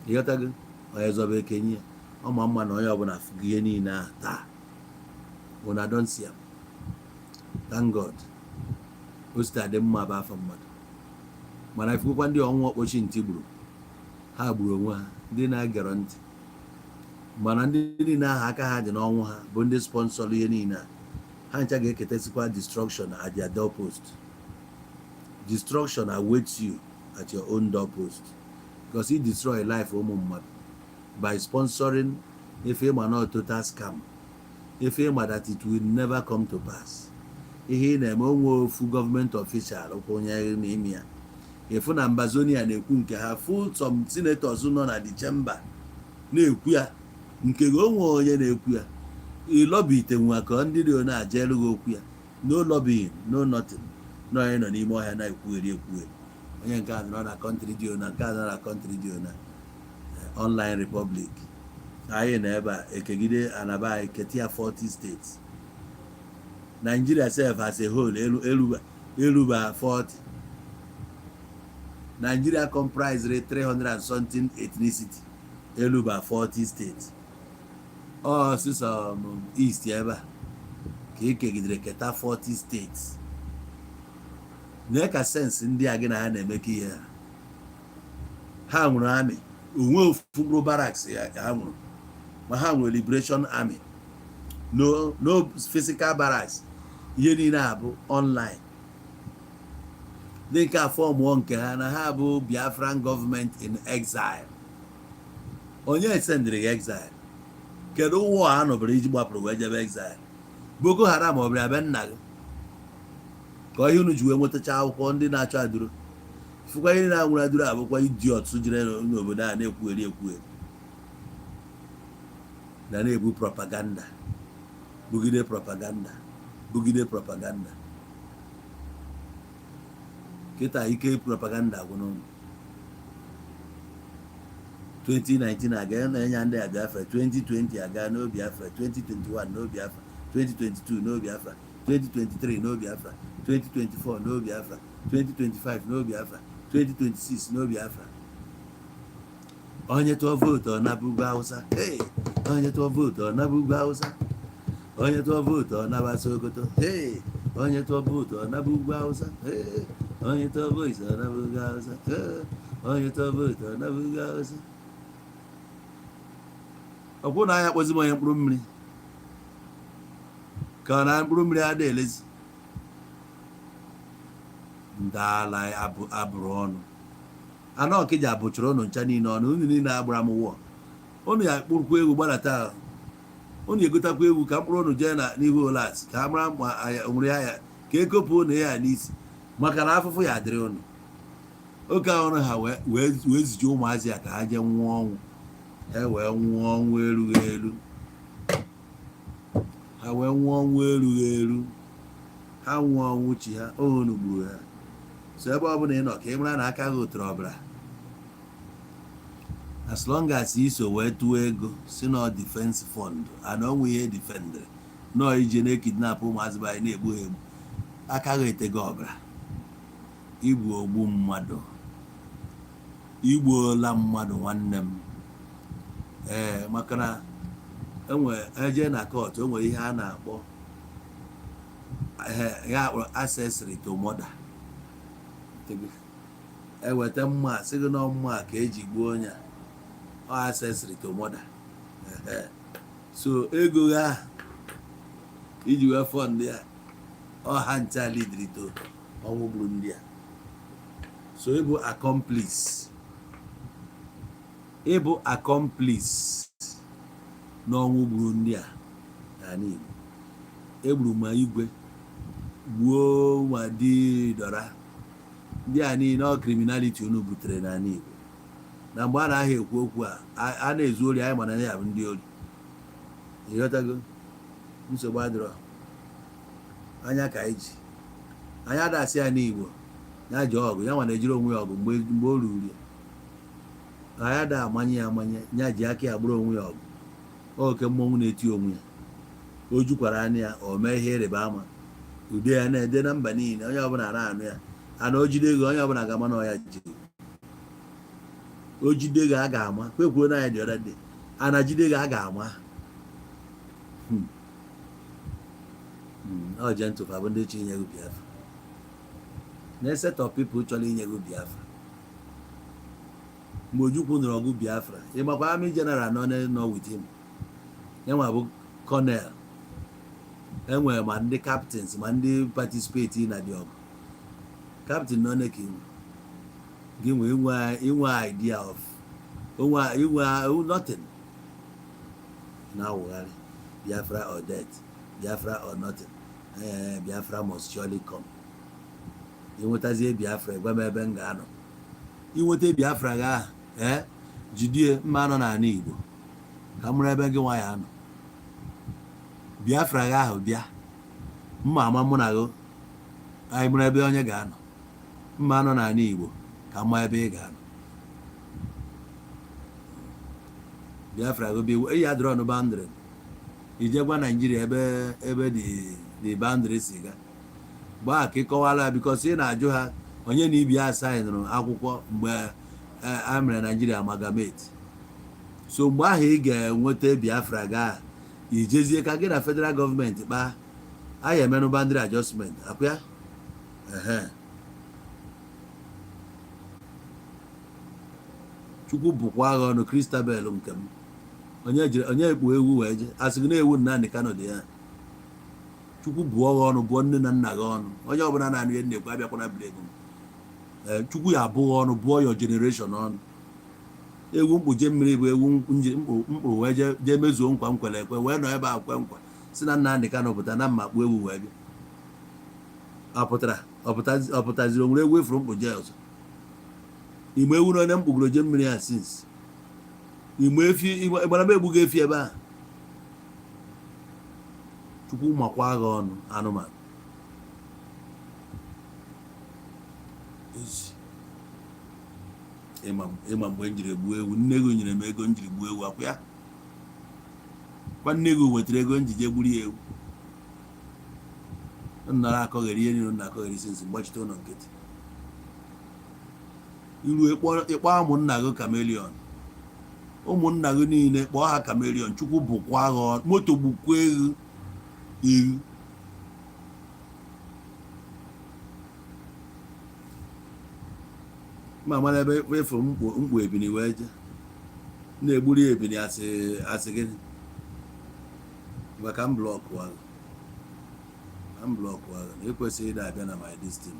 Ịghọtago? Onye zọba ekenye. Ọ ma mma na onye ọbụla fụgo ihe niile a taa. Una don't see am. Thank God. O sita dị mma bụ afọ mmadụ. Mana ifukwa ndị ọnwụ okpochi ntị gburu. Ha gburu onwe ha. Ndị na-egere ntị. Mana ndị niile ahụ aka ha dị n'ọnwụ ha bụ ndị sponsor ihe niile a. Ha ncha ga-eketesikwa destruction at their doorpost. Destruction awaits you at your own doorpost. Because he destroy life ụmụ mmadụ by sponsoring ife ịma na total scam. Ife ịma that it will never come to pass. Ihe ị na-eme onwe ofu government official ụkwụ onye n'ime ya. Efu na Ambazonia na-ekwu nke ha, full some senators nọ na the chamber na-ekwu ya. Nke gị onwe onye na-ekwu ya. Lobby ite nwa ka ndị dị na-aja elu gị okwu ya. No lobbying, no nothing. No onye nọ n'ime ọhịa na-ekwugheri. Onye nke a nọ na country dị na nke a nọ na country dị na online republic. Anyị na ebe a ekegide anaba anyị ketia 40 states. Nigeria self as a whole eluba 40. Nigeria comprise 300 and something ethnicity. Eluba 40 states. Oh, so east ebe ka ekegidere keta 40 states. N'eka sense ndị a gị na ha na-emeka ihe ha nwụrụ amị onwe ofu barracks ya ha nwụrụ ma ha nwere liberation army no physical barracks, ihe niile a bụ online. Dị nke a fọmụọ nke ha na ha bụ Biafran government in exile. Onye sendịrị ya exile? Kedu ụwa a nọbara iji gbapụrụ wee jebe exile? Boko Haram ọ bịara be nna gị ka ihe unu ji wee nwetacha akwụkwọ ndị na-achọ aduro? Fụkwa ihe na-anwụrụ aduro abụkwa idiot jire n'obodo a na-ekwugheri na na-ebu propaganda, bugide propaganda. Kịta ike propaganda agwụ n'ụlọ. 2019 aga na-enye ndị a Biafra, 2020 aga no Biafra, 2021 no Biafra, 2022 no Biafra, 2023 no Biafra, 2024 no Biafra, 2025 no Biafra, 2026 no Biafra. Onye tụọ vootu ọ naba ugwu Hausa, onye tụọ vootu ọ naba ugwu Hausa, onye tụọ vootu ọ naba Sokoto, onye tụọ vootu ọ naba ugwu Hausa, onye tụọ vootu ọ naba ugwu Hausa, onye tụọ vootu ọ naba ugwu Hausa. Ọ bụrụ na anyị akpọzi m onye mkpụrụ mmiri ka ọ na mkpụrụ mmiri adịghị elezi ndị ala abụrụ ọnụ anọ Ọkịja abụchara ụnụ ncha niile ọnụ, unu niile agbara m wụọ. Unu ya kpụrụkwa egwu gbadata ahụ, unu egotakwa egwu ka mkpụrụ ụnụ jee n'ihu olas ka a mara ma nwere ya ka ekopụ ụnụ ya n'isi, maka na afụfụ ya adịrị ụnụ. Oke ahụ ha wee zije ụmụazị ya ka ha jee nwụọ ọnwụ, wee nwụọ ọnwụ erughị eru, ha wee nwụọ ọnwụ erughị eru, ha nwụọ ọnwụ chi ha, unu gburu ha. So ebe ọ bụla ị nọ ka ị mara na aka gị otere ọbara, as long as iso wee tụọ ego si na defense fund ana onwe ihe defendere nọ ije na-ekidnap ụmụazị anyị na-egbu ha egbu, aka gị etego ọbara, igbu ogbu mmadụ, igbuola mmadụ nwanne m. Maka na eje na court o nwere ihe a na-akpọ ya akpọrọ accessory to murder. Eweta mma sị gị na mma ka eji gbuo onye ọ accessory to murder. So ego ha iji wee fund ya ọha ncha lidiri to ọnwụ gburu ndị a. So ịbụ accomplice n'ọnwụ gburu ndị a n'ala Igbo. Egburu ma Igwe, gbuo ma Didora, ndị a niile ọ criminality unu butere n'ala Igbo. Na mgbe a na-ahịa ekwu okwu a na-ezu ori, anyị mana ya bụ ndị ori. Ịghọtago? Nsogbu adịrọ, anya ka anyị ji, anyị adasị ya n'Igbo ya ji ọgụ, ya nwa na-ejiri onwe ya ọgụ mgbe o ruru ya. Anyị ada amanye ya amanye, ya ji aka ya gburu onwe ya ọgụ. Oke mmọnwụ na-eti onwe ya, o jukwara anya ya, o mee ihe ịrịba ama, ude ya na-ede na mba niile, onye ọbụla na-anụ ya. Ana o jide ego, onye ọbụla ga-ama na ọya ji, o jide gị a ga-ama, kwekwuo na ya dị ọda dị, ana jide gị a ga-ama. Ọ jentụfa bụ ndị chi inye gị Biafra, na set of people chọrọ inye gị Biafra. Mgbe Ojukwu nụrụ ọgụ Biafra, ịmakwa army general nọ with him, enwe bụ colonel, enwere ma ndị captains ma ndị participate na dị ọgụ. Captain nọ neki gị inwe idea of inwe nothing na awụgharị Biafra or death, Biafra or nothing. Biafra must surely come. Inwetazie Biafra, gwa m ebe m ga-anọ. Inweta Biafra ga jidie mma anọ n'ala Igbo ka m mụrụ ebe gị nwa ya anọ. Biafra ga ahụ bịa, mma ama mụ na gị anyị mụrụ ebe onye ga-anọ. Mma anọ n'ala Igbo ka mma ebe ị ga-anọ. Biafra go bi eyi adịrọ ọnụ boundary, ije gwa Naijiria ebe dị boundary si ga gbaa ka ịkọwala, because ị na-ajụ ha onye na ibi ya saịnụrụ akwụkwọ mgbe a mere Naijiria amalgamate. So mgbe ahụ ị ga-enweta Biafra gaa ijezie ka gị na federal gọọmenti kpaa, anyị emenụ boundary adjustment akwa. Chukwu bụkwa agha ọnụ Kristabel nke m. onye ekpu ewu wee je asị gị na ewu Nnamdi Kanu dị ya Chukwu bụọ gị ọnụ bụọ nne na nna gị ọnụ onye ọbụla na-anụ ihe na-ekwu abịakwana blegu Chukwu ya abụọ ọnụ bụọ your generation ọnụ ewu mkpuje mmiri bụ ewu mkpụ wee jee mezuo nkwa m kwere ekwe wee nọ ebe a kwe nkwa si na Nnamdi Kanu pụta na mma kpu ewu wee bịa ọpụtaziri onwere ewu efuru mkpuje ọzọ igbe ewu na onye mkpugoro je mmiri a since igbe efi ịgbara m egbugo efi ebe a Chukwu makwa agha ọnụ anụmanụ ịma mgbe m jiri gbuo ewu nne gị nyere m ego m jiri gbuo ewu akwụ ya kwa nne gị wetara ego m ji je gburu ya ewu nnara akọgheri ihe niile na akọgheri sinsi mgbachite ụlọ nkịtị iru ịkpọ ụmụnna gị kamelion ụmụnna gị niile kpọọ ha kamelion Chukwu bụkwa agha moto gbukwa eghu ma mara ebe efu mkpu ebini wee je na-egburu ya ebini asị gịnị maka m blọkụ agha na ekwesịghị ịda abịa na my destin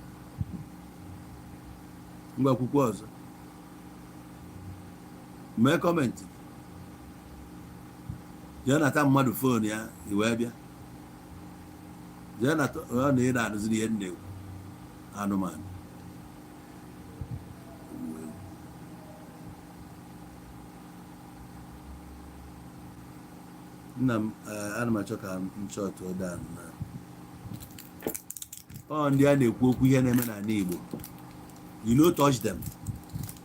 ngwa akwụkwọ ọzọ mee kọmentị jee nata mmadụ fon ya iwee bịa jee nata ọ na ị na-anụziri ihe nna-ekwu anụmanụ nna m ana m achọ ka m chọtụ ụda na ọ ndị a na-ekwu okwu ihe na-eme n'ala Igbo you no touch them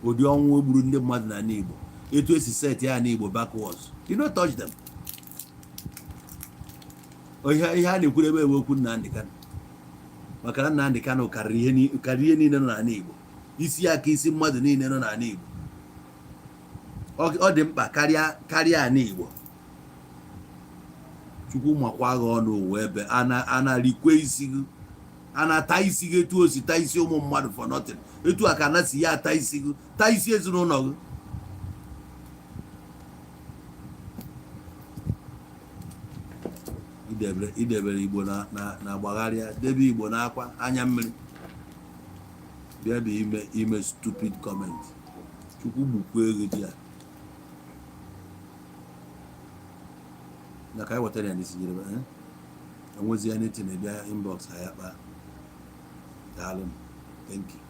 ụdị ọnwụ gburu ndị mmadụ n'ala Igbo etu esi set ya n'Igbo backwards you no touch them ihe a na-ekwuru ebe okwu Nnamdi Kanu maka na Nnamdi Kanu karịrị ihe niile nọ n'ala Igbo isi aka isi mmadụ niile nọ n'ala Igbo ọ dị mkpa karịa ala Igbo Chukwu makwa gị ọnụ ụwa ebe a na-arikwe isi gị a na-ata isi gị etu o si taa isi ụmụ mmadụ for nothing etu a ka na si ya ata isi gị taa isi ezinụlọ gị idebere Igbo na-agbagharịa debe Igbo n'akwa anya mmiri bịa bụ ime stupid comment Chukwu gbukwa ego dị ya na ka anyị wetara ya n'isi nyere enwezi ya n'eti na-ebịa inbox ha ya kpaa daalụ thank you